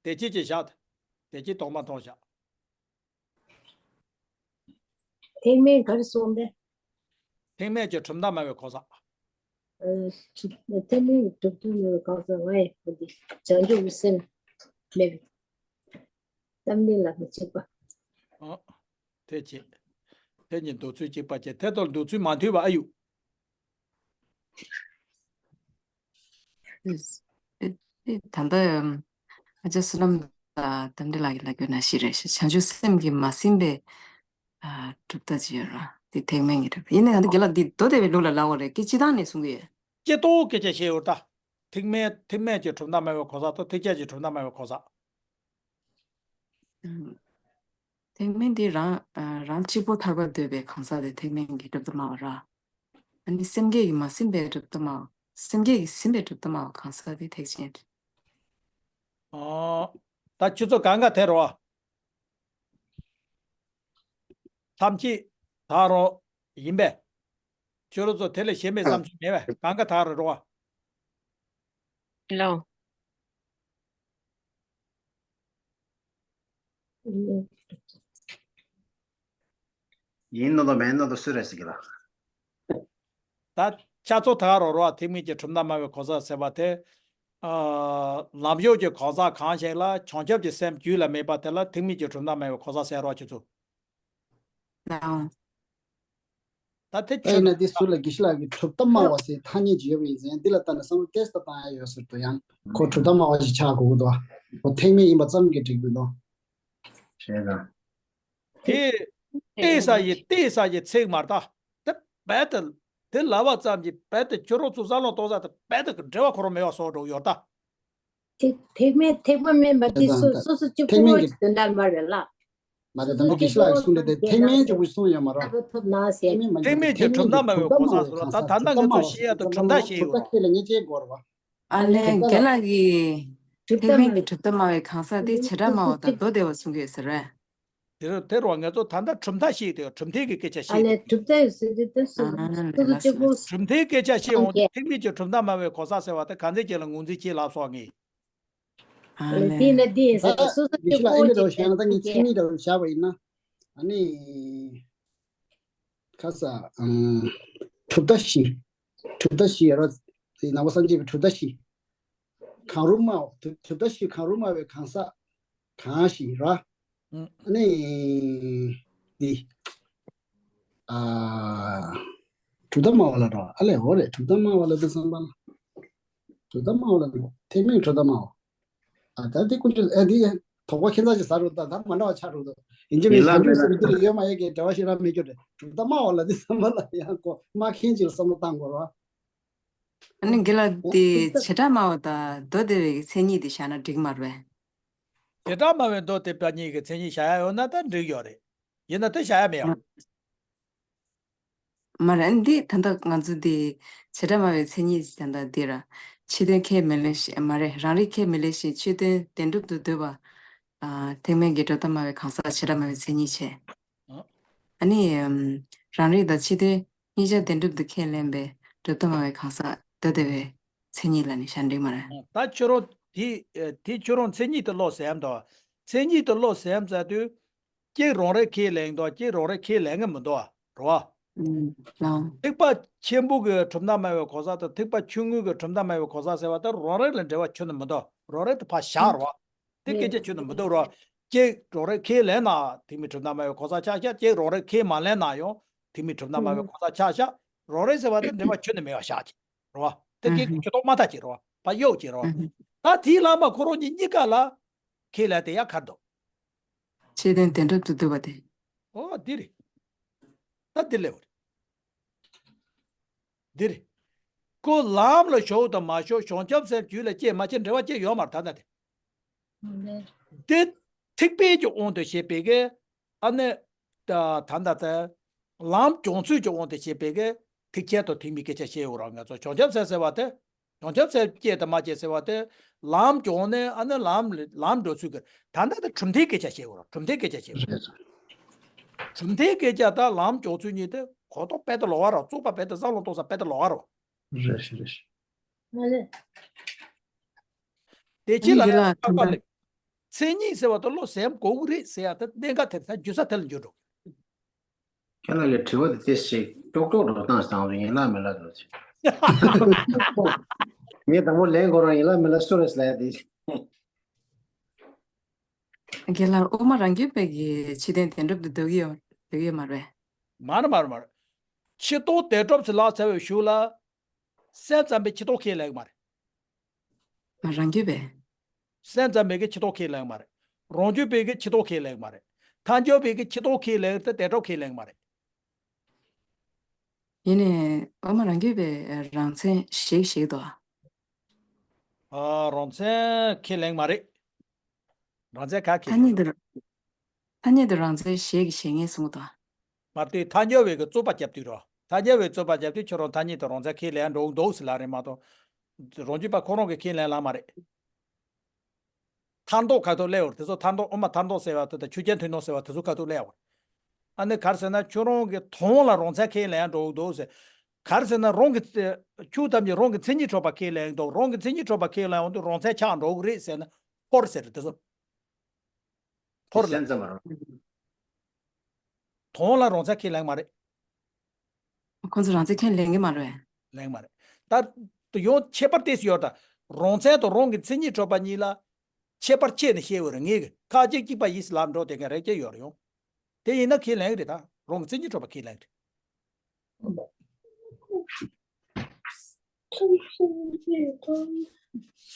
དེ་ཅི་ཅི་བཞག་དེ་ཅི་གཏོང་མ་གཏོང་བཞག་ཐེག་དམན་ག་རེ་གསུངས་ཏེ། ཐེག་དམན་གྱི་གྲུབ་མཐའ་སྨྲ་བའི་གང་ཟག་ཨ། ཐེག་དམན་གྱི་གྲུབ་མཐའ་སྨྲ་བའི་གང་ཟག་ང་ཡི་བུ་འདི་བྱང་ཆུབ་ཀྱི་སེམས་མེད་པའི་གཏམ་གླེང་ལ་མི་གཅིག་པ། ཨ། དེ་བྱེད། དེ་གཉིས་འདོད་ཚུལ་གཅིག་པ་བྱེད། དེ་ལྟར་འདོད་ཚུལ་མ་མཐུན་པ་ཨ་ཡུ། ཨེ། ཨེ། ད་ལྟ་ཨ་ཅག་བསོད་ནམས་དང་དམ་འདྲེ་ལགས་ཀྱིས་ལབ་རྒྱུ་ནང་བཞིན་རེད་ཤག་བྱང་ཆུབ་སེམས་ཀྱིས་མ་ཟིན་པའི་ཨ་གྲུབ་མཐའ་ཅིག་ཡོད་རེད། དེ་ཐེག་དམན་གྱི་གྲུབ་མཐའ་ཡིན་ནའང་དེ་རྒན་ལགས་འདི་མདོ་སྡེ་པའི་ལུགས་ལ་ལབ་པ་རེད། སྐད་ཅིག་ཐང་ནས་གསུང་གི་ཡོད། སྐྱེ་སྟོང་སྐད་ཆ་བཤད་ཡོད་ད། ཐེག་དམན་ཐེག་དམན་གྱི་གྲུབ་མཐའ་སྨྲ་བའི་གང་ཟག་དང་ཐེག་ཆེན་གྱི་གྲུབ་མཐའ་སྨྲ་བའི་གང་ཟག་ཨང་། ཐེག་དམན་འདི་རང་ཨ་རང་གཅིག་པོ་ཐར་པ་འདོད་པའི་གང་ཟག་དེ་ཐེག་དམན་གྱི་གྲུབ་མཐའ་སྨྲ་བ་ར། ཨ་ནི་སེམས་བསྐྱེད་ཀྱིས་མ་ཟིན་པའི་གྲུབ་མཐའ་སྨྲ་བ། སེམས་བསྐྱེད་ཀྱིས་ཟིན་པའི་གྲུབ་མཐའ་སྨྲ་བ་གང་ཟག་དེ་ཐེག་ཆེན་རེད། ཨོ། ད་ཁྱོད་ཚོ་གང་ག་དེ་རོ། ཐམས་ཅད་ད་རོ་ཡིན་པས། ཁྱོད་རང་ཚོ་དེ་ལས་གཞན་པའི་བསམ་ཚུལ་མེད་པས། གང་ག་ད་རོ་རོ། ལོ། ཡིན་ནོ་དང་མེད་ནོ་དང་སུ་རེད་ཟེར་གི་ལ། ད་ཆ་ཚོ་ད་རོ་རོ་ཐེག་དམན་གྱི་གྲུབ་མཐའ་སྨྲ་བའི་གང་ཟག་ཟེར་བ་དེ། ཨ་ལམ་ཞུགས་ཀྱི་གང་ཟག་གང་ཞིག་ལ་བྱང་ཆུབ་ཀྱི་སེམས་རྒྱུད་ལ་མེད་པ་དེ་ལ་ཐེག་དམན་གྱི་གྲུབ་མཐའ་སྨྲ་བའི་གང་ཟག་ཟེར་རོ་ཁྱེད་ཚོ། ལའོ། ད་དེ་ད་ཡིན་ན་དེ་ཟུར་ལ་དགེ་བཤེས་ལགས་ཀྱིས་གྲུབ་མཐའ་སྨྲ་བ་ཟེར་ཐ་སྙད་ཅིག་ཡོད་པ་ཡིན་ཙང་འདི་ལ་ལྟ་ནས་བསམ་བློ་ཏོག་ཙམ་བཏང་ཡ་ཡོད་ཟེར་དུ་ཡང་ཁོ་གྲུབ་མཐའ་སྨྲ་བ་ཞིག་ཆགས་དགོས་ཀྱི་འདུག་ཁོ་ཐེག་དམན་ཡིན་པ་ཙམ་གྱིས་འགྲིག་གི་འདུག་བྱས་ཙང་། དེ་ཏེ་ས་ཡི་ཏེ་ས་ཡི་ཚིག་མ་རེད་ད། དེ་རྦད་དེ་དེ་ལབ་པ་ཙམ་གྱིས་རྦད་དེ་ཁྱོད་རང་ཚོ་བསམ་བློ་གཏོང་ས་དེ་རྦད་དེ་འབྲེལ་བ་ཁོ་རང་མེད་པ་བཟོ་འགྲོ་ཡོད་ད། ཐེག་ཐེག་དམན་ཐེག་པ་དམན་པ་འདི་སོ་སོ་སོ་གཅིག་པུ་ཐེག་དམན་གྱི་དོན་དག་མ་རེད་ལ། མ་རེད། ད་ལྟ་དགེ་བཤེས་ལགས་ཀྱིས་གསུངས་དེ་ཐེག་དམན་གཅིག་པུ་གསུངས་ཡོད་མ་རེད། ཐེག་དམན་གྱི་གྲུབ་མཐའ་སྨྲ་བའི་གང་ཟག་ཟེར་བ་ད་ད་ལྟ་ང་ཚོ་བཤད་ཡ་དང་གྲུབ་མཐའ་བཤད་ཡོད་རེད། ཨ་ལས་རྒན་ལགས་ཀྱིས་ཐེག་དམན་གྱི་གྲུབ་མཐའ་སྨྲ་བའི་གང་ཟག་དེ་བྱེ་བྲག་སྨྲ་བ་དང་མདོ་སྡེ་པ་གསུང་གི་ཡོད་ས་རེད། དེ་རུ་དེ་རུ་ང་ཚོ་ད་ལྟ་གྲུབ་མཐའ་བཤད་དེ་གྲུབ་མཐའི་གི་སྐད་ཆ་བཤད་དེ། གྲུབ་མཐའ་ཡོད་ཟེར་དུས་དེ་སུ་ཨ་ལས་སུ་ལས་གཅིག་པུ། གྲུབ་མཐའི་སྐད་ཆ་བཤད་འོང་དེ་ཐེག་དམན་གྱི་གྲུབ་མཐའ་སྨྲ་བའི་གང་ཟག་ཟེར་བ་དེ་གང་ཚེ་རྒྱལ་ལ་ངོས་འཛིན་བྱེད་ལབ་སོང་ངས། ཨ་ལས། དེ་ལ་དེ་ཡིན་ཟེར་དུས་སོ་སོ་གཅིག་པུ་ཅིག་བྱས་ན་ད་ངས་མཚན་ཉིད་འདྲ་བོ་བཞག་པ་ཡིན་ན། ཨ་ནི། ཁ་ས། ཨང་། གྲུབ་མཐའ་བཞི། གྲུབ་མཐའ་བཞི་ཡ་ར། དེ་ནང་པ་སངས་རྒྱས་པའི་གྲུབ་མཐའ་བཞི། གང་རུང་སྨྲ་བ། གྲུབ་མཐའ་བཞི་གང་རུང་སྨྲ་བའི་གང་ཟག་གང་ཞིག་ར། ཨ་ནི། འདི། ཨ། གྲུབ་མཐའ་སྨྲ་བ་ལ་ར། ཨ་ལས་འོ་རེད། གྲུབ་མཐའ་སྨྲ་བ་ལ་དེ་བསམ་པ་ལ། གྲུབ་མཐའ་སྨྲ་བ་ལ་ཐེག་དམན་གྲུབ་མཐའ་སྨྲ་བ། ཨ་ད་དེ་ཀུན་སྤྱོད་ཨ་དེ་དོགས་པ་ཁྱད་མཚར་ཅིག་ཟ་རུ་ད་ད་མ་འདྲ་བ་ཆགས་རུ་འདུག་ཡིན་གཅིག་མིན་གཅིག་ཞབས་འདྲེན་ཟེར་རྒྱུ་ལ་ཡོད་མ་ཡོད་ཀྱི་འབྲེལ་བ་ཞིག་རག་མེད་རྒྱུ་རེད། གྲུབ་མཐའ་སྨྲ་བ་ལ་དེ་བསམ་བློ་ལ་ཡང་གོ་སྨྲ་མཁན་ཅིག་ལ་བསམ་བློ་བཏང་དགོས་རེད་བ། ཨ་ནི་དགེ་ལགས་དེ་བྱེ་བྲག་སྨྲ་བ་དང་མདོ་སྡེ་པའི་མཚན་ཉིད་དེ་བཞག་ན་འགྲིག་མ་རེད་པས། བྱེ་བྲག་སྨྲ་བའི་མདོ་སྡེ་པ་གཉིས་ཀྱི་མཚན་ཉིད་བཞག་ཡ་ཡོད་ན་ད་འགྲིག་ཡོད་རེད། ཡིན་ན་དེ་བཞག་ཡ་མེད་ཡ། མ་རེད། འདི་ད་ལྟ་ང་ཚོ་འདི་བྱེ་བྲག་སྨྲ་བའི་མཚན་ཉིད་ད་ལྟ་འདི་ར། ཕྱི་དོན་ཁས་མི་ལེན་ཞིང་། མ་རེད། རང་རིག་ཁས་མི་ལེན་ཞིང་། ཕྱི་དོན་བདེན་གྲུབ་ཏུ་འདོད་པ། ཨ། ཐེག་དམན་གྱི་གྲུབ་མཐའ་སྨྲ་བའི་གང་ཟག་བྱེ་བྲག་སྨྲ་བའི་མཚན་ཉིད་བྱས། ཨ་ནི་ཨམ། རང་རིག་དང་ཕྱི་དོན་གཉིས་ཆ་བདེན་གྲུབ་ཏུ་ཁས་ལེན་པའི་གྲུབ་མཐའ་སྨྲ་བའི་གང་ཟག་མདོ་སྡེ་པའི་མཚན་ཉིད་ལ་ནི་བཞག་འགྲིག་མ་རེད། ད་ཁྱོད་རང་དེ་དེ་ཁྱོད་རང་མཚན་ཉིད་དུ་ཀློག་ཟེར་ཡ་འདུག་མཚན་ཉིད་དུ་ཀློག་ཟེར་ཡ་ཟེར་དུས། གཅིག་རང་རིག་ཁས་ལེན་འདུག་གཅིག་རང་རིག་ཁས་ལེན་གི་མི་འདུག་རེད་བ། ཨང་། ཐེག་པ་ཆེན་པོ་གི་གྲུབ་མཐའ་སྨྲ་བའི་གོ་ས་དང་ཐེག་པ་ཆུང་ངུ་གི་གྲུབ་མཐའ་སྨྲ་བའི་གོ་ས་ཟེར་བ་དེ་རང་རིག་ལ་འབྲེལ་བ་ཁྱོན་ནས་མི་འདུག་རང་རིག་དེ་ཕར་བཞག་རེད་བ། དེ་སྐད་ཆ་ཁྱོན་ནས་མི་འདུག་རེད་བ། གཅིག་རང་རིག་ཁས་ལེན་ན་ཐེག་དམན་གྲུབ་མཐའ་སྨྲ་བའི་གོ་ས་ཆགས་ཤག་གཅིག་རང་རིག་ཁས་མ་ལེན་ན་ཡང་ཐེག་དམན་གྲུབ་མཐའ་སྨྲ་བའི་གོ་ས་ཆགས་ཤག་རང་རིག་ཟེར་བ་དེ་འབྲེལ་བ་ཁྱོན་ནས་མེད་པ་བཞག་རེད་བ། དེ་གི་ཨ་ཁྱོད་ཐོག་མ་ཐག་ཅིག་རེད་བ། ཕར་གཡུག་ཅིག་རེད་བ། ཨ་ད་དེའི་ལམ་པ་ཁོ་རང་གཉིས་གཉིས་ཀ་ལ་ཁས་ལེན་དེ་ཡང་ཁར་འདུག་ཕྱི་དོན་བདེན་གྲུབ་ཏུ་འདོད་པ་དེ། ཨོ་འདི་རེད། ད་འདི་ལེའུ་རེད། འདི་རེད། ཁོ་ལམ་ལ་ཞུགས་དང་མ་ཞུགས་བྱང་ཆུབ་སེམས་རྒྱུད་ལ་སྐྱེས་མ་སྐྱེས་འབྲེལ་བ་ཅི་ཡོད་མ་རེད་ད་ལྟ་དེ། འདི་ཐེག་པའི་གི་དབང་དུ་བྱས་པའི་གི་ཨ་ནི། ད་ད་ལྟ་དེ་ལམ་བྱུང་ཚུལ་གྱི་དབང་དུ་བྱས་པའི་གི་ཐེག་ཆེན་དང་ཐེག་དམན་སྐད་ཆ་བཤད་ཡོད་ར། ང་ཚོ་བྱང་ཆུབ་སེམས་ཟེར་བ་དེ། བྱང་ཆུབ་སེམས་སྐྱེས་དང་མ་སྐྱེས་ཟེར་བ་དེ། ལམ་བྱུང་ནས་ཨ་ནི་ལམ་ལམ་འགྲོ་ཚུལ་གི་ད་ལྟ་དེ་གྲུབ་མཐའི་སྐད་ཆ་བཤད་ཡོད་ར། གྲུབ་མཐའི་སྐད་ཆ་བཤད་ཡོད་ར། གྲུབ་མཐའི་སྐད་ཆ་དང་ལམ་བྱུང་ཚུལ་གཉིས་དེ་གོ་རྟོགས་དཔེ་དེ་ལོགས་ཀ་ར། རྩོད་པ་དཔེ་དེ་བསམ་བློ་གཏོང་ས་དཔེ་དེ་ལོགས་ཀ་ར། རེད་ཤག་རེད་ཤག་དེ་ཕྱི་ལ་ཡང་ལྷག་པ་ལེགས། མཚན་ཉིད་ཟེར་བ་དང་བློ་ཟེར་དགོས་ཀྱི་རེད་ཟེར་ཡ་དེ་གནད་འགག་དེ་ད་འཇུ་ས་དེ་ལ་འཇུ་འགྲོ། ཁྱེད་རང་ལ་དྲི་བ་དེ་ཏོག་ཙམ་ཀྱོག་ཀྱོག་འགྲོ་སྟངས་བཟང་སོང་། ཡིན་ལ་མིན་ལ་འགྲོ་ཆེ། ངས་དང་པོ་ལན་གོ་རང་ཡིན་ལ་མིན་ལ་སུ་རེད་ལབ་ཡ་དེ། རྒན་ལགས། དབུ་མ་རང་རྒྱུད་པའི་གི་ཕྱི་དོན་བདེན་གྲུབ་ཏུ་འདོད་ཀྱི་ཡོད་འདོད་ཀྱི་ཡོད་མ་རེད། མ་རེད་མ་རེད་མ་རེད། ཕྱི་དོན་བདེན་གྲུབ་ཟེར་ལབ་ཚར་བའི་གཞུག་ལ། སེམས་ཙམ་པས་ཕྱི་དོན་ཁས་ལེན་གྱི་མ་རེད། མ་རང་རྒྱུད་པས། སེམས་ཙམ་པས་གི་ཕྱི་དོན་ཁས་ལེན་གྱི་མ་རེད། རང་རྒྱུད་པས་གི་ཕྱི་དོན་ཁས་ལེན་གྱི་མ་རེད། ཐལ་འགྱུར་བས་གི་ཕྱི་དོན་ཁས་ལེན་ཏེ་བདེན་གྲུབ་ཁས་ལེན་གྱི་མ་རེད། ཡིན་ནའི་དབུ་མ་རང་རྒྱུད་པས་རང་མཚན་ཞེས་བཤད་དོ། ཨ། རང་མཚན་ཁས་ལེན་གྱི་མ་རེད། རང་མཚན་ག་ཁས་ཐ་ལེན། སྙད་དུ། ཐ་སྙད་དུ་རང་མཚན་ཞེས་ཀྱི་བཤད་ངེས་གསུངས་དང་། མ་གཏོགས་ཐལ་འགྱུར་བས་ཀྱི་རྩོད་པ་རྒྱབ་དུས་རོ། ཐལ་འགྱུར་བས་རྩོད་པ་རྒྱབ་དུས་ཁྱོད་རང་ཐ་སྙད་དུ་རང་མཚན་ཁས་ལེན་འགྲོ་འདུག་ཟེར་ལབ་རེད་མ་གཏོགས། རང་རྒྱུད་པ་ཁོ་རང་གིས་ཁས་ལེན་ལབ་མ་རེད། ཐར་འདོད་ཁ་ཐུག་སླེབས་ཡོད་རེད། དེ་ཚོ་ཐར་འདོད་དབུ་མ་ཐར་འདོད་ཟེར་བ་དེ་དང་ཆོས་ཅན་ཐོས་ནོག་ཟེར་བ་དེ་ཚོ་ཁ་ཐུག་སླེབས་ཡོད་རེད། ཨ་ནི་ག་རེ་ཟེར་ན་ཁྱོད་རང་གིས་དོན་ལ་རང་མཚན་ཁས་ལེན་འགྲོ་འདུག་ཟེར། ག་རེ་ཟེར་ན་རང་གི་ཆོས་ཐམས་ཅད་རང་གི་མཚན་ཉིད་གྲུབ་པ་ཁས་ལེན་འདུག་རང་གི་མཚན་ཉིད་གྲུབ་པ་ཁས་ལེན་འོང་དུས་རང་མཚན་ཆགས་འགྲོ་གི་རེད་ཟེར་ན་འཁོར་ཟེར་རེད་དེ་ཚོ། འཁོར་ལ། སེམས་ཙམ་མ་རང་། དོན་ལ་རང་མཚན་ཁས་ལེན་མ་རེད། ཁོང་ཚོ་རང་མཚན་ཁས་ལེན་གྱི་མ་རེད། ལེན་མ་རེད། ད་ཡང་ཁྱད་པར་ཏོག་ཙམ་ཡོད་ད། རང་མཚན་དང་རང་གི་མཚན་ཉིད་གྲུབ་པ་གཉིས་ལ་ཁྱད་པར་ཕྱེ་ནས་བཤད་འོས་རེད། ངེས་ཀྱི་ཁ་ཅིག་གཅིག་པ་ཡིན་ཟེར་ལབ་འགྲོ་དེ་ག་རེ་ཅི་ཡོད་རེད་ཡོང་། དེ་ཡིན་ན་ཁས་ལེན་གྱི་རེད། ད་རང་གི་མཚན་ཉིད་གྲུབ་པ་ཁས་ལེན་གྱི་རེད།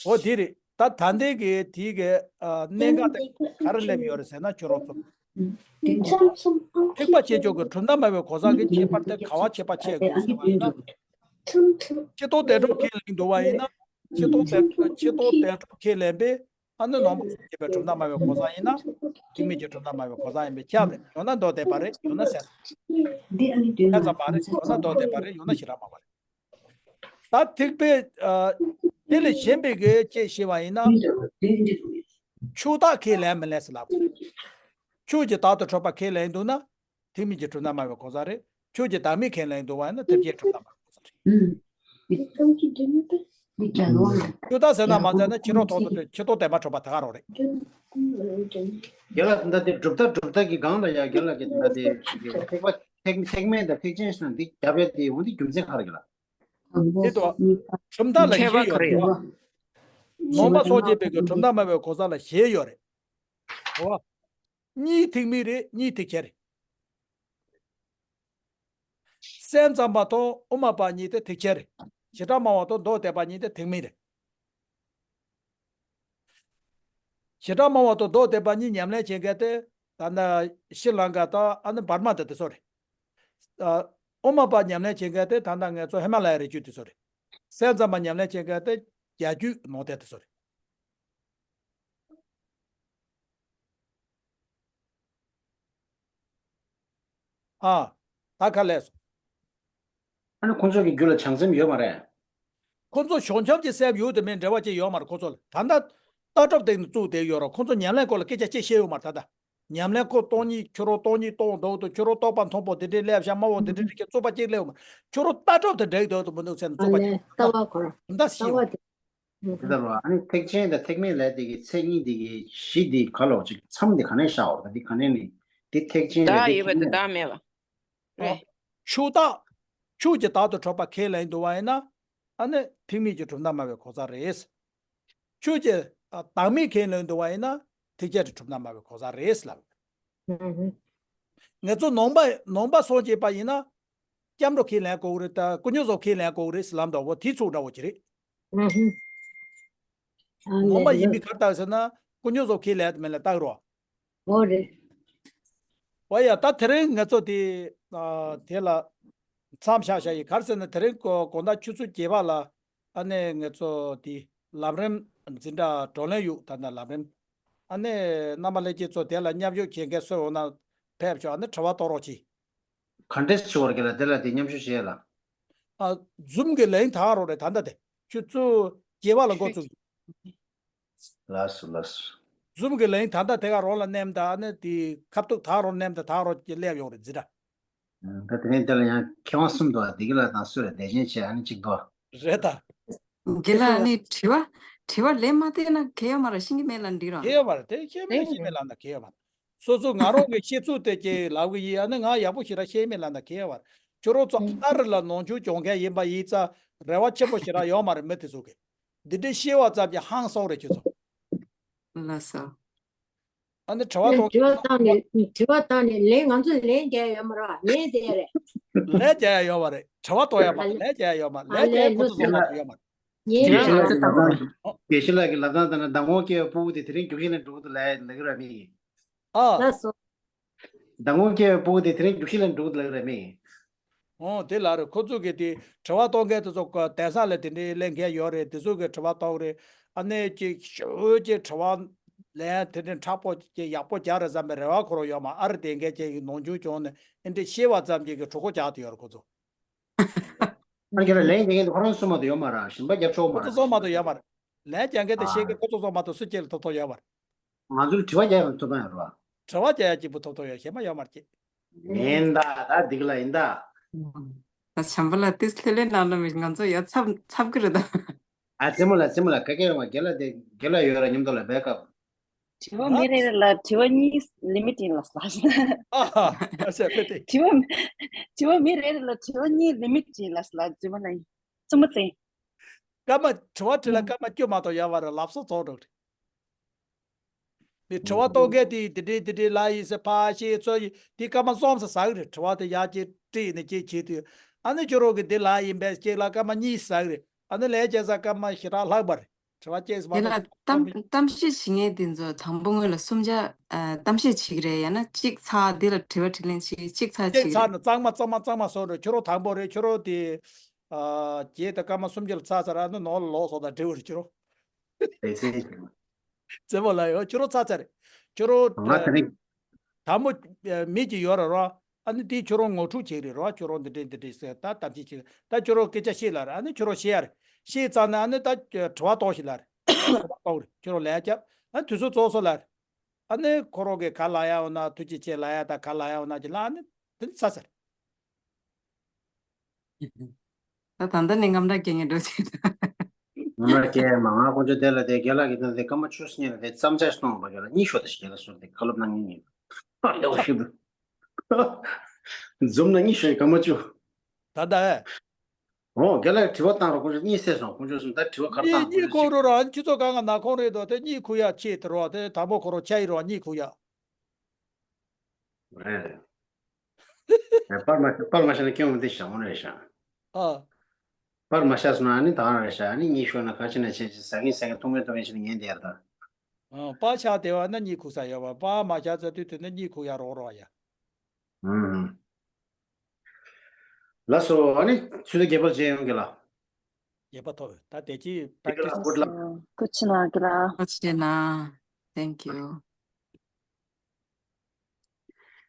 འོ་དེ་རེད། ད་ད་ལྟའི་གི་དེའི་གི་ཨ་གནད་འགག་དེ་ག་རེ་སླེབས་ཡོད་རེད་ཟེར་ན་ཁྱོད་རང་ཚོ། ཐེག་པ་ཆེ་མཆོག་གི་གྲུབ་མཐའ་སྨྲ་བའི་གོ་ས་གི་ཁྱད་པར་དེ་ག་བ་ཁྱད་པར་ཕྱེ་དགོས་ཟེར་བ་ཡིན་ན། ཕྱི་དོན་བདེན་གྲུབ་ཁས་ལེན་འདུག་བ་ཡིན་ན། ཕྱི་དོན་བདེན་ཕྱི་དོན་བདེན་གྲུབ་ཁས་ལེན་པས་ཨ་ནི་ནང་པ་སངས་རྒྱས་པའི་གྲུབ་མཐའ་སྨྲ་བའི་གོ་ས་ཡིན་ན། ཐེག་དམན་གྱི་གྲུབ་མཐའ་སྨྲ་བའི་གོ་ས་ཡིན་པས་ཁྱབ་རེད། ཡང་ན་མདོ་སྡེ་པ་རེད། ཡང་ན་སེམས་ཙམ་པ་རེད། ཡང་ན་མདོ་སྡེ་པ་རེད། ཡང་ན་ཞེ་དྲག་སྨྲ་བ་རེད། ད་ཐེག་པའི་ཨ་དེ་ལས་གཞན་པའི་གི་ཅེས་བཤད་པ་ཡིན་ན། ཕྱོགས་བདག་ཁས་ལེན་མི་ལེན་ཟེར་ལབ། ཕྱོགས་ཀྱི་བདག་ཏུ་གྲུབ་པ་ཁས་ལེན་འདུག་ན། ཐེག་དམན་གྱི་གྲུབ་མཐའ་སྨྲ་བའི་གོ་ས་རེད། ཕྱོགས་ཀྱི་བདག་མེད་ཁས་ལེན་འདུག་བ་ཡིན་ན་ཐེག་ཆེན་གྲུབ་མཐའ་སྨྲ་བའི་གོ་ས་རེད། ཕྱོགས་བདག་ཟེར་ན་མ་ཟེར་ན་ཕྱི་རོལ་ཐོག་ཏུ་ཕྱི་དོན་བདེན་པ་གྲུབ་པ་ད་ག་རང་རེད། རྒན་ལགས་འདི་འདྲ་དེ་གྲུབ་མཐའ་གྲུབ་མཐའ་གི་སྒང་ལ་ཡ་རྒན་ལགས་ཀྱིས་འདི་འདྲ་དེ་ཐེག་པ་ཐེག་ཐེག་དམན་དང་ཐེག་ཆེན་ཟེར་ན་འདི་རྒྱབ་ཡ་དེ་འོ་འདི་རྒྱུ་མཚན་ག་རེ་རེད་ལགས། འདི་དང་གྲུབ་མཐའ་ལ་ཁྱད་པར་ག་རེ་ཡོད་རེད། ནང་པ་སངས་རྒྱས་པའི་གི་གྲུབ་མཐའ་སྨྲ་བའི་གོ་ས་ལ་ཞེས་ཡོད་རེད། འོ། གཉིས་ཐེག་དམན་རེད། གཉིས་ཐེག་ཆེན་རེད། སེམས་ཙམ་པ་དང་དབུ་མ་པ་གཉིས་དེ་ཐེག་ཆེན་རེད། བྱེ་བྲག་སྨྲ་བ་དང་མདོ་སྡེ་པ་གཉིས་དེ་ཐེག་དམན་རེད། བྱེ་བྲག་སྨྲ་བ་དང་མདོ་སྡེ་པ་གཉིས་ཉམས་ལེན་བྱེད་མཁན་དེ་ད་ལྟ་ཤྲི་ལངྐ་དང་ཨ་ནི་འབར་མ་དེ་དེ་ཚོ་རེད། ཨ། དབུ་མ་པ་ཉམས་ལེན་བྱེད་མཁན་དེ་ད་ལྟ་ང་ཚོ་ཧི་མ་ལ་ཡ་རི་རྒྱུད་དེ་ཚོ་རེད། སེམས་ཙམ་པ་ཉམས་ལེན་བྱེད་མཁན་དེ་རྒྱ་རྒྱུད་ནང་བསྟན་དེ་ཚོ་རེད། ཨ། ད་ག་ལས་སོང་། ཨ་ནི་ཁོང་ཚོ་གི་རྒྱུད་ལ་བྱང་སེམས་ཡོད་མ་རེད། ཁོང་ཚོ་བྱང་ཆུབ་ཀྱི་སེམས་ཡོད་དེ་མིན་འབྲེལ་བ་ཅིག་ཡོད་མ་རེད། ཁོང་ཚོ་ལ་ད་ལྟ་ལྟ་གྲུབ་སྟེང་ནས་བཙུགས་བསྡད་ཡོད་རེད། ཁོང་ཚོ་ཉམས་ལེན་སྐོར་ལ་སྐད་ཆ་ཅིག་བཤད་ཡོད་མ་རེད། ད་ལྟ་ཉམས་ལེན་ཁོ་སྟོང་ཉིད་ཁྱོད་རང་སྟོང་ཉིད་སྟོང་འདུག་དང་ཁྱོད་རང་རྟོགས་པ་མཐོན་པོ་དེ་འདྲའི་སླེབས་ཤག་དམའ་བོ་དེ་འདྲའི་རིགས་ཀྱི་རྩོད་པ་ཅིག་སླེབས་ཡོད་མ་རེད། ཁྱོད་རང་ལྟ་གྲུབ་དེ་འགྲིག་འདུག་དང་མི་འདུག་ཟེར་ནས་རྩོད་པ་ཨ་ཅིག་ལས་ལྟ་བ་གོ་ར་ད་ལྟ་ལྟ་བ་ཞིག་དེ། དེ་ལྟར་བ། ཨ་ནི་ཐེག་ཆེན་དང་ཐེག་དམན་ལས་དེ་གི་མཚན་ཉིད་དེ་གི་གཞི་དེ་ག་ལོག་ཅིག་མཚམས་དེ་ག་ནས་བཞག་འོར་དེ་ག་ནས་ནི་དེ་ཐེག་ཆེན་ལས་བདག་དེ་ཡོད་པ་ཐེག་དམན་དེ་བདག་མེད་པ་རེད། ཆོས་བདག་ཆོས་ཀྱི་བདག་ཏུ་གྲུབ་པ་ཁས་ལེན་འདུག་བ་ཡིན་ན། ཨ་ནི་ཐེག་དམན་གྱི་གྲུབ་མཐའ་སྨྲ་བའི་གོ་ས་རེད། ཆོས་ཀྱི་ཨ་བདག་མེད་ཁས་ལེན་འདུག་བ་ཡིན་ན་ཐེག་ཆེན་གྱི་གྲུབ་མཐའ་སྨྲ་བའི་གོ་ས་རེད་ལབ། ང་ཚོ་ནང་པ་ནང་པ་སངས་རྒྱས་པ་ཡིན་ན། སྐྱབས་འགྲོ་ཁས་ལེན་དགོས་ཀྱི་རེད། ད་དཀོན་མཆོག་གསུམ་ཁས་ལེན་དགོས་ཀྱི་རེད་ཟེར་ལབ་འདྲ་བོ་དེ་ཚོ་འདྲ་བོ་ཅིག་རེད། ཨ་ནང་པ་ཡིན་མིན་ག་རེ་བལྟ་ཟེར་ན་དཀོན་མཆོག་གསུམ་ཁས་ལེན་དེ་མིན་ལ་བལྟ་གི་རོ། འོ་རེད། འོ་ཡ། ད་དེ་རིང་ང་ཚོ་དེ་ཨ་དེ་ལ་མཚམས་བཞག་བཞག་ཡིན། ག་རེ་ཟེར་ན་དེ་རིང་དགོང་དག་ཆུ་ཚོད་བརྒྱད་པ་ལ་ཨ་ནི་ང་ཚོ་དེ་ལམ་རིམ་འཛིན་གྲྭ་བགྲོ་གླེང་ཡོད། ད་ལྟ་ལམ་རིམ་ཨ་ནི་རྣམ་པ་ལྷན་རྒྱས་ཚོ་དེ་ལ་མཉམ་ཞུགས་བྱེད་མཁན་སུ་འོང་ན་ཕེབས་ཤོག་ཨ་ནི་དྲི་བ་གཏོང་རོགས་གྱིས། ག་འདྲས་བྱེད་དགོས་རེད་ལ་དེ་ལ་དེ་མཉམ་ཞུགས་བྱེད་ལ། ཨ། ཛུམ་གྱི་ལན་ད་རོགས་རེད། ད་ལྟ་དེ་ཆུ་ཚོད་བརྒྱད་པ་ལ་འགོ་བཙུགས། ལགས་སོ་ལགས་སོ། ཛུམ་གྱི་ལན་ད་ལྟ་དེ་ག་རོགས་ལ་མནན་ད་ཨ་ནི་དེ་ཁ་ཐུག་ད་རོགས་མནན་ད་ད་རོགས་ཀྱི་སླེབས་ཡོང་རེད་འཛི་ད། ད་དེ་རིང་དེ་ལ་ཡང་མཁས་དབང་གསུམ་འདུག་བདེ་སྐྱིད་ལགས་དང་སུ་རེད་བདེ་ཆེན་བྱས་ཨ་ནི་གཅིག་འདུག་རེད་ད། དགེ་ལགས་ནི་དྲི་བ་དྲི་བ་ལན་མ་བལྟས་ན་གལ་ཡོད་མ་རེད། ཤེས་ཀྱི་མེད་ལ་འགྲིག་རང་གལ་ཡོད་མ་རེད་དེ་ཤེས་མེད་ཤེས་མེད་ལབ་ན་གལ་ཡོད་མ་རེད། སོ་སོ་ང་རང་གི་ཤེས་ཚུལ་དེ་ཀྱི་ལབ་གི་ཡིན། ཨ་ནི་ང་ཡག་པོ་ཞིག་ར་ཤེས་མེད་ལབ་ན་གལ་ཡོད་མ་རེད། ཁྱོད་རང་ཚོ་ཨ་རི་ལ་ནང་ཆོས་སྦྱོང་མཁན་ཡིན་པ་ཡིན་ཙང་རེ་བ་ཆེན་པོ་ཞིག་ར་ཡོད་མ་རེད། མི་དེ་ཚོ་གི་འདི་འདྲའི་ཤེས་པ་ཙམ་གྱི་ཧང་སང་རེད་ཁྱོད་ཚོ། ལགས་སོ། ཨ་ནི་དྲི་བ་དང་དྲི་བ་བཏང་ནས་དྲི་བ་བཏང་ནས་ལན་ང་ཚོ་ལན་རྒྱག་ཡ་ཡོད་མ་རེད། ལན་དེ་རེད། ལན་རྒྱག་ཡ་ཡོད་མ་རེད། དྲི་བ་གཏོང་ཡ་མ་རེད། ལན་རྒྱག་ཡ་ཡོད་མ་རེད། ལན་རྒྱག་ཡ་ཁོ་ཚོ་བཟོ་མ་ཐུབ་ཡོད་མ་རེད། ངའི་དགེ་བཤེས་ལགས་ཀྱི་ལབ་སྟངས་དགེ་བཤེས་ལགས་ཀྱི་ལབ་སྟངས་ལྟར་ན་མདང་དགོང་སྐྱེས་པའི་སྤུ་གུ་དེ་དེ་རིང་རྒྱུགས་ཤིང་ལ་འགྲོ་གི་འདུག་ལབ་ལབ་ཀྱི་རེད་མི། ཨ། ལགས་སོ། མདང་དགོང་སྐྱེས་པའི་སྤུ་གུ་དེ་དེ་རིང་རྒྱུགས་ཤིང་ལ་འགྲོ་གི་འདུག་ལབ་ཀྱི་རེད་མི། ཨོ་དེ་ལ་རེད། ཁོ་ཚོ་གིས་དེ་དྲི་བ་གཏོང་མཁན་དེ་ཚོ་ག་དེང་སང་ལ་དེ་འདྲའི་གླེང་མཁན་ཡོད་རེད། དེ་ཚོ་གིས་དྲི་བ་གཏོང་རེད། ཨ་ནི་ཅིག་ཞུ་ཅིག་དྲི་བ་ལན་དེ་འདྲའི་མཁྲེགས་པོ་ཅིག་ཡག་པོ་རྒྱག་རེད་བསམ་པའི་རེ་བ་ཁོ་རང་ཡོད་མ། ཨ་རི་དེ་འགའ་ཅིག་གི་ནང་ཆོས་སྦྱོང་ནས་ཨེ་འདྲའི་ཤེས་པ་ཙམ་ཅིག་གི་གྲོད་ཁོག་རྒྱག་དེ་ཡོད་རེད་ཁོ་ཚོ། ཨ་ཁྱེད་རང་ལན་རྒྱག་མཁན་དེ་ཁོ་རང་ཚོ་མ་གཏོགས་ཡོད་མ་རེད། གཞན་པ་རྒྱབ་ཆོག་མ་ཁོ་ཚོ་རེད། ཚོ་མ་གཏོགས་ཡོད་མ་རེད། ལན་རྒྱག་མཁན་དེ་ཤེས་མཁན་ཨ་ཁོ་ཚོ་ཚོ་མ་གཏོགས་སུ་སྐྱེལ་ཐོབ་ཐོབ་ཡོད་མ་རེད། ང་ཚོར་དྲི་བ་རྒྱག་ཡང་ཐོབ་ཐང་ཡོད་རེད་བ། དྲི་བ་རྒྱག་ཡ་གཅིག་པུ་ཐོབ་ཐོབ་ཡོད་གཞན་པ་ཡོད་མ་རེད། ཡིན་ད་ད་འདི་ག་ལ་ཡིན་ད། ད་བྱམས་པ་ལགས་ཏིས་ལྷོད་ལྷོད་གནང་ན་མི་ང་ཚོ་ཡ་འཚབ་འཚབ་གི་རེད་ད། ཨ་རྩེད་མོ་ལ་རྩེད་མོ་ལ་ཀ་ཀེ་རོང་བ་རྒན་ལགས་དེ་རྒན་ལགས་ཡོད་ར་མཉམ་དུ་ལ་བས་སྐབས། དྲི་བ་མི་རེ་རེ་ལ་དྲི་བ་གཉིས་ལི་མི་ཊི་ཡིན་ལ་ཟླ་ཞིག་ཨ་ཧ་ཨ་ཤ་ཕེ་ཏེ། དྲི་བ་དྲི་བ་མི་རེ་རེ་ལ་དྲི་བ་གཉིས་ལི་མི་ཊི་ཡིན་ལ་ཟླ་རྩེད་མོ་ལ་ཡིན། རྩེད་མོ་རྩེ། སྐར་མ་དྲི་བ་དྲིས་ལ་སྐར་མ་བཅུ་མ་གཏོགས་ཡོད་མ་རེད། ལབ་སོ་ཚོགས་འགྲོ། དེ་དྲི་བ་གཏོང་མཁན་དེ་དེ་འདྲའི་དེ་འདྲའི་ལ་ཡིན་ཟེར་ཕར་བཤད་ཚུར་བཤད་དེ་སྐར་མ་གསུམ་ཙམ་ཟ་གི་རེད། དྲི་བ་དེ་ཡར་བསྐྱེད་དྲི་ཡིན་ནས་བསྐྱེད་བྱེད་དུས་ཨ་ནི་ཁྱོད་རང་གི་འདི་ལ་ཡིན་པས་སྐྱེད་ལ་སྐར་མ་གཉིས་ཟ་གི་རེད། ཨ་ནི་ལས་བྱེད་ས་སྐར་མ་ཞེ་དྲག་ལྷག་པ་རེད། དྲི་བ་བསྐྱེད་ཟ་མ་དེ་ལ་གཏམ་གཏམ་བཤད་བྱེད་མཁན་དེ་ཚོ་དང་པོ་སྔོན་ལ་གསུམ་ཆ་ཨ་གཏམ་བཤད་བྱེད་ཀྱི་རེད། ཡང་ན་གཅིག་ཚར་དེ་ལ་དྲི་བ་དྲིས་ལན་བྱེད་གཅིག་ཚར་བྱེད་གཅིག་ཀྱི་ཚར་རེད། ན་གཙང་མ་གཙང་མ་གཙང་མ་བཟོ་རེད། ཁྱོད་རང་དང་པོ་རེད། ཁྱོད་རང་དེ་ཨ་བརྒྱད་དང་སྐར་མ་སུམ་ཅུ་ལ་ཚར་ཚར་ཨ་ནི་ནང་ལ་ལོག་སོང་དང་འབྲེལ་བ་རེད་ཁྱོད་རང་། རེད་རེད། རྩེད་མོ་ལ་ཡོད་ཁྱོད་རང་ཚ་ཚ་རེད། ཁྱོད་རང་ང་དེ་རིང་དང་པོ་མི་གཅིག་ཡོད་རེད་རོ། ཨ་ནི་དེ་ཁྱོད་རང་ངོ་འཕྲོད་བྱེད་རེད་རོ། ཁྱོད་རང་འདི་འདྲས་འདི་འདྲས་ཟེར་ད་གཏམ་བཤད་བྱེད་ད་ཁྱོད་རང་སྐད་ཆ་བཤད་ལ་རེད། ཨ་ནི་ཁྱོད་རང་བཤད་ཡ་རེད། བཤད་ཚར་ན་ཨ་ནི་ད་དྲི་བ་གཏོང་ཞིག་ལ་རེད། དྲི་བ་གཏོང་རེད། ཁྱོད་རང་ལན་རྒྱབ་ཨ་ནི་དུས་ཚོད་རྫོགས་སོང་ལ་རེད། ཨ་ནི་ཁོ་རང་གིས་ག་ལ་ཡ་འོ་ན་ཐུགས་རྗེ་ཆེ་ལ་ཡ་ད་ག་ལ་ཡ་འོ་ན་ཅི་ལ་ཨ་ནི་དེ་ནི་ཚ་ཚ་རེད། ད་ད་ལྟ་ནས་རྔམ་སྐྲག་སྐྱེ་ངེས་འགྲོ་ཆེ། རྔམ་སྐྲག་སྐྱེ་མ་ང་དཀོན་མཆོག་དེ་ལ་དེ་རྒན་ལགས་ཀྱི་ད་དེ་སྐར་མ་བཅུ་ཟིན་ལ་དེ་བརྩམས་བྱ་གཏོང་བ་རྒན་ལགས་གཉིད་ཤོར་ད་ཞིག་རྒན་ལགས་སོར་དེ་བཀའ་སློབ་གནང་ངེས་ཡིན། ཨ་ལེ་བ་ཞིག་འཛོམས་ན་གཉིད་ཤོར་སྐར་མ་བཅུ། ད་ད་ཨེ། ཨོ་རྒན་ལགས་དྲི་བ་བཏང་རོགས་དཀོན་མཆོག་གཉིད་སད་སོང་། དཀོན་མཆོག་གསུམ་ད་དྲི་བ་ག་རེ་གཉིད་བཏང་གཉིད་ཁུག་རོགས་ར་ཁྱི་ཚོ་གང་ག་ན་ཁོང་རེད་དོ། དེ་གཉིད་ཁུག་ཡ་ཆེ་དེ་རོ། དེ་དང་པོ་ཁོ་རོ་ཆ་ཡི་རོ་གཉིད་ཁུག་ཡ། རེད། པར་མ་པར་མ་ཤེས་ན་སྐྱོན་མི་འདི་ཞང་མོ་རེད་ཤང་། ཨ། པར་མ་ཤ་སོང་ན་ཨ་ནི་ད་རང་རེད་ཤག་ཨ་ནི་གཉིད་ཤོར་ན་ག་ཅི་ན་བྱས་ཅི་ཟ་གིན་ཟ་གིན་འཐུང་གིན་འཐུང་གིན་བྱས་ནས་ཉལ་བསྡད་ཡར་ད། ཨ། པར་ཆགས་བསྡད་པ་ན་གཉིད་ཁུག་ས་ཡོད་པ། པར་མ་ཆགས་ཚར་དུས་དེ་ནས་གཉིད་ཁུག་ཡ་རོགས་རོགས་ཡ། ཨུམ། ལགས་སོ། ཨ་ནི་ཚུལ་དང་རྒྱས་པར་མཇལ་ཡོང་གི་ལགས། ཡོད་པ་ཐོབ། ད་དེ་ཅི་དེ་ག་ལ་practice good luck. ཀུ་ཅི་ན་གི་ལ། ཨོ་ཆེ་ན། Thank you.